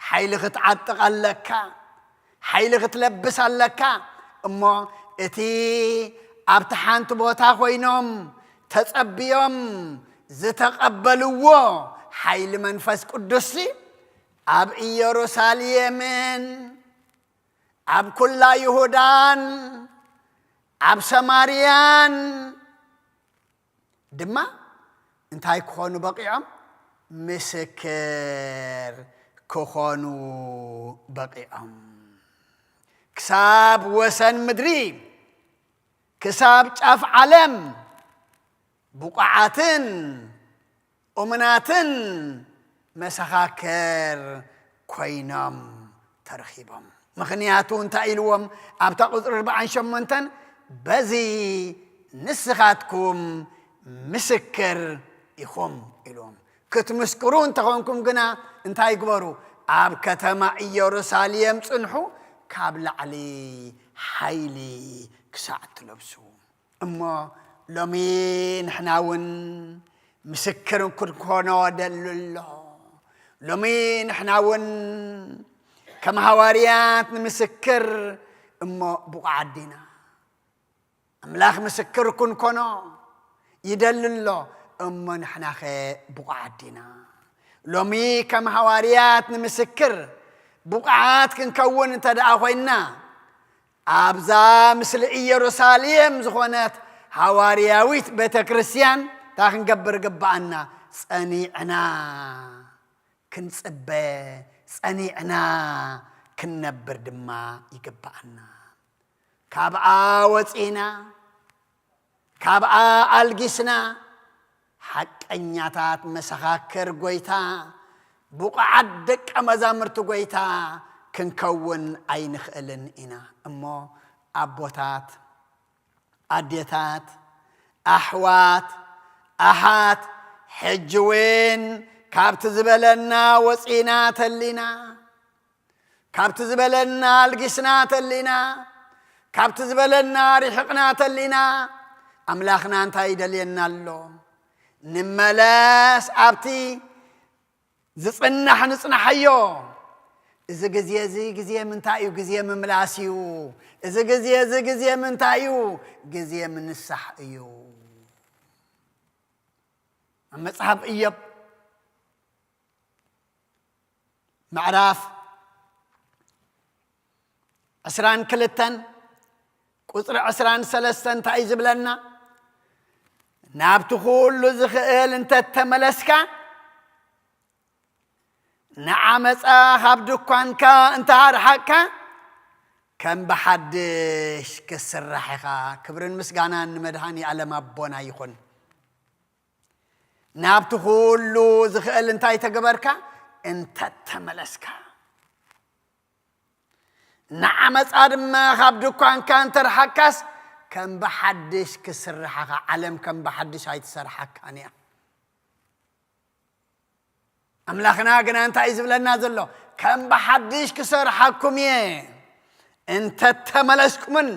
ሓይሊ ክትዓጥቕ ኣለካ። ሓይሊ ክትለብስ ኣለካ። እሞ እቲ ኣብቲ ሓንቲ ቦታ ኮይኖም ተጸብዮም ዝተቐበልዎ ሓይሊ መንፈስ ቅዱስሲ ኣብ ኢየሩሳሌምን ኣብ ኩላ ይሁዳን ኣብ ሰማርያን ድማ እንታይ ክኾኑ በቒዖም? ምስክር ክኾኑ በቒዖም። ክሳብ ወሰን ምድሪ፣ ክሳብ ጫፍ ዓለም ብቑዓትን እሙናትን መሰኻክር ኮይኖም ተረኺቦም። ምኽንያቱ እንታይ ኢልዎም? ኣብታ ቁጽሪ ኣርባዓን ሸሞንተን፣ በዚ ንስኻትኩም ምስክር ኢኹም ኢልዎም። ክትምስክሩ እንተኾንኩም ግና እንታይ ግበሩ? ኣብ ከተማ ኢየሩሳሌም ጽንሑ፣ ካብ ላዕሊ ሓይሊ ክሳዕ ትለብሱ። እሞ ሎሚ ንሕና እውን ምስክር ክንኮኖ ደሊ ኣሎ። ሎሚ ንሕና እውን ከም ሃዋርያት ንምስክር እሞ ብቑዓት ዲና? ኣምላኽ ምስክር ክንኮኖ ይደሊ ኣሎ። እሞ ንሕናኸ ብቑዓት ዲና? ሎሚ ከም ሃዋርያት ንምስክር ብቑዓት ክንከውን እንተ ደኣ ኮይንና፣ ኣብዛ ምስሊ ኢየሩሳሌም ዝኾነት ሃዋርያዊት ቤተ ክርስቲያን እንታይ ክንገብር ይግብኣና? ጸኒዕና ክንጽበ፣ ጸኒዕና ክንነብር ድማ ይግብኣና። ካብኣ ወጺእና፣ ካብኣ ኣልጊስና፣ ሓቀኛታት መሰኻክር ጐይታ፣ ብቑዓት ደቀ መዛሙርቲ ጐይታ ክንከውን ኣይንኽእልን ኢና። እሞ ኣቦታት፣ ኣዴታት፣ ኣሕዋት፣ ኣሓት፣ ሕጂ እውን ካብቲ ዝበለና ወጺእና ተሊና፣ ካብቲ ዝበለና ኣልጊስና ተሊና፣ ካብቲ ዝበለና ርሒቕና ተሊና፣ ኣምላኽና እንታይ ይደልየና ኣሎ? ንመለስ ኣብቲ ዝጽናሕ ንጽናሓዮ። እዚ ግዜ እዚ ግዜ ምንታይ እዩ? ግዜ ምምላስ እዩ። እዚ ግዜ እዚ ግዜ ምንታይ እዩ? ግዜ ምንሳሕ እዩ። ኣብ መጽሓፍ ኢዮብ ምዕራፍ ዕስራን ክልተን ቁጽሪ ዕስራን ሰለስተን እንታይ እዩ ዝብለና? ናብቲ ኩሉ ዝኽእል እንተተመለስካ፣ ንዓመጻ ካብ ድኳንካ እንተ ኣርሓቕካ፣ ከም ብሓድሽ ክትስራሕ ኢኻ። ክብርን ምስጋናን ንመድሃኔ ዓለም ኣቦና ይኹን። ናብቲ ኩሉ ዝኽእል እንታይ ተገበርካ? እንተተመለስካ። ንዓመፃ ድማ ካብ ድኳንካ እንተረሓካስ ከም ብሓድሽ ክስርሓኻ። ዓለም ከም ብሓድሽ ኣይትሰርሓካን እያ። ኣምላኽና ግና እንታይ እዩ ዝብለና ዘሎ? ከም ብሓድሽ ክሰርሓኩም እየ፣ እንተተመለስኩምን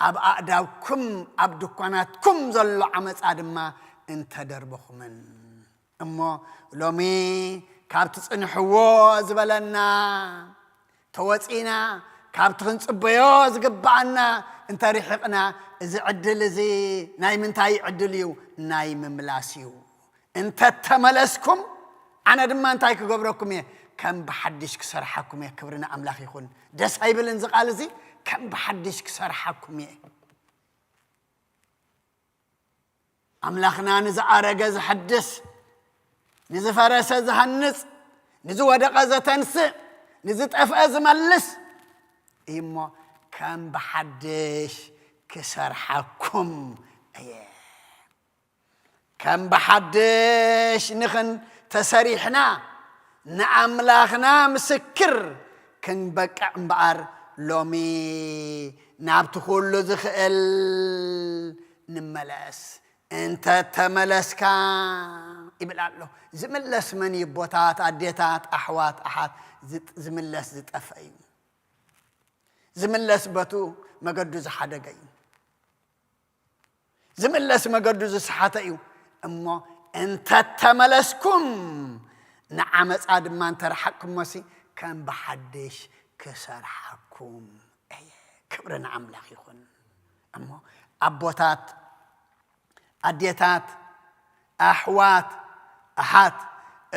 ኣብ ኣእዳውኩም ኣብ ድኳናትኩም ዘሎ ዓመፃ ድማ እንተደርበኹምን። እሞ ሎሚ ካብቲ ጽንሕዎ ዝበለና ተወጺና፣ ካብቲ ክንጽበዮ ዝግብኣና እንተርሒቕና፣ እዚ ዕድል እዚ ናይ ምንታይ ዕድል እዩ? ናይ ምምላስ እዩ። እንተተመለስኩም፣ ኣነ ድማ እንታይ ክገብረኩም እየ? ከም ብሓድሽ ክሰርሓኩም እየ። ክብሪ ንኣምላኽ ይኹን። ደስ ኣይብልን እዚ ቃል እዚ? ከም ብሓድሽ ክሰርሓኩም እየ። ኣምላኽና ንዝኣረገ ዝሐድስ፣ ንዝፈረሰ ዝሃንጽ፣ ንዝወደቐ ዘተንስእ፣ ንዝጠፍአ ዝመልስ እዩ እሞ፣ ከም ብሓድሽ ክሰርሓኩም እየ። ከም ብሓድሽ ንኽን ተሰሪሕና፣ ንኣምላኽና ምስክር ክንበቅዕ እምበኣር፣ ሎሚ ናብቲ ኩሉ ዝኽእል ንመለስ። እንተ ተመለስካ ይብል ኣሎ። ዝምለስ መን እዩ? ኣቦታት፣ ኣዴታት፣ ኣሕዋት፣ ኣሓት፣ ዝጥ-፣ ዝምለስ ዝጠፍአ እዩ። ዝምለስ በቱ መገዱ ዝሓደገ እዩ። ዝምለስ መገዱ ዝሰሓተ እዩ። እሞ እንተ ተመለስኩም፣ ንዓመፃ ድማ እንተረሓቅኩሞሲ፣ ከም ብሓድሽ ክሰርሓኩም እየ። ክብሪ ንኣምላኽ ይኹን። እሞ ኣቦታት፣ ኣዴታት፣ ኣሕዋት፣ ኣሓት፣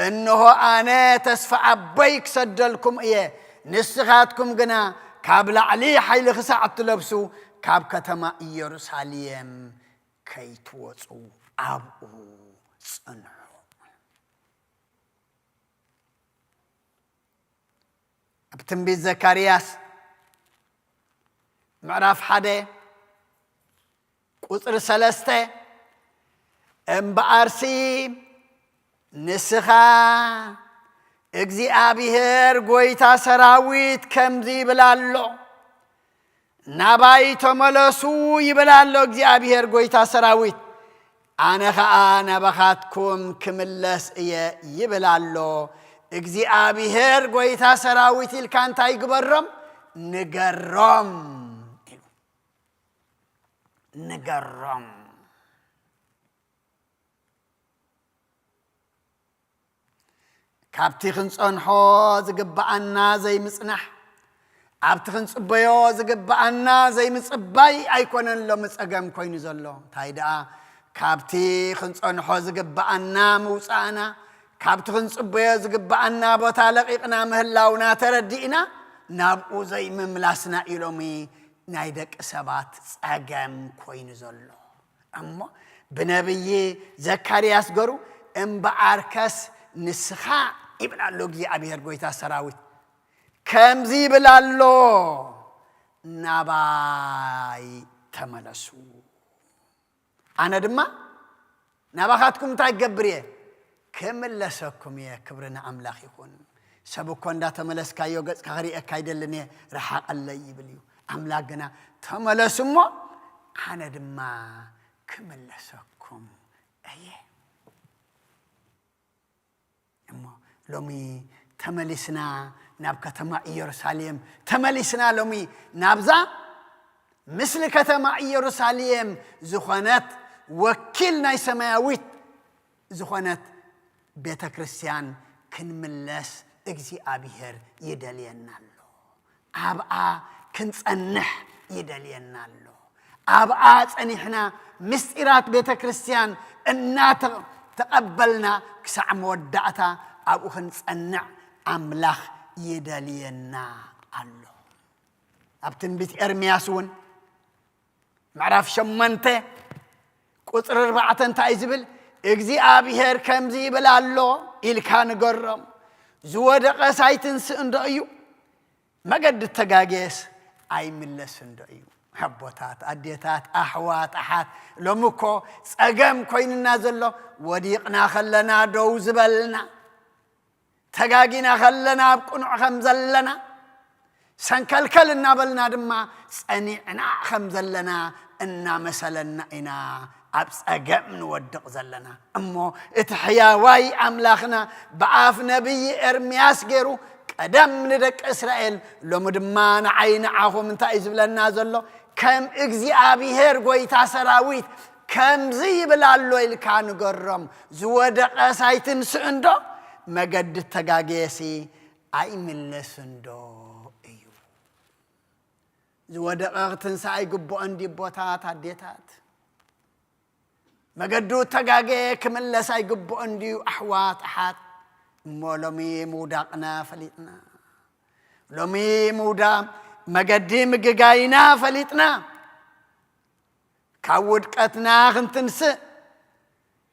እንሆ ኣነ ተስፋ ኣቦይ ክሰደልኩም እየ፣ ንስኻትኩም ግና ካብ ላዕሊ ሓይሊ ክሳዕ እትለብሱ ካብ ከተማ ኢየሩሳሌም ከይትወጹ ኣብኡ ጽንሑ። ኣብ ትንቢት ዘካርያስ ምዕራፍ ሓደ ቁጽሪ ሰለስተ፣ እምበኣርሲ ንስኻ እግዚኣብሔር ጐይታ ሰራዊት ከምዚ ይብል ኣሎ፣ ናባይ ተመለሱ ይብል ኣሎ እግዚኣብሔር ጐይታ ሰራዊት። ኣነ ኸኣ ናባኻትኩም ክምለስ እየ ይብል ኣሎ እግዚኣብሔር ጐይታ ሰራዊት ኢልካ እንታይ ግበሮም? ንገሮም ኢሉ። ንገሮም። ካብቲ ክንጸንሖ ዝግብኣና ዘይምጽናሕ፣ ኣብቲ ክንጽበዮ ዝግብኣና ዘይምጽባይ ኣይኮነን ሎሚ ጸገም ኮይኑ ዘሎ። እንታይ ደኣ፣ ካብቲ ክንጸንሖ ዝግብኣና ምውጻእና፣ ካብቲ ክንጽበዮ ዝግብኣና ቦታ ለቒቕና ምህላውና ተረዲእና፣ ናብኡ ዘይምምላስና እዩ ሎሚ ናይ ደቂ ሰባት ጸገም ኮይኑ ዘሎ። እሞ ብነብዪ ዘካርያስ ገሩ፣ እምበኣርከስ ንስኻ ይብል ኣሎ እግዚኣብሔር ጐይታ ሰራዊት፣ ከምዚ ይብል ኣሎ፣ ናባይ ተመለሱ፣ ኣነ ድማ ናባኻትኩም እንታይ ክገብር እየ? ክምለሰኩም እየ። ክብሪ ንኣምላኽ ይኹን። ሰብ እኮ እንዳተመለስካዮ ገጽካ ክርእየካ ኣይደልን እየ፣ ረሓቐለይ ይብል እዩ። ኣምላኽ ግና ተመለሱ እሞ ኣነ ድማ ክምለሰኩም እየ። እሞ ሎሚ ተመሊስና ናብ ከተማ ኢየሩሳሌም፣ ተመሊስና ሎሚ ናብዛ ምስሊ ከተማ ኢየሩሳሌም ዝኾነት፣ ወኪል ናይ ሰማያዊት ዝኾነት ቤተ ክርስቲያን ክንምለስ እግዚኣብሔር ይደልየና ኣሎ። ኣብኣ ክንጸንሕ ይደልየና ኣሎ። ኣብኣ ጸኒሕና ምስጢራት ቤተ ክርስቲያን እናተቐበልና ክሳዕ መወዳእታ ኣብኡ ክንጸንዕ ኣምላኽ ይደልየና ኣሎ። ኣብ ትንቢት ኤርምያስ እውን ምዕራፍ ሸሞንተ ቁጽሪ ኣርባዕተ እንታይ እዩ ዝብል? እግዚኣብሔር ከምዚ ይብል ኣሎ ኢልካ ንገሮም፣ ዝወደቐስ ኣይትንስእን ዶ እዩ? መገዲ እተጋገየስ ኣይምለስን ዶ እዩ? ኣቦታት፣ ኣዴታት፣ ኣሕዋት፣ ኣሓት፣ ሎሚ እኮ ጸገም ኮይንና ዘሎ፣ ወዲቕና ከለና ደው ዝበልና፣ ተጋጊና ከለና ኣብ ቅኑዕ ከም ዘለና፣ ሰንከልከል እናበልና ድማ ጸኒዕና ከም ዘለና እናመሰለና ኢና ኣብ ጸገም ንወድቕ ዘለና። እሞ እቲ ሕያዋይ ኣምላኽና ብኣፍ ነቢይ ኤርምያስ ገይሩ ቀደም ንደቂ እስራኤል፣ ሎሚ ድማ ንዓይ ንዓኹም እንታይ እዩ ዝብለና ዘሎ? ከም እግዚኣብሄር ጐይታ ሰራዊት ከምዚ ይብል ኣሎ ኢልካ ንገሮም። ዝወደቐስ ኣይትንስእንዶ? መገዲ እተጋገየሲ ኣይምለስንዶ እዩ? ዝወደቐ ክትንሳእ ኣይግብኦን ድዩ ኣቦታት፣ ኣዴታት? መገዱ እተጋገየ ክምለስ ኣይግብኦን ድዩ ኣሕዋት፣ ኣሓት? እሞ ሎሚ ምውዳቕና ፈሊጥና። ሎሚ ምውዳ-፣ መገዲ ምግጋይና ፈሊጥና። ካብ ውድቀትና ክንትንስእ፣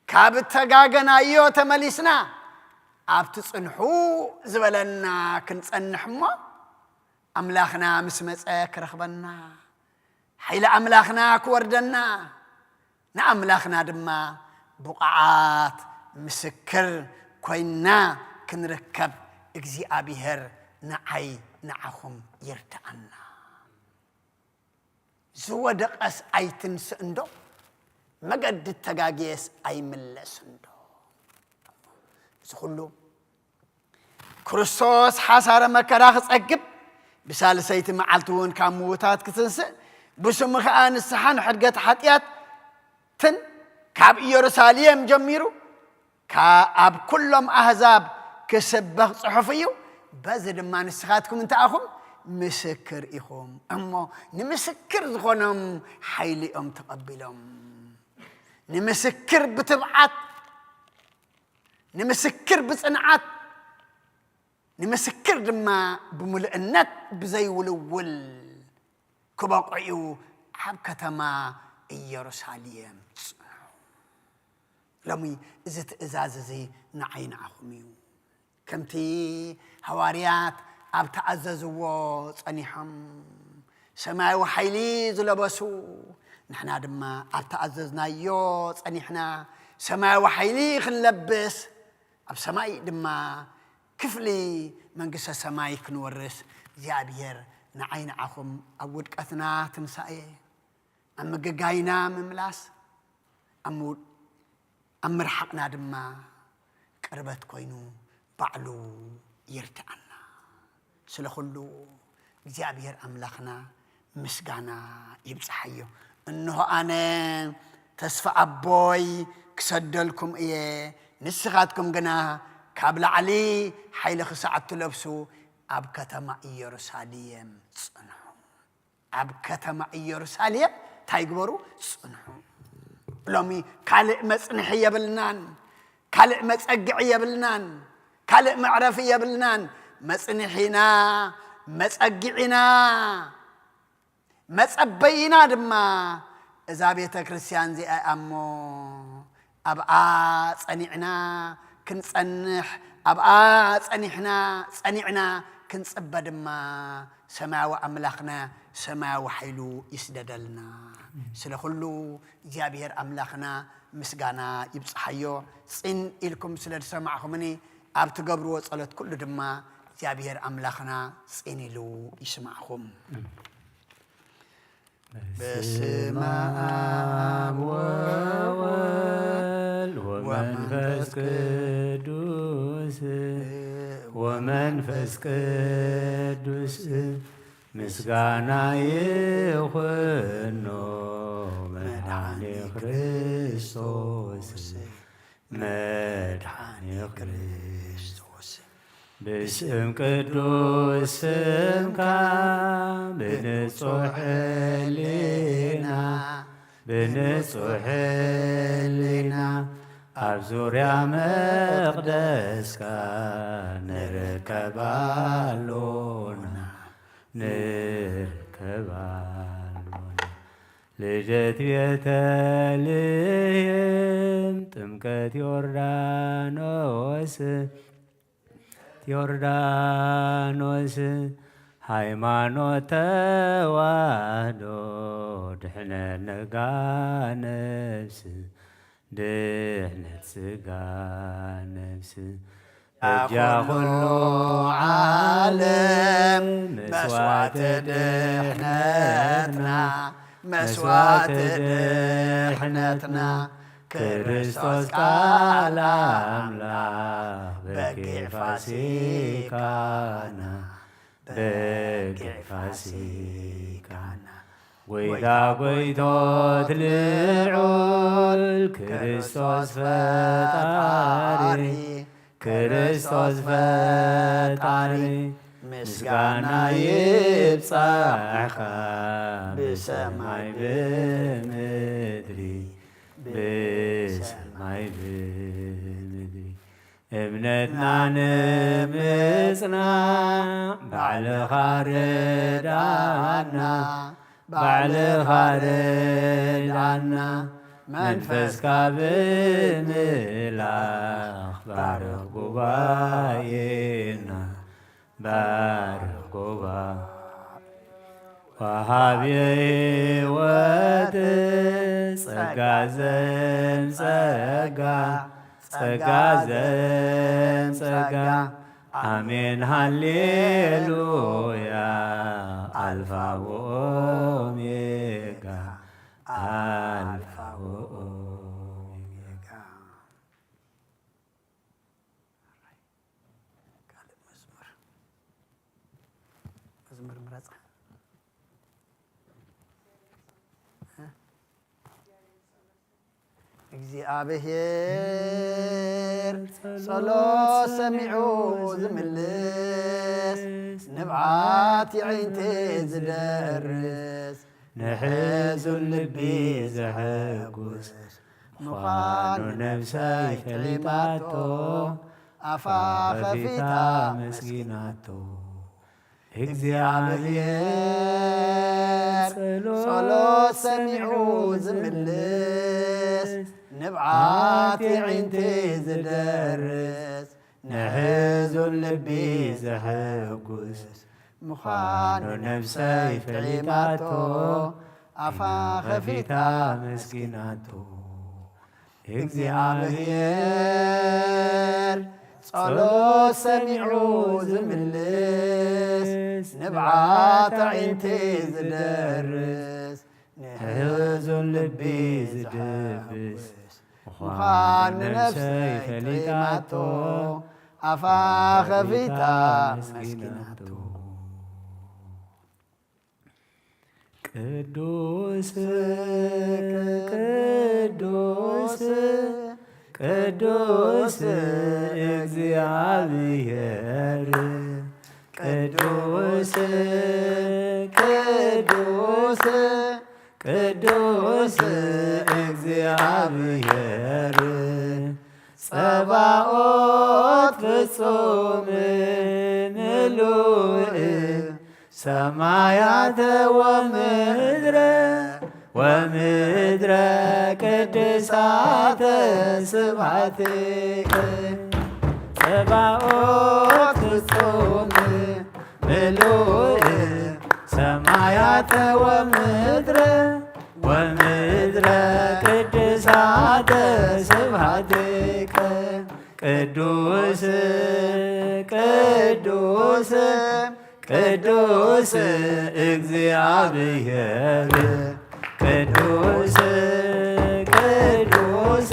ካብ እተጋገናዮ ተመሊስና፣ ኣብቲ ጽንሑ ዝበለና ክንጸንሕ እሞ፣ ኣምላኽና ምስ መጸ ክረኽበና፣ ሓይሊ ኣምላኽና ክወርደና፣ ንኣምላኽና ድማ ብቑዓት ምስክር ኮይንና ክንርከብ እግዚኣብሄር ንዓይ ንዓኹም ይርድኣና። ዝወደቐስ ኣይትንስእ እንዶ? መገዲ እተጋግየስ ኣይምለስ እንዶ? እዚ ኩሉ ክርስቶስ ሓሳረ መከራ ክጸግብ፣ ብሳልሰይቲ መዓልቲ እውን ካብ ምዉታት ክትንስእ፣ ብስሙ ኸኣ ንስሓን ሕድገት ሓጢኣትን ካብ ኢየሩሳሌም ጀሚሩ፣ ከ-፣ ኣብ ኩሎም ኣህዛብ ክስበኽ ጽሑፍ እዩ። በዚ ድማ ንስኻትኩም እንታይ ኢኹም? ምስክር ኢኹም። እሞ ንምስክር ዝኾኖም ሓይሊ እዮም ተቐቢሎም። ንምስክር ብትብዓት፣ ንምስክር ብጽንዓት፣ ንምስክር ድማ ብምሉእነት ብዘይውልውል ክበቕዑ ኣብ ከተማ ኢየሩሳሌም ጽንሑ። ሎሚ እዚ ትእዛዝ እዚ ንዓይ ንዓኹም እዩ። ከምቲ ሃዋርያት ኣብ ተኣዘዝዎ ጸኒሖም ሰማያዊ ሓይሊ ዝለበሱ፣ ንሕና ድማ ኣብ ተኣዘዝናዮ ጸኒሕና ሰማያዊ ሓይሊ ክንለብስ፣ ኣብ ሰማይ ድማ ክፍሊ መንግስተ ሰማይ ክንወርስ እግዚኣብሔር ንዓይ ንዓኹም ኣብ ውድቀትና ትንሳኤ፣ ኣብ ምግጋይና ምምላስ፣ ኣብ ምው-፣ ኣብ ምርሓቕና ድማ ቅርበት ኮይኑ ባዕሉ ይርድኣና። ስለ ኩሉ እግዚኣብሔር ኣምላኽና ምስጋና ይብጽሓዮ። እንሆ ኣነ ተስፋ ኣቦይ ክሰደልኩም እየ፣ ንስኻትኩም ግና ካብ ላዕሊ ሓይሊ ክሳዕ እትለብሱ ኣብ ከተማ ኢየሩሳሌም ጽንሑ። ኣብ ከተማ ኢየሩሳሌም እንታይ ግበሩ? ጽንሑ። ሎሚ ካልእ መጽንሒ የብልናን፣ ካልእ መጸግዒ የብልናን፣ ካልእ መዕረፊ የብልናን። መጽንሒና፣ መጸግዒና፣ መጸበይና ድማ እዛ ቤተ ክርስቲያን እዚኣ እያ እሞ፣ ኣብኣ ጸኒዕና ክንጸንሕ፣ ኣብኣ ጸኒሕና፣ ጸኒዕና ክንጽበ ድማ ሰማያዊ ኣምላኽና ሰማያዊ ሓይሉ ይስደደልና። ስለ ኩሉ እግዚኣብሔር ኣምላኽና ምስጋና ይብጽሓዮ። ጽን ኢልኩም ስለ ዝሰማዕኹምኒ፣ ኣብ ትገብርዎ ጸሎት ኩሉ ድማ እግዚኣብሔር ኣምላኽና ጽን ኢሉ ይስማዕኹም። በስመ አብ ወወልድ ወመንፈስ ቅዱስ ወመንፈስ ቅዱስ ምስጋና ይኹኖ መድኃኔ ክርስቶስ መድኃኔ ክርስቶስ። ብስም ቅዱስ ስምካ ብንጹሕ ሕሊና፣ ብንጹሕ ሕሊና ኣብ ዙርያ መቕደስካ ንርከብ ኣሎና፣ ንርከብ ኣሎና። ልደት ቤተልሔም፣ ጥምቀት ዮርዳኖስ፣ ዮርዳኖስ፣ ሃይማኖት ተዋህዶ ድሕነት ነጋ ነፍስ፣ ድሕነት ስጋ ነፍስ። በጃ ኩሉ ዓለም መስዋዕቲ ድሕነትና፣ መስዋዕቲ ድሕነትና፣ ክርስቶስ ቃል ኣምላኽ በጊዕ ፋሲካና፣ በጊዕ ፋሲካና። ጎይታ ጎይቶት ልዑል ክርስቶስ ፈጣሪ፣ ክርስቶስ ፈጣሪ፣ ምስጋና ይብጻሕካ ብሰማይ ብምድሪ፣ ብሰማይ ብምድሪ። እምነትና ንምጽናዕ ባዕልኻ ርድኣና፣ ባዕልኻ ርድኣና፣ መንፈስካ ብምልኣኽ ባርኽ ጉባኤና፣ ባርኽ ጉባኤ። ወሃቢ ሕይወት ጸጋ ዘም ጸጋ፣ ጸጋ ዘም ጸጋ። ኣሜን ሃሌሉያ። ኣልፋ ወኦሜጋ፣ ኣልፋ ወኦሜጋ። ካልእ መዝሙር፣ መዝሙር ምረጻ። እግዚኣብሔር ጸሎት ሰሚዑ ዝምልስ፣ ንብዓት የዒንቲ ዝደርስ፣ ንሕዙን ልቢ ዘሐጉስ ምዃኑ ነብሰይ ፈሊጣቶ፣ ኣፋ ኸፊታ መስጊናቶ። እግዚኣብሔር ጸሎት ሰሚዑ ዝምልስ፣ ንብዓት የዒንቲ ዝደርስ፣ ንሕዙን ልቢ ዘሐጉስ ምዃኑ ነብሰይ ፈሊጣቶ፣ ኣፋ ኸፊታ መስጊናቶ። እግዚኣብሔር ጸሎት ሰሚዑ ዝምልስ፣ ንብዓት ኣዒንቲ ዝደርስ፣ ንሕዙን ልቢ ዝድብስ፣ ምዃኑ ነፍሰይ ፈሊጣቶ፣ ኣፋ ኸፊታ መስጊናቶ። ቅዱስ፣ ቅዱስ፣ ቅዱስ እግዚኣብሔር፣ ቅዱስ፣ ቅዱስ፣ ቅዱስ እግዚኣብሔር፣ ጸባኦት ፍጹም ምሉእ፣ ሰማያተ ወምድረ፣ ወምድረ ቅድሳተ ስብሐትከ። ጸባኦት ፍጹም ምሉእ፣ ሰማያተ ወምድረ፣ ወምድረ ቅድሳተ ስብሐትከ። ቅዱስ፣ ቅዱስ፣ ቅዱስ እግዚኣብሔር፣ ቅዱስ፣ ቅዱስ፣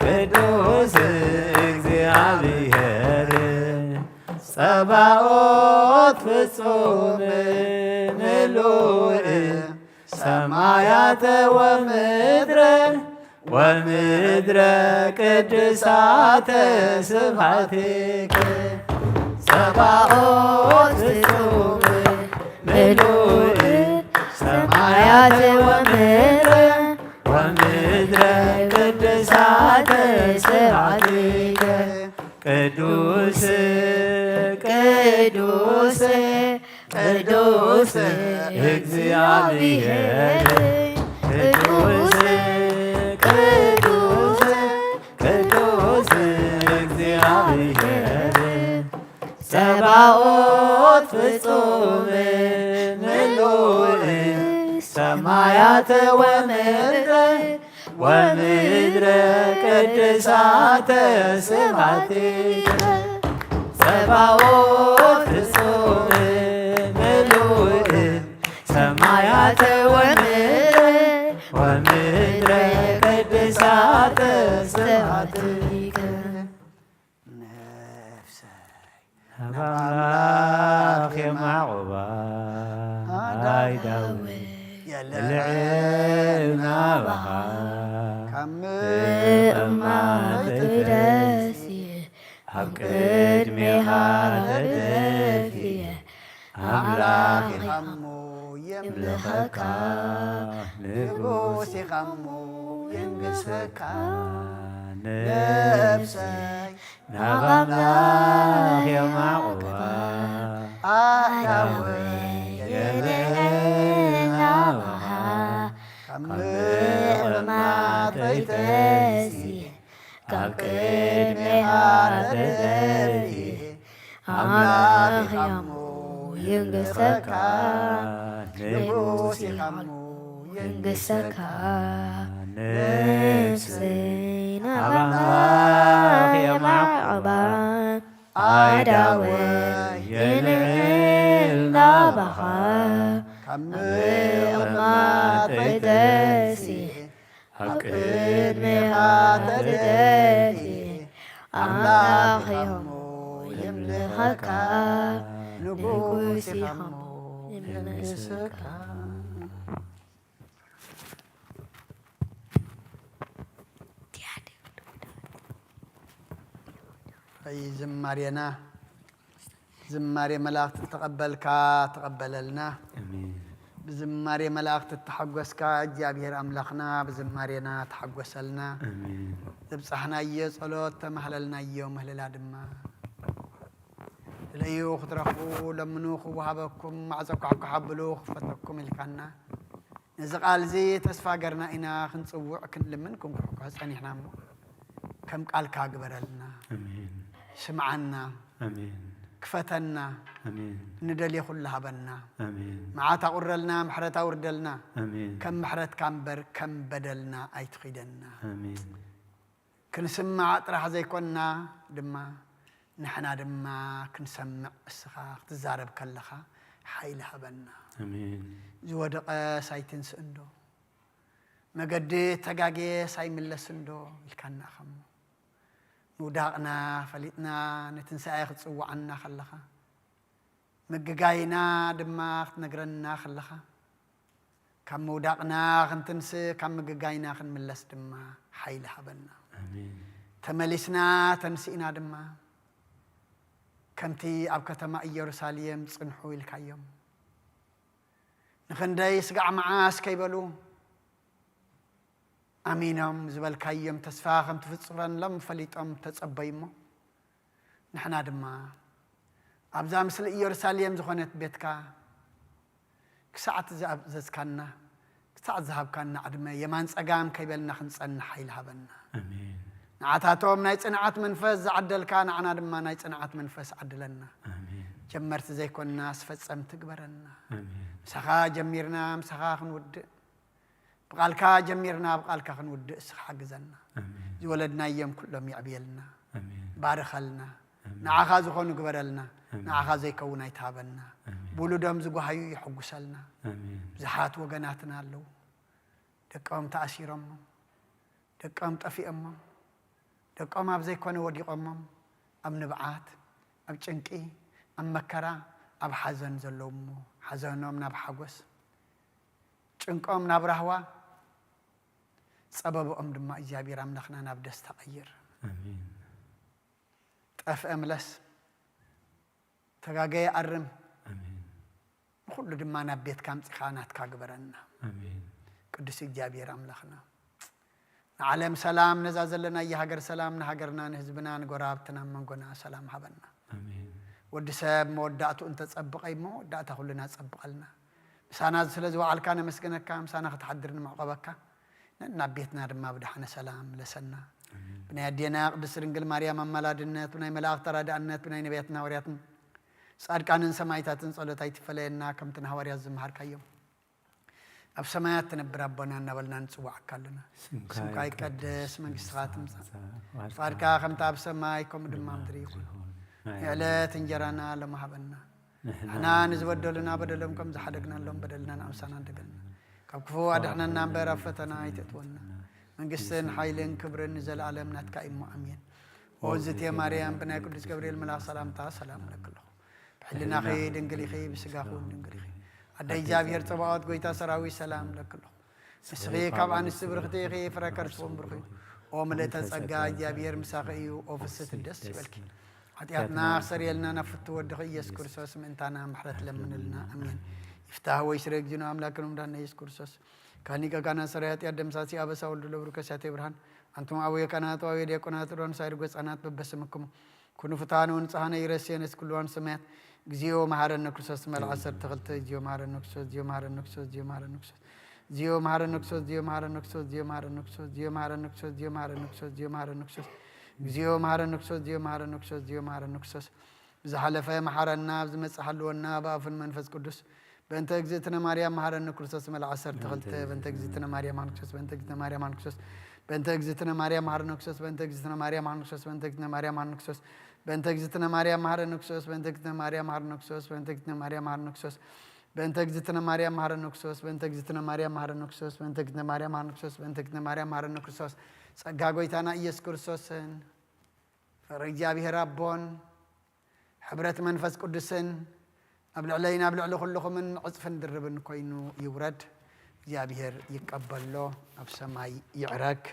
ቅዱስ እግዚኣብሔር፣ ጸባኦት ፍጹም ምሉእ፣ ሰማያተ ወምድረ፣ ወምድረ ቅድሳተ ስብሐትከ። ጸባኦት ፍጹም ምሉእ፣ ሰማያተ ወምድረ፣ ወምድረ ቅድሳተ ስብሐትከ። ቅዱስ፣ ቅዱስ፣ ቅዱስ እግዚኣብሔር፣ ቅዱስ፣ ቅዱስ፣ ቅዱስ እግዚኣብሔር፣ ጸባኦት ፍጹም ምሉእ ሰማያተ ወምድረ ወምድረ ቅድሳተ ስብሐቲከ። ጸባኦት ፍጹም ምሉእ ሰማያተ ወምድረ ወምድረ ቅድሳተ ስብሐቲከ። ነፍሰይ ናብ ኣምላኽ የማዕቑባ። ኣይ ዳዊት የልዕል ናባኻ። ካብ ምቕማጥ ደስ ኣብ ቅድሜኻ ተደፊየ ኣምላኽ ኢኻ እሞ የምልኸካ። ንጉስ ኢኻ እሞ የንግሰካ። ነፍሰይ ናብ ኣምላኽ የማዕቑባ። ኣእዳወይ የልዕል ናባኻ። ካብ ምቕማጥ ተይተሲ ካብ ቅድሜኻ ተደፊ ኣምላኽ ኢኻ እሞ የንግሰካ። ንጉስ ኢኻ እሞ የንግሰካ። ነፍሰይ ናብ ኣምላኽ የማዕቑባ። ኣእዳወይ የልዕል ናባኻ። ካብ ምቕማጥ ተይተሲ ኣብ ቅድሜኻ ተደፊ ኣምላኽ ኢኻ እሞ የምልኸካ። ንጉስ ኢኻ እሞ የንግሰካ። ኣይ ዝማሬና ዝማሬ መላእኽቲ ተቐበልካ ተቐበለልና። ኣሜን። ብዝማሬ መላእኽቲ ተሓጎስካ እግዚኣብሔር ኣምላኽና ብዝማሬና ተሓጎሰልና። ኣሜን። ዘብጻሕናዮ ጸሎት ተማህለልናዮ ምህለላ ድማ። ድለዩ ክትረኽቡ ለምኑ ክወሃበኩም፣ ማዕጾ ኳሕኳሕ ኣብሉ ክፈተኩም ኢልካና። ነዚ ቃል እዚ ተስፋ ገርና ኢና ክንጽውዕ ክንልምን ክንኩሕኩሕ ጸኒሕና እሞ ከም ቃልካ ግበረልና። ኣሜን። ስምዓና። ኣሜን። ክፈተና። ኣሜን። እንደልዮ ኩሉ ሃበና። ኣሜን። መዓት ኣቑረልና፣ ምሕረት ኣውርደልና። ኣሜን። ከም ምሕረትካ እምበር ከም በደልና ኣይትኺደና። ኣሜን። ክንስማዕ ጥራሕ ዘይኮንና ድማ ንሕና ድማ ክንሰምዕ እስኻ ክትዛረብ ከለኻ ሓይሊ ሃበና። ኣሜን። ዝወደቐስ ኣይትንስእ እንዶ፣ መገዲ ተጋግየስ ኣይምለስ እንዶ ኢልካና ኢኻ እሞ፣ ምውዳቕና ፈሊጥና ንትንሳኤ ክትጽውዓና ከለኻ፣ ምግጋይና ድማ ክትነግረና ከለኻ፣ ካብ ምውዳቕና ክንትንስእ፣ ካብ ምግጋይና ክንምለስ ድማ ሓይሊ ሃበና። ኣሜን። ተመሊስና ተንሲእና ድማ፣ ከምቲ ኣብ ከተማ ኢየሩሳሌም ጽንሑ ኢልካዮም፣ ንኽንደይ ስጋዕ መዓስ ከይበሉ፣ ኣሚኖም ዝበልካዮም ተስፋ ከም ትፍጽመሎም ፈሊጦም ተጸበዩ እሞ፣ ንሕና ድማ ኣብዛ ምስሊ ኢየሩሳሌም ዝኾነት ቤትካ ክሳዕ እቲ ዝኣዘዝካና፣ ክሳዕ ዝሃብካና ዕድመ የማን ጸጋም ከይበልና ክንጸንሕ ሓይሊ ሃበና። ኣሜን። ንዓታቶም ናይ ጽንዓት መንፈስ ዝዓደልካ፣ ንዓና ድማ ናይ ጽንዓት መንፈስ ዓድለና። ኣሜን። ጀመርቲ ዘይኮንናስ ፈጸምቲ ግበረና። ኣሜን። ምሳኻ ጀሚርና፣ ምሳኻ ክንውድእ፣ ብቓልካ ጀሚርና ብቓልካ ክንውድእ እስኻ ሓግዘና። ኣሜን። ዝወለድናዮም ኩሎም የዕብየልና። ኣሜን። ባርኸልና። ኣሜን። ንዓኻ ዝኾኑ ግበረልና። ኣሜን። ንዓኻ ዘይከውን ኣይትሃበና። ኣሜን። ብውሉዶም ዝጓሃዩ የሐጉሰልና። ኣሜን። ብዙሓት ወገናትና ኣለዉ። ደቆም ተኣሲሮሞም፣ ደቆም ጠፊኦሞም፣ ደቆም ኣብ ዘይኮነ ወዲቖሞም፣ ኣብ ንብዓት፣ ኣብ ጭንቂ፣ ኣብ መከራ፣ ኣብ ሓዘን ዘለዉ እሞ፣ ሓዘኖም ናብ ሓጎስ፣ ጭንቆም ናብ ራህዋ፣ ጸበብኦም ድማ እግዚኣብሔር ኣምላኽና ናብ ደስታ ቀይር። ኣሜን። ጠፍአ ምለስ፣ ተጋገየ ኣርም። ኣሜን። ንኹሉ ድማ ናብ ቤትካ ኣምጺኻ ናትካ ግበረና። ኣሜን። ቅዱስ እግዚኣብሔር ኣምላኽና፣ ንዓለም ሰላም፣ ነዛ ዘለናያ ሃገር ሰላም፣ ንሃገርና፣ ንህዝብና፣ ንጎረባብትና፣ ኣብ መንጎና ሰላም ሃበና። ኣሜን። ወዲ ሰብ መወዳእትኡ እንተጸብቐ እዩ፣ መወዳእታ ኩልና ጸብቐልና። ምሳና ስለ ዝወዓልካ ነመስግነካ፣ ምሳና ክትሓድር ንምዕቆበካ። ነናብ ቤትና ድማ ብደሓነ ሰላም ምለሰና። ኣሜን። ብናይ ኣዴና ቅድስት ድንግል ማርያም ኣማላድነት፣ ብናይ መላእኽቲ ተራዳእነት፣ ብናይ ነቢያትን ሃዋርያትን ጻድቃንን ሰማይታትን ጸሎት ኣይትፈለየና፣ ከምቲ ንሃዋርያት ዝመሃርካዮም። ኣብ ሰማያት ትነብር ኣቦና እናበልና ንጽዋዓካ ኣለና። ስምካ ይቀደስ፣ መንግስትኻ ትምጻእ፣ ፍቓድካ ከምቲ ኣብ ሰማይ ከምኡ ድማ ምድሪ ይኹን። የዕለት እንጀራና ሎም ሃበና። ንሕና ንዝበደሉና በደሎም ከም ዝሓደግናሎም በደልና ንኣምሳና እንደገልና፣ ካብ ክፉ ኣድሕነና እምበር ኣብ ፈተና ኣይተእትወና። መንግስትን ሓይልን ክብርን ንዘለኣለም ናትካ እሞ ኣሜን። ኦዝቴ ማርያም፣ ብናይ ቅዱስ ገብርኤል መልኣኽ ሰላምታ ሰላም እብለኪ ኣለኹ። ብሕልናኺ ድንግል ኢኺ፣ ብስጋኺ እውን ድንግል ኢኺ። ኣደ እግዚኣብሔር ጸባኦት፣ ጎይታ ሰራዊት፣ ሰላም እብለኪ ኣለኹ። ንስኺ ካብ ኣንስቲ ብርኽቲ ኢኺ፣ ፍረ ከርስኹም ብሩኽ እዩ። ኦ ምልእተ ጸጋ፣ እግዚኣብሔር ምሳኺ እዩ። ኦ ፍስሕቲ ደስ ይበልኪ። ሓጢኣትና ክሰርየልና ናብ ፍቱ ወድኺ ኢየሱስ ክርስቶስ ምእንታና ምሕረት ለምንልና። ኣሜን። ይፍታህ ወይ ስረ እግዚእነ ኣምላክን መድኃኒነ ኢየሱስ ክርስቶስ። ካን ሊቀ ካህናት ሰራይ ኃጢአት ደምሳሲ አበሳ ወልዱ ለብሩ ከሲያቴ ብርሃን። አንቱም አቡየ ካህናት ወአቡየ ዲያቆናት ሮን ሳይድ ጎጻናት በበስምክሙ ኩኑ ፍትሐነ ወንጽሐነ ይረሴነ እስኩልዋን ሰማያት። እግዚኦ መሐረነ ክርስቶስ መልዓ ዓሰርተ ክልተ። እግዚኦ መሐረነ ክርስቶስ፣ እግዚኦ መሐረነ ክርስቶስ፣ እግዚኦ መሐረነ ክርስቶስ። እግዚኦ መሐረነ ክርስቶስ፣ እግዚኦ መሐረነ ክርስቶስ፣ እግዚኦ መሐረነ ክርስቶስ፣ እግዚኦ መሐረነ ክርስቶስ፣ እግዚኦ መሐረነ ክርስቶስ፣ እግዚኦ መሐረነ ክርስቶስ። እግዚኦ መሐረነ ክርስቶስ፣ እግዚኦ መሐረነ ክርስቶስ፣ እግዚኦ መሐረነ ክርስቶስ። ብዝሓለፈ መሓረና፣ ኣብ ዝመጽእ ሓልወና፣ ብኣፉን መንፈስ ቅዱስ። በእንተ እግዝእትነ ማርያም መሓረነ ክርስቶስ መልዓ ዓሰርተ ክልተ። በእንተ እግዝእትነ ማርያም መሓረነ ክርስቶስ፣ በእንተ እግዝእትነ ማርያም መሓረነ ክርስቶስ፣ በእንተ እግዝእትነ ማርያም መሓረነ ክርስቶስ፣ በእንተ እግዝእትነ ማርያም መሓረነ ክርስቶስ፣ በእንተ እግዝእትነ ማርያም መሓረነ ክርስቶስ፣ በእንተ እግዝእትነ ማርያም መሓረነ ክርስቶስ፣ በእንተ እግዝእትነ ማርያም መሓረነ ክርስቶስ፣ በእንተ እግዝእትነ ማርያም መሓረነ ክርስቶስ፣ በእንተ እግዝእትነ ማርያም መሓረነ ክርስቶስ፣ በእንተ እግዝእትነ ማርያም መሓረነ ክርስቶስ። ጸጋ ጎይታና ኢየሱስ ክርስቶስን ፍቕሪ እግዚኣብሔር ኣቦን ሕብረት መንፈስ ቅዱስን ኣብ ልዕለይን ኣብ ልዕሊ ኩልኹምን ዕጽፍን ድርብን ኮይኑ ይውረድ። እግዚኣብሔር ይቀበሎ፣ ኣብ ሰማይ ይዕረግ።